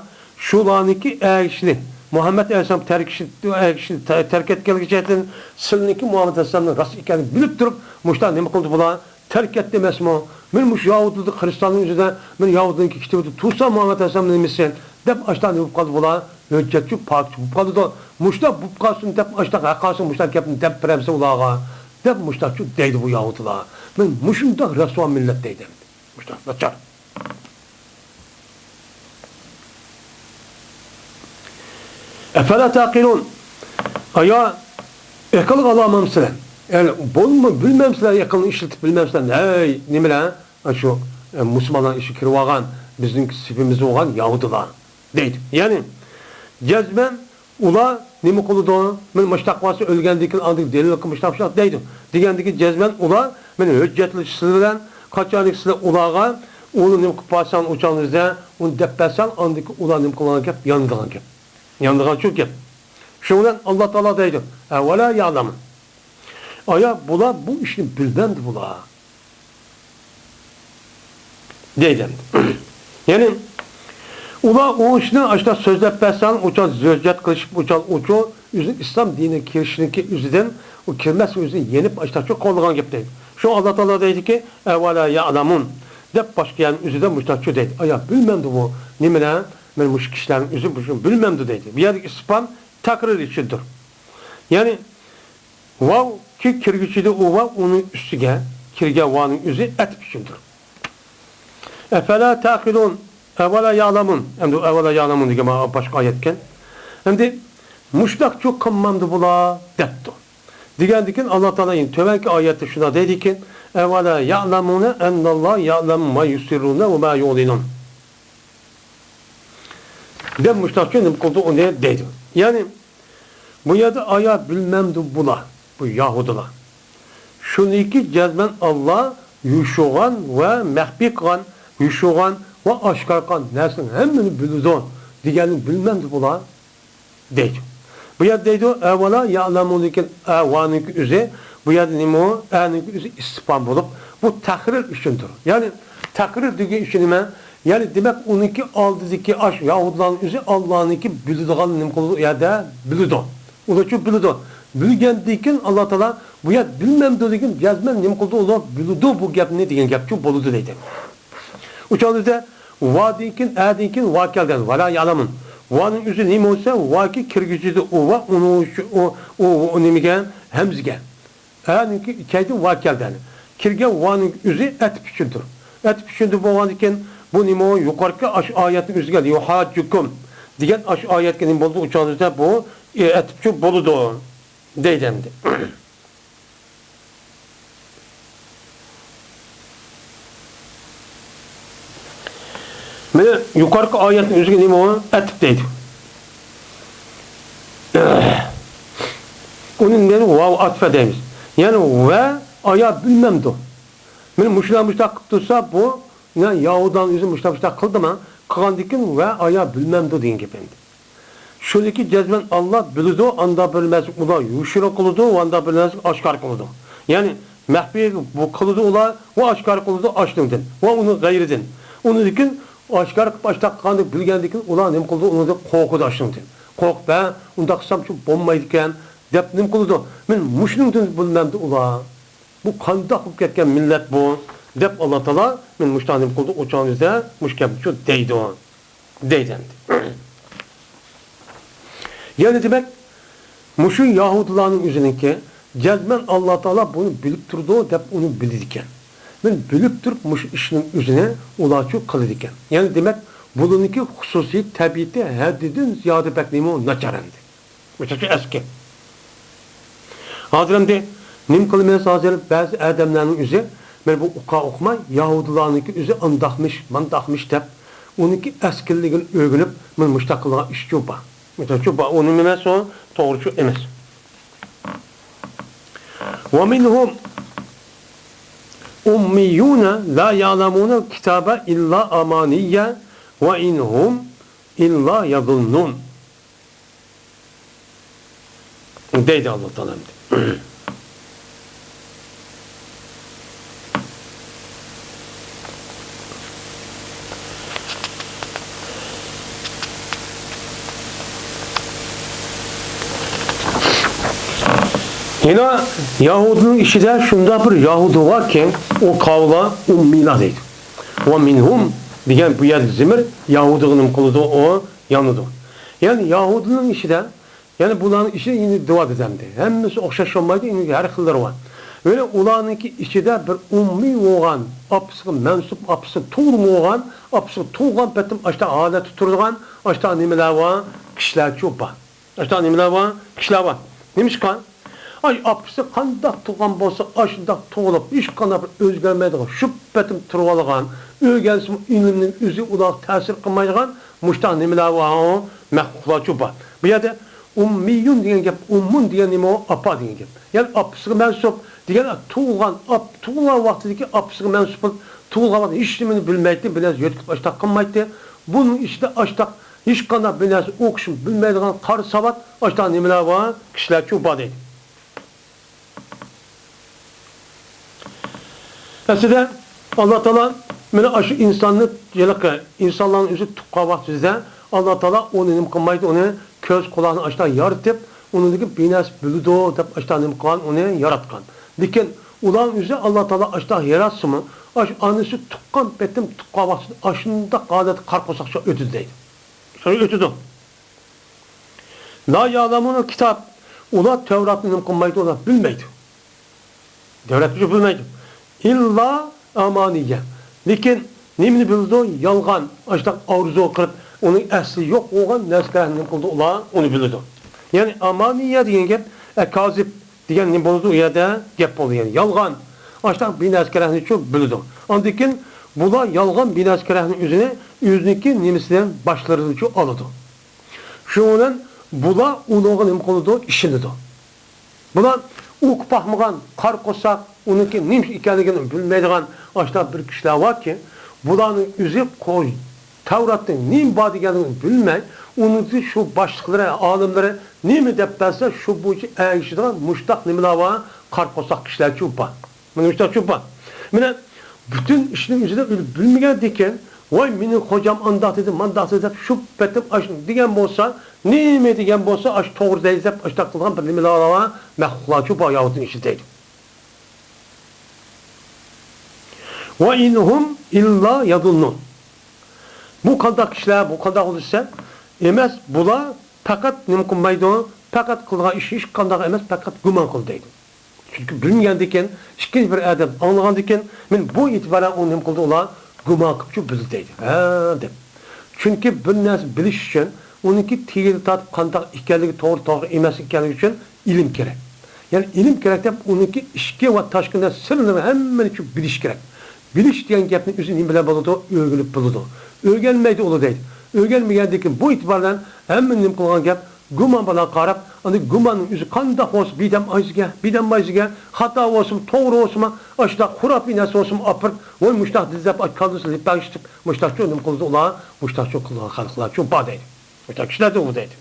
شۇلارنىڭكى ئەگىشىنى، مۇھەممەد ئەلەيھىسسالام تەركىشىنى، ئەگىشىنى تە-، تەرك ئەتكەنلىكى جەھەتتىن سىلىنىڭكى مۇھەممەد ئەلەيھىسسالامنىڭ راست ئىكەنلىكىنى بىلىپ تۇرۇپ، مۇشۇنداق نېمە قىلدى بۇلار؟ تەرك ئەتتى ئەمەسمۇ؟ مانا مۇشۇ ياھۇدىيلار، خىرىستاننىڭ ئۆزىدە، مانا ياھۇدىينىڭكى كىتابىدا تۇرسا مۇھەممەد ئەلەيھىسسالام نېمىسى دەپ ئاشۇنداق بولۇپ قالدى بۇلار. ھۆججەتچۇ پاكىتچۇ بولۇپ قالىدۇ. مۇشۇنداق بولۇپ قالسۇن دەپ ئاشۇنداق ھەققاسىڭ مۇشۇنداق گەپنى دەپ بېرەمسەن ئۇلارغا؟ دەپ مۇشۇنداقچۇ دەيدۇ بۇ ياھۇدىيلار. مانا مۇشۇنداق رەسۋا مىللەت دەيدۇ ئەمدى. مۇشۇنداق ناچار. ئەفەلا تەقىلۇن. ئايا، ئەقىلگە ئالالمامسىلەر؟ يەنى بولما، بىلمەمسىلەر، ئەقىلنى ئىشلىتىپ بىلمەمسىلەر؟ ھەي، نېمىلەر؟ شۇ، ئە، مۇسۇلمانلار ئىچىگە كىرىۋالغان، بىزنىڭ سېپىمىزدە بولغان ياھۇدىيلار دەيدۇ. يەنى جەزمەن ئۇلار نېمە قىلىدۇ؟ مانا مۇشتاق بولسا ئۆلگەندىن كېيىن ئاندىن دەلىل قىلىپ مۇشتاق، مۇشتاق دەيدۇ. دېگەندىكىن جەزمەن ئۇلار مانا ھۆججەتلىشىش سىلەر بىلەن، قاچانكى سىلەر ئۇلارغا ئۇنى نېمە قىلىپ بارساڭ، ئۇ چاغنى ئۇنى دەپ بەرسەڭ، ئاندىن كېيىن ئۇلار نېمە قىلىدىغان گەپ؟ يانىدىغان گەپ. يانىدىغان شۇ گەپ. شۇنىڭ بىلەن ئاللا تائالا دەيدۇ، ئەۋەلا يەئلەمۇن. ئايا، بۇلار بۇ ئىشنى بىلمەمدۇ بۇلار؟ دەيدۇ. يەنى، ئۇلار ئۇ ئىشنى ئاشۇنداق سۆزلەپ بەرسەڭ، ئۇچان زۆجەت قىلىشىپ، ئۇچان ئۇچۇ ئۆزىنىڭ ئىسلام دىنىگە كىرىشنىڭكى ئۆزىدىن، ئۇ كىرمەسلىك ئۆزىنى يېنىپ، ئاشۇنداقچۇ قىلىدىغان گەپ دەيدۇ. شۇ ئاللا تائالا دەيدۇكى، ئەۋەلا يەئلەمۇن دەپ باشقا يەرنىڭ ئۆزىدە مۇشۇنداقچۇ دەيدۇ. ئايا، بىلمەمدۇ بۇ نېمىلەر؟ مانا مۇشۇ كىشىلەرنىڭ ئۆزى بۇنى بىلمەمدۇ دەيدۇ. بۇ يەردىكى ئىستىفھام تەقرىر ئۈچۈندۇر. يەنى، ۋاۋ كى كىرگۈچىدە ئۇ ۋاۋ ئۇنىڭ ئۈستىگە كىرگەن ۋانىڭ ئۆزى ئەتىپ ئۈچۈندۇر. ئەفەلا تەقىلۇن، ئەۋەلا يەئلەمۇن. ئەمدى ئەۋەلا يەئلەمۇن دېگەن باشقا ئايەتكەن. ئەمدى مۇشۇنداقچۇ قىلمامدۇ بۇلار دەپتۇ. دېگەندىكىن ئاللا تائالا يەنە تۆۋەنكى ئايەتتە شۇنداق دەيدىكىن، ئەۋەلا يەئلەمۇنە ئەنناللاھە يەئلەمۇ ما يۇسىررۇنە ۋە ما يۇئلىنۇن. دەپ مۇشۇنداقچۇ نېمە قىلدى ئۇنى دەيدۇ. يەنى، بۇ يەردە ئايا بىلمەمدۇ بۇلار، بۇ ياھۇدىيلار. شۇنىكى جەزمەن ئاللا يوشۇرغان ۋە مەخپىي قىلغان، يوشۇرغان ۋە ئاشكارا قىلغان نەرسىنىڭ ھەممىنى بىلىدۇ دېگەننى بىلمەمدۇ بۇلار؟ دەيدۇ. بۇ يەردە دەيدۇ، ئەۋەلا يەئلەمۇندىكى ئەۋانىڭكى ئۆزى، بۇ يەردە نېمە ئۇ؟ ئەنىڭكى ئۆزى ئىستىفھام بولۇپ، بۇ تەقرىر ئۈچۈندۇر. يەنى تەقرىر دېگەن ئۈچۈن نېمە؟ يەنى دېمەك، ئۇنىڭكى ئالدىدىكى ئاش ياھۇدىيلارنىڭ ئۆزى ئاللانىڭكى بىلىدىغان نېمە قىلىدۇ؟ ئۇ يەردە بىلىدۇ. ئۇلارچۇ بىلىدۇ. بىلگەندىن كېيىن ئاللا تائالا بۇ يەردە بىلمەمدۇ دېگەن جەزمەن نېمە قىلدى؟ ئۇلار بىلىدۇ بۇ گەپنى دېگەن گەپچۇ بولىدۇ دەيدۇ. ئۇ چاغدا ۋادىن كېيىن، ئەدىن كېيىن ۋا كەلگەن. ۋەلا يەئلەمۇن. ۋانىڭ ئۆزى نېمە بولسا، ۋاكى كىرگۈچىدە ئۇ ۋا، ئۇنىڭ ئۈچۈن ئۇ، ئۇ، ئۇ نېمىگە؟ ھەمزىگە. ئەنىڭكى كەينىدىن ۋا كەلگەن. كىرگەن ۋانىڭ ئۆزى ئەتىپ ئۈچۈندۇر. ئەتىپ ئۈچۈندۇر بولغاندىكىن، بۇ نېمە؟ يۇقىرىقى ئاشۇ ئايەتنىڭ ئۆزىگە، يۇھاججۇكۇم دېگەن ئاشۇ ئايەتكە نېمە بولىدۇ؟ ئۇ چاغدا بۇ، ئە، ئەتىپچۇ بولىدۇ. دەيدۇ ئەمدى. مانا يۇقىرىقى ئايەتنىڭ ئۆزىگە نېمە ئۇ؟ ئەتىپ دەيدۇ. ئۇنى نېمە؟ ۋاۋ ئاتفە دەيمىز. يەنى ۋە ئايا بىلمەمدۇ. مانا مۇشۇلار مۇشۇنداق قىلىپ تۇرسا، بۇ، يەنى ياھۇدانىڭ ئۆزى مۇشۇنداق مۇشۇنداق قىلدىما؟ قىلغاندىن كېيىن ۋە ئايا بىلمەمدۇ دېگەن گەپ ئەمدى. شۇنىكى جەزمەن ئاللا بىلىدۇ، ئاندا بىلمەسلىك ئۇلار يوشۇرۇن قىلىدۇ، ئاندا بىلمەسلىك ئاشكارا قىلىدۇ. يەنى مەخپىي بۇ قىلىدۇ ئۇلار ۋە ئاشكارا قىلىدۇ ئاشۇنىڭدىن ۋە ئۇنىڭ غەيرىدىن. ئۇنىڭدىن كېيىن ئاشكارا قىلىپ ئاشۇنداق قىلغاندەك بىلگەندىن كېيىن ئۇلار نېمە قىلىدۇ؟ ئۇنىڭدىن قورقىدۇ ئاشۇنىڭدىن. قورقۇپ، ھە، ئۇنداق قىلسامچۇ بولمايدىكەن دەپ نېمە قىلىدۇ؟ مانا مۇشۇنىڭدىن بىلمەمدۇ ئۇلار. بۇ قانداق بولۇپ كەتكەن مىللەت بۇ؟ دەپ ئاللا تائالا مەن مۇشۇنداق نېمە قىلدى، ئۇ چاغنىڭ ئۆزىدە مۇشۇ گەپنى شۇ دەيدۇ. دەيدۇ ئەمدى. يەنى دېمەك، مۇشۇ يەھۇدىيلارنىڭ ئۆزىنىڭكى، جەزمەن ئاللا تائالا بۇنى بىلىپ تۇرىدۇ دەپ ئۇنى بىلىدىكەن. مەن بىلىپ تۇرۇپ مۇشۇ ئىشنىڭ ئۆزىنى ئۇلارچۇ قىلىدىكەن. يەنى دېمەك، بۇلارنىڭكى خۇسۇسىي تەبىئىتى ھەددىدىن زىيادە بەك نېمە ناچار ئەمدى. مۇشۇنچە ئەسكى. ھازىر ئەمدى نېمە قىلىمىز؟ ھازىر بەزى ئادەملەرنىڭ ئۆزى، مەن بۇ ئۇقا ئۇقماي، يەھۇدىيلارنىڭكى ئۆزى ئانداقمىش، مانداقمىش دەپ، ئۇنىڭكى ئەسكىلىكىنى ئۆگىنىپ، مەن مۇشۇنداق قىلغان ئىشچۇ بار. مۇشۇنداقچۇ بار، ئۇ نېمە ئەمەس، ئۇ توغرىچۇ ئەمەس. ومنهم أميون لا يعلمون الكتاب إلا أماني وإن هم إلا يظنون. دەيدۇ ئاللا تائالا ئەمدى. يەنە يەھۇدىينىڭ ئىچىدە شۇنداق بىر يەھۇدىي باركى، ئۇ قاۋۇللار ئۇممىيلار دەيدۇ. ۋە مىنھۇم دېگەن بۇ يەردە زېمىر يەھۇدىيغا نېمە قىلىدۇ؟ ئۇ يانىدۇ. يەنى يەھۇدىينىڭ ئىچىدە، يەنى بۇلارنىڭ ئىچىدە يەنە دەۋا دېدى ئەمدى. ھەممىسى ئوخشاش بولمايدۇ، يەنە ھەر خىللىرى بار. ۋە ئۇلارنىڭكى ئىچىدە بىر ئۇممىي بولغان، ئاپىسىغا مەنسۇپ، ئاپىسى تۇغۇلما بولغان، ئاپىسىغا تۇغۇلغان پېتىم ئاشتا ھالەتتە تۇرىدىغان، ئاشتا نېمىلەر بار؟ كىشىلەرچۇ بار. ئاشتا نېمىلەر بار؟ كىشىلەر بار. نېمىشقا؟ ئاي، ئاپىسى قانداق تۇغقان بولسا، ئاشۇنداق تۇغۇلۇپ، ھېچقانداق بىر ئۆزگەرمەيدىغان، شۇ پېتىم تۇرۇۋالغان، ئۆگەنسىمۇ ئىلىمنىڭ ئۆزى ئۇلارغا تەسىر قىلمايدىغان، مۇشۇنداق نېمىلەر بار، مەخلۇقلارچۇ بار. بۇ يەردە ئۇممىيۇن دېگەن گەپ، ئۇممۇن دېگەن نېمە ئۇ؟ ئاپا دېگەن گەپ. يەنى ئاپىسىغا مەنسۇپ دېگەن، تۇغۇلغان، ئاپ-، تۇغۇلغان ۋاقتىدىكى ئاپىسىغا مەنسۇپ بولۇپ، تۇغۇلغان ۋاقتىدا ھېچنېمىنى بىلمەيتتى، بىر نەرسە يۆتكىلىپ ئاشتاق قىلمايتتى. بۇنىڭ ئىچىدە ئاشتاق ھېچقانداق بىر نەرسە ئوقۇشمۇ بىلمەيدىغان قارا ساۋات، ئاشتاق نېمىلەر بار؟ كىشىلەرچۇ بار دەيدۇ. ئەسلىدە ئاللا تائالا مانا ئاشۇ ئىنساننى، ھېلىقى ئىنسانلارنى ئۆزى تۇغقان ۋاقتىدا ئاللا تائالا ئۇنى نېمە قىلمايدۇ، ئۇنى كۆز قۇلاقنى ئاشتاق يارىتىپ، ئۇنىڭدىكى بىر نەرسە بىلىدۇ دەپ ئاشتاق نېمە قىلغان، ئۇنى ياراتقان. لېكىن ئۇلارنىڭ ئۆزى ئاللا تائالا ئاشتاق ياراتسىمۇ، ئاشۇ ئانىسى تۇغقان پېتىم تۇغقان ۋاقتىدا ئاشۇنداق ھالەتتە قارا قورساقچە ئۆتىدۇ دەيدۇ. شۇ ئۆتىدۇ. لا يەلەمۇنە كىتاب. ئۇلار تەۋراتنى نېمە قىلمايدۇ، ئۇلار بىلمەيدۇ. تەۋراتنى بىلمەيدۇ. ئىللا ئامانىيە. لېكىن نېمىنى بىلىدۇ؟ يالغان، ئاشۇنداق ئارزۇ قىلىپ، ئۇنىڭ ئەسلى يوق بولغان نەرسىلەرنى نېمە قىلىدۇ؟ ئۇلار ئۇنى بىلىدۇ. يەنى ئامانىيە دېگەن گەپ، ئەكازىب دېگەن نېمە بولىدۇ؟ ئۇ يەردە گەپ بولىدۇ. يەنى يالغان، ئاشۇنداق بىر نەرسىلەرنىچۇ بىلىدۇ. ئاندىن كېيىن بۇلار يالغان بىر نەرسىلەرنىڭ ئۆزىنى ئۆزىنىڭكى نېمىسى بىلەن باشلىرىدىچۇ ئالىدۇ. شۇنىڭ بىلەن بۇلار ئۇنىڭغا نېمە قىلىدۇ؟ ئىشىنىدۇ. بۇلار ئۇقۇپ باقمىغان، قارا قورساق، ئۇنىڭكى نېمە ئىكەنلىكىنى بىلمەيدىغان ئاشۇنداق بىر كىشىلەر باركى، بۇلارنىڭ ئۆزى قوي، تەۋراتتا نېمە بار دېگەنلىكىنى بىلمەي، ئۇنىڭكى شۇ باشلىقلىرى، ئالىملىرى نېمە دەپ بەرسە، شۇ بويىچە ئەگىشىدىغان مۇشتاق نېمىلەر بار؟ قارا قورساق كىشىلەرچۇ بار. مانا مۇشۇنداق چوپان. مانا پۈتۈن ئىشنىڭ ئۆزىدە ئۆزى بىلمىگەندىكىن، ۋاي، مېنىڭ خوجام ئانداق دېدى، مانداق دېدى دەپ، شۇ پېتىم ئاشۇ دېگەن بولسا، نېمە دېگەن بولسا، ئاشۇ توغرا دەيدۇ دەپ، ئاشۇنداق قىلغان بىر نېمىلەر بار، مەخلۇقلارچۇ بار يەھۇدىينىڭ ئىچىدە دەيدۇ. ۋە ئىنھۇم ئىللا يەزۇننۇن. بۇ قانداق كىشىلەر، بۇ قانداق بولسا، ئەمەس، بۇلار پەقەت نېمە قىلمايدۇ، پەقەت قىلغان ئىش ھېچقانداق ئەمەس، پەقەت گۇمان قىلىدۇ دەيدۇ. چۈنكى بىلمىگەندىكىن، ئىككىنچى بىر ئادەم ئاڭلىغاندىكىن، مەن بۇ ئېتىبارەن ئۇنى نېمە قىلدى، ئۇلار گۇمان قىلىپچۇ بىلدى دەيدۇ. ھە، دەپ. چۈنكى بىر نەرسە بىلىش ئۈچۈن، ئۇنىڭكى تېگىدە تارتىپ قانداق ئىكەنلىكى، توغرا، توغرا ئەمەس ئىكەنلىكى ئۈچۈن ئىلىم كېرەك. يەنى ئىلىم كېرەك دەپ، ئۇنىڭكى ئىچكى ۋە تاشقى نەرسە سىرلىرى ھەممىنى چۈ بىلىش كېرەك. بىلىش دېگەن گەپنى ئۆزى نېمە بىلەن بولىدۇ؟ ئۆگىنىپ بولىدۇ. ئۆگەنمەيدۇ ئۇلار دەيدۇ. ئۆگەنمىگەندىكىن بۇ ئېتىبارەن ھەممە نېمە قىلغان گەپ گۇمان بىلەن قاراپ، ئاندىن گۇماننىڭ ئۆزى قانداق بولسا، بىدەم ئايزىگە، بىدەم ئايزىگە، خاتا بولسىمۇ، توغرا بولسىمۇ، ئاشۇنداق خۇراپىي نەرسە بولسىمۇ ئاپىرىپ، ۋاي مۇشۇنداق دېدى دەپ، كاللىسىنى لىپاگىشتىپ، مۇشۇنداقچۇ نېمە قىلىدۇ ئۇلار، مۇشۇنداقچۇ قىلىدىغان خەلقلەرچۇ بار دەيدۇ. مۇشۇنداق كىشىلەردۇ ئۇ دەيدۇ.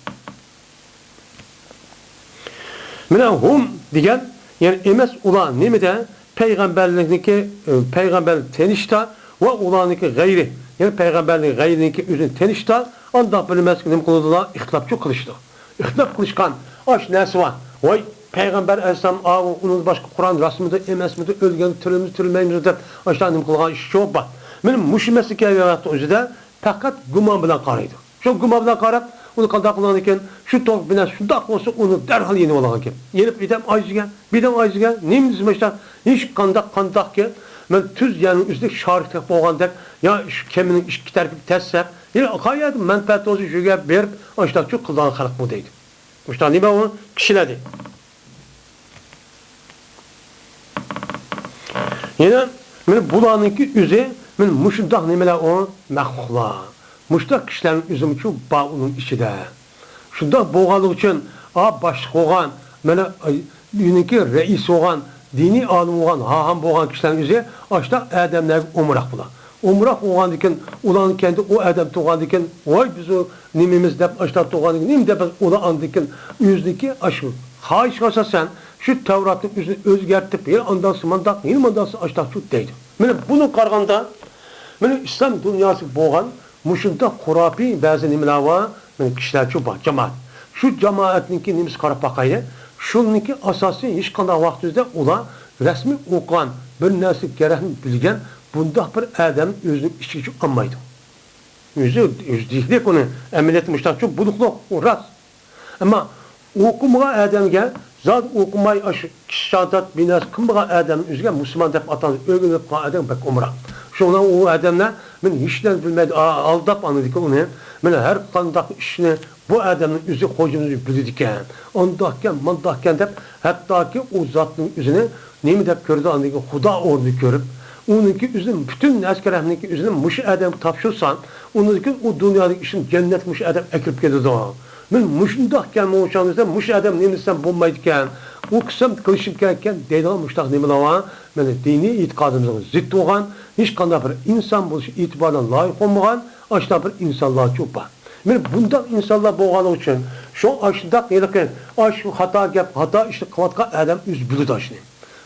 مانا ھۇم دېگەن، يەنى ئەمەس ئۇلار نېمىدە؟ پەيغەمبەرلىكنىڭكى، ئە، پەيغەمبەرنى تېنىشتا ۋە ئۇلارنىڭكى غەيرى، يەنى پەيغەمبەرنىڭ غەيرىنىڭكى ئۆزىنى تېنىشتا، ئانداق بىلمەسلىك نېمە قىلىدۇلار؟ ئىختىلاپچۇ قىلىشىدۇ. ئىختىلاپ قىلىشقان ئاش نەرسە بار. ۋاي، پەيغەمبەر ئەلەيھىسسالام، ئاۋۇ ئۇنىڭدىن باشقا قۇرئان راستمىدۇ، ئەمەسمىدۇ، ئۆلگەندە تىرىلىمىز، تىرىلمەيمىز دەپ ئاشۇنداق نېمە قىلغان ئىشى يوق بار. مانا مۇشۇ مەسىلىگە كەلگەن ۋاقىتنىڭ ئۆزىدە پەقەت گۇمان بىلەن قارايدۇ. شۇ گۇمان بىلەن قاراپ، ئۇنى قانداق قىلغان ئىكەن؟ شۇ توغرا بىر نەرسە شۇنداق بولسا، ئۇنى دەرھال يېنىۋالغان ئىكەن. يېنىپ ئادەم ئاجىز ئىكەن، بىر ئادەم ئاجىز ئىكەن، نېمە دېسە مۇشۇنداق، ھېچقانداق قانداقكى، مەن تۈز يەرنىڭ ئۈستىدە شارىك بولغاندەك، يا شۇ كېمىنىڭ ئىككى تەرىپى تەسسەپ، يا قايەردە مەنپەئەت بولسا، شۇ يەرگە بېرىپ، ئاشۇنداق شۇ قىلىدىغان خەلق بۇ دەيدۇ. مۇشۇنداق نېمە ئۇ كىشىلەر دەيدۇ. يەنە مانا بۇلارنىڭكى ئۆزى، مانا مۇشۇنداق نېمىلەر ئۇ مەخلۇقلار. مۇشۇنداق كىشىلەرنىڭ ئۆزىمۇچۇ بار ئۇنىڭ ئىچىدە. شۇنداق بولغانلىقى ئۈچۈن، ئا، باشلىق بولغان، مانا، ئۆينىڭكى رەئىسى بولغان، دىنىي ئالىم بولغان، ھاھام بولغان كىشىلەرنىڭ ئۆزى ئاشۇنداق ئادەملەرگە ئومراق بولار. ئومراق بولغاندىكىن، ئۇلارنىڭ كەينىدە ئۇ ئادەم تۇرغاندىكىن، ۋاي، بىز ئۇ نېمىمىز دەپ ئاشۇنداق تۇرغاندىكىن، نېمە دەپ بىز ئۇلار ئاندىكىن ئۆزىنىڭكى ئاشۇ خاھىشىغا ئاساسەن شۇ تەۋراتنىڭ ئۆزىنى ئۆزگەرتىپ، يەنە ئانداقسى مانداق، يەنە مانداقسى ئاشۇنداقچۇ دەيدۇ. مانا بۇنىڭغا قارىغاندا، مانا ئىسلام دۇنياسىدا بولغان مۇشۇنداق خۇراپىي بەزى نېمىلەر بار، مانا كىشىلەرچۇ بار، جامائەت. شۇ جامائەتنىڭكى نېمىسىگە قاراپ باقايلى. شۇنىڭكى ئاساسى ھېچقانداق ۋاقىتتا ئۇلار رەسمىي ئوقۇغان، بىر نەرسە گەرەكنى بىلگەن بۇنداق بىر ئادەمنى ئۆزىنىڭ ئىچىگىچۇ ئالمايدۇ. ئۆزى، ئۆزى دېيىلىك ئۇنى، ئەمەلىيەتتە مۇشۇنداقچۇ بولۇقلۇق، ئۇ راست. ئەمما ئوقۇمىغان ئادەمگە، زادى ئوقۇماي ئاشۇ كىشى شاھادەت بىناسى قىلمىغان ئادەمنى ئۆزىگە مۇسۇلمان دەپ ئاتالىدۇ، ئۆگىنىپ قالغان ئادەم بەك ئومراق. شۇڭا ئۇ ئادەملەر مانا ھېچ نەرسە بىلمەيدۇ، ئا-، ئالداپ ئاندىكىن ئۇنى، مانا ھەر قانداق ئىشنى بۇ ئادەمنىڭ ئۆزى خوجىمىز بىلىدىكەن، ئانداقكەن، مانداقكەن دەپ، ھەتتاكى ئۇ زاتنىڭ ئۆزىنى نېمە دەپ كۆرىدۇ، ئاندىن كېيىن خۇدا ئورنىدا كۆرۈپ، ئۇنىڭكى ئۆزىنى پۈتۈن ئەسكەرەمنىڭكى ئۆزىنى مۇشۇ ئادەمگە تاپشۇرسام، ئۇنىڭدىن كېيىن ئۇ دۇنيادىكى ئىشنى جەننەتكە مۇشۇ ئادەم ئەكىرىپ كېلىدۇ. مەن مۇشۇنداق كەلمىگۈچىڭىزدە مۇشۇ ئادەم نېمە دېسەم بولمايدىكەن، ئۇ قىلسام قىلىشىم كېرەككەن دەيدىغان مۇشۇنداق نېمىلەر بار. مانا دىنىي ئېتىقادىمىزغا زىت بولغان، ھېچقانداق بىر ئىنسان بولۇش ئېتىبارىغا لايىق بولمىغان ئاشۇنداق بىر ئىنسانلارچۇ بار. مانا بۇنداق ئىنسانلار بولغانلىقى ئۈچۈن شۇ ئاشۇنداق ھېلىقى ئاشۇ خاتا گەپ، خاتا ئىشنى قىلىۋاتقان ئادەم ئۆزى بىلىدۇ ئاشۇنى.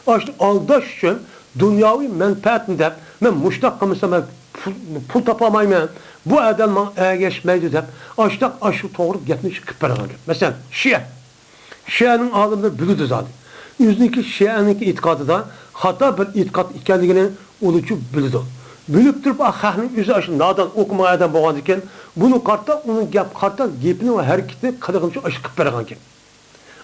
ئاشۇنى ئالداش ئۈچۈن دۇنياۋى مەنپەئەتنى دەپ، مەن مۇشۇنداق قىلمىسام مەن پۇل، پۇل تاپالمايمەن، بۇ ئادەم ماڭا ئەگەشمەيدۇ دەپ، ئاشۇنداق ئاشۇ توغرا گەپنى قىلىپ بەرگەن گەپ. مەسىلەن، شىئە. شىئەنىڭ ئالىملىرى بىلىدۇ زادى. ئۆزىنىڭكى شىئەنىڭكى ئېتىقادىدا خاتا بىر ئېتىقاد ئىكەنلىكىنى ئۇلىچۇ بىلىدۇ. بىلىپ تۇرۇپ، ئا، خەقنىڭ ئۆزى ئاشۇ نادان ئوقۇمىغان ئادەم بولغاندىكىن، بۇنى قارىتا، ئۇنىڭ گەپ قارىتا، گېپىنى ۋە ھەرىكىتىنى قىلىغىنىچۇ ئاشۇ قىلىپ بەرگەن گەپ.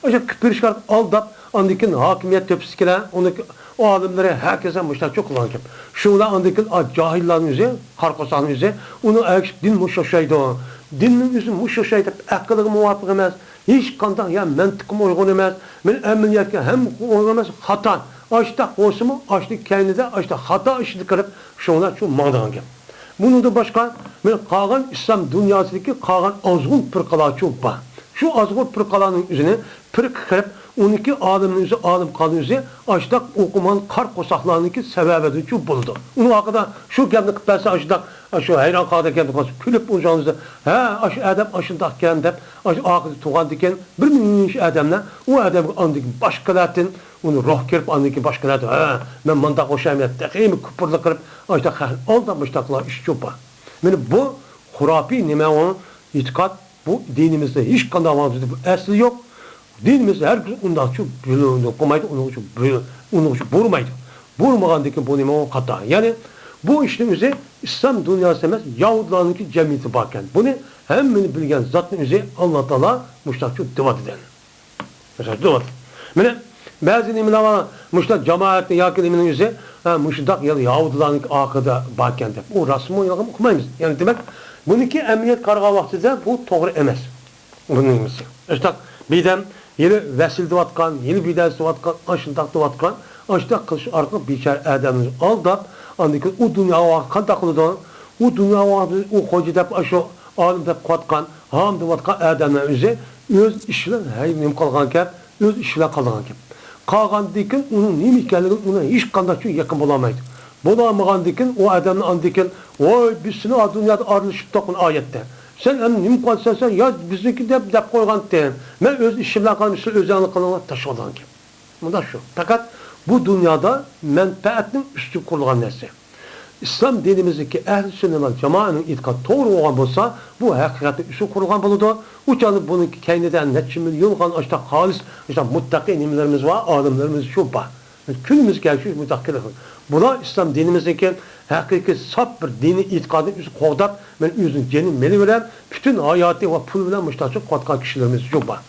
ئاشۇ قىلىپ بېرىشكە ئالداپ، ئاندىن كېيىن ھاكىمىيەت تۆپىسىدىكىلەر، ئۇنىڭ ئالىملىرى، ھەر كەسلەر مۇشۇنداقچۇ قىلغان گەپ. شۇڭا ئاندىن كېيىن، ئا، جاھىللارنىڭ ئۆزى، قارا قورساقنىڭ ئۆزى، ئۇنىڭ ئەگىشىپ دىن مۇشۇ ئوخشايدۇ. دىننىڭ ئۆزى مۇشۇ ئوخشايدۇ دەپ، ئەقىلگە مۇۋاپىق ئەمەس، ھېچقانداق يا مەنتىققىمۇ ئۇيغۇن ئەمەس، مەن ئەمەلىيەتكە ھەم ئۇيغۇن ئەمەس، خاتا. ئاشتاق بولسىمۇ، ئاشتىق كەينىدە، ئاشتاق خاتا ئىشنى قىلىپ، شۇڭلار شۇ ماڭىدىغان گەپ. بۇنىڭدىن باشقا، مەن قالغان ئىسلام دۇنياسىدىكى قالغان ئازغۇن پىرقىلارچۇ بار. شۇ ئازغۇن پىرقىلارنىڭ ئۆزىنى پىرقە قىلىپ، ئۇنىڭكى ئالىمنىڭ ئۆزى، ئالىم قالدى ئۆزى، ئاشتاق ئوقۇمىغان قارا قورساقلارنىڭكى سەۋەبىدىنچۇ بولىدۇ. ئۇنىڭ ھەققىدە شۇ گەپنى قىلىپ بەرسە، ئاشۇنداق، شۇ ھەيران قالغان گەپنى قىلسا، كۈلۈپ ئۇنىڭ ئۆزى، ھە، ئاشۇ ئادەم ئاشۇنداقكەن دەپ، ئاشۇ ئارقىدا تۇرغاندىكىن، بىر مىڭ ئادەملەر ئۇ ئادەمگە ئاندىن كېيىن باش قىلاتىن، ئۇنى روھ كىرىپ، ئاندىن كېيىن باش قىلاتىن، ھە، مەن مانداق ئوخشايمەن، تېخىمۇ كۇپۇرلۇق قىلىپ، ئاشۇنداق خەقنى ئالداپ، مۇشۇنداقلار ئىشچۇ بار. مانا بۇ خۇراپىي نېمە ئۇ ئېتىقاد؟ بۇ دىنىمىزدە ھېچقانداق ۋاقىتتا بۇ ئەسلى يوق. دىنىمىز ھەرگىز ئۇنداقچۇ بۇيرۇق قىلمايدۇ، ئۇنىڭ ئۈچۈن بۇيرۇ-، ئۇنىڭ ئۈچۈن بۇيرۇمايدۇ. بۇيرۇمىغاندىن كېيىن بۇ نېمە ئۇ خاتا. يەنى بۇ ئىشنىڭ ئۆزى ئىسلام دۇنياسى ئەمەس، يەھۇدىيلارنىڭكى جەمئىيىتى باركەن. بۇنى ھەممىنى بىلگەن زاتنىڭ ئۆزى ئاللا تائالا مۇشۇنداقچۇ دېۋاتىدۇ. مانا بەزى نېمىلەر بار، مۇشۇنداق جامائەتنى ياكى نېمىنىڭ ئۆزى، ھە، مۇشۇنداق يەنە يەھۇدىيلارنىڭكى ئارقىدا باركەن دەپ، ئۇ راستمۇ يالغانمۇ ئۇقمايمىز. يەنى دېمەك، بۇنىڭكى ئەمەلىيەتكە قارىغان ۋاقتىدا بۇ توغرا ئەمەس. بۇنىڭ نېمىسى؟ ئاشۇنداق بىردەم ھېلى ۋەسىل دەۋاتقان، ھېلى بىدەت دەۋاتقان، ئاشۇنداق دەۋاتقان، ئاشۇنداق قىلىش ئارقىلىق بىچارە ئادەمنى ئالداپ، ئاندىن كېيىن ئۇ دۇنياغا قانداق قىلىدۇ؟ ئۇ دۇنياغا ئۇ خوجا دەپ، ئاشۇ ئالىم دەپ قىلىۋاتقان، ھام دەۋاتقان ئادەمنىڭ ئۆزى ئۆز ئىشى بىلەن ھەي نېمە قالغانكەن، ئۆز ئىشى بىلەن قالىدىغان گەپ. قالغاندىن كېيىن ئۇنىڭ نېمە ئىكەنلىكىنى ئۇنىڭ ھېچقانداقچۇ يېقىن بولالمايدۇ. بولالمىغاندىن كېيىن ئۇ ئادەمنى ئاندىن كېيىن، ۋاي، بىز سېنى ئا دۇنيادا ئارىلىشىپتۇق، مانا ئايەتتە. سەن ئەمدى نېمە قىلىسەن سەن؟ يا بىزنىڭكى دەپ، دەپ قويغانتىم. مەن ئۆز ئىشىم بىلەن قالىمەن، سىلەر ئۆزۈڭلار قىلىڭلار، تاشلىۋالىدىغان گەپ. مۇنداق شۇ. پەقەت بۇ دۇنيادا مەنپەئەتنىڭ ئۈستىگە قۇرۇلغان نەرسە. ئىسلام دىنىمىزدىكى ئەھلى سۈننە ۋەل جامائەنىڭ ئېتىقادى توغرا بولغان بولسا، بۇ ھەقىقەتنىڭ ئۈستىگە قۇرۇلغان بولىدۇ. ئۇ چاغدا بۇنىڭ كەينىدە نەچچە مىليونغان ئاشۇنداق خالىس، ئاشۇنداق مۇتتەقىي نېمىلىرىمىز بار، ئالىملىرىمىز شۇ بار. كۈنىمىزگە شۇ مۇنداق كېلىدۇ. بۇلار ئىسلام دىنىمىزنىڭكى ھەقىقىي ساپ بىر دىنىي ئېتىقادىنى ئۆزى قوغداپ، مەن ئۆزىنىڭ جېنىنى مېلى بىلەن پۈتۈن ھاياتى ۋە پۇل بىلەن مۇشتاقچىلىق قىلىۋاتقان كىشىلىرىمىز شۇ بار.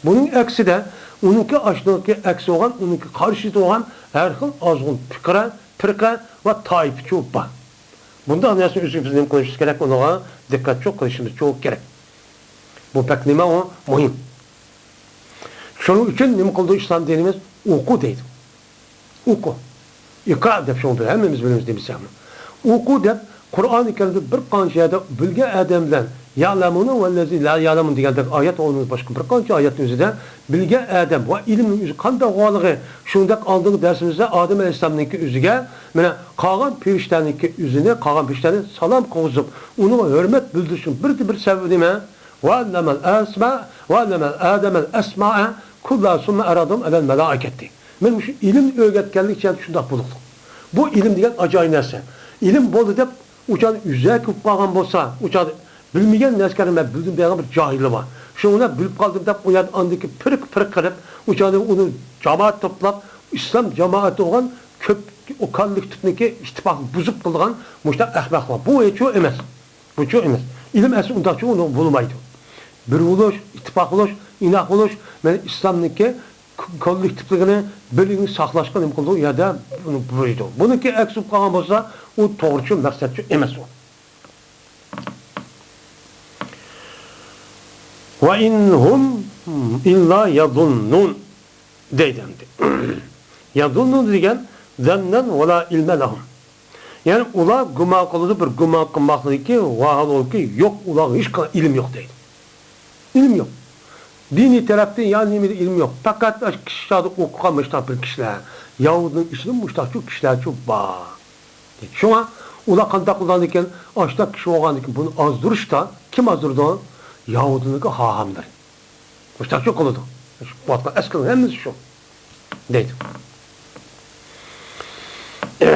بۇنىڭ ئەكسىدە، ئۇنىڭكى ئاشۇنىڭكى ئەكسى بولغان، ئۇنىڭكى قارشىسى بولغان ھەر خىل ئازغۇن پىقرە، پىرقە ۋە تائىپە شۇ بار. بۇنداق نەرسىنى ئۆزىگە بىز نېمە قىلىشىمىز كېرەك؟ ئۇنىڭغا دىققەت چوق قىلىشىمىز چوق كېرەك. بۇ بەك نېمە ئۇ؟ مۇھىم. شۇنىڭ ئۈچۈن نېمە قىلىدۇ ئىسلام دىنىمىز؟ ئوقۇ دەيدۇ. ئوقۇ. ئىقرا دەپ شۇنى ھەممىمىز بىلىمىز دېمىسەكمۇ. ئوقۇ دەپ قۇرئانى كەرىمدە بىر قانچە يەردە بىلگەن ئادەم بىلەن يەلەمۇنە ۋەللەزى لا يەلەمۇن دېگەندەك ئايەت ئورنىدا باشقا بىر قانچە ئايەتنىڭ ئۆزىدە بىلگەن ئادەم ۋە ئىلىمنىڭ ئۆزى قانداق بولغانلىقى، شۇنداق ئالدىنقى دەرسىمىزدە ئادەم ئەلەيھىسسالامنىڭكى ئۆزىگە مانا قالغان پېرىشتەنىڭكى ئۆزىنى، قالغان پېرىشتەنى سالام قىلغۇزۇپ، ئۇنىڭغا ھۆرمەت بىلدۈرۈشنىڭ بىردىن بىر سەۋەبى نېمە؟ ۋەئەللەمەل ئەسما، ۋەئەللەمە ئادەمەل ئەسمائە كۇللا سۇممە ئەرەدۇم ئەلەل مەلائىكەتتى. مەن مۇشۇ ئىلىمنى ئۆگەتكەنلىك ئۈچۈن شۇنداق بولدۇق. بۇ ئىلىم دېگەن ئاجايىپ نەرسە. ئىلىم بولدى دەپ ئۇ چاغدا ئۆزەك بولۇپ قالغان بولسا، ئۇ چاغدا بىلمىگەن نەرسىگە مەن بىلدىم دېگەن بىر جاھىلى بار. شۇنىڭ بىلەن بىلىپ قالدىم دەپ ئۇ يەردە ئاندىكى پىرق پىرق قىلىپ، ئۇ چاغدا ئۇنى جامائەت توپلاپ، ئىسلام جامائىتى بولغان كۆپ، ئۇ كوللېكتىپنىڭكى ئىتتىپاقنى بۇزۇپ قىلىدىغان مۇشۇنداق ئەخمەقلار. بۇ ھېچ ئۇ ئەمەس. بۇچۇ ئەمەس. ئىلىم ئەسلى ئۇنداقچۇ ئۇنىڭ بولمايدۇ. بىر بولۇش، ئىتتىپاق بولۇش، ئىناق بولۇش، مەن ئىسلامنىڭكى ك-، كوللېكتىپلىقىنى، بىرلىكىنى ساقلاشقا نېمە قىلىدۇ؟ ئۇ يەردە بۇنى بۇيرۇيدۇ. بۇنىڭكى ئەكس بولۇپ قالغان بولسا، ئۇ توغرىچۇ، مەقسەتچۇ ئەمەس ئۇ. ۋە ئىن ھۇم ئىللا يەزۇننۇن دەيدۇ ئەمدى. يەزۇننۇن دېگەن زەننەن ۋە لا ئىلمە لەھۇم. يەنى ئۇلار گۇمان قىلىدۇ، بىر گۇمان قىلماقلىقى، ۋاھالەنكى يوق، ئۇلارغا ھېچقانداق ئىلىم يوق دەيدۇ. ئىلىم يوق. دىنىي تەرەپتىن يا نېمىدە ئىلىم يوق. پەقەت ئاشۇ كىشىلەردە ئوقۇغان مۇشۇنداق بىر كىشىلەر، يەھۇدىينىڭ ئىچىدە مۇشۇنداقچۇ كىشىلەرچۇ بار. شۇڭا ئۇلار قانداق قىلغاندىكىن، ئاشۇنداق كىشى بولغاندىكىن بۇنى ئازدۇرۇشتا كىم ئازدۇرىدۇ؟ يەھۇدىينىڭكى خاھاملىرى. مۇشۇنداقچۇ قىلىدۇ. شۇ قىلىۋاتقان ئەسكىنىڭ ھەممىسى شۇ. دەيدۇ. ئە،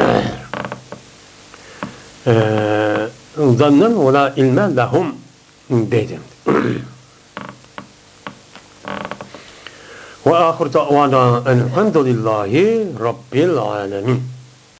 زەننەن ۋە لا ئىلمە لەھۇم دەيدۇ. ۋە ئاخىر دەئۋانا ئەلھەمدۇلىللاھى رەببىل ئالەمىن.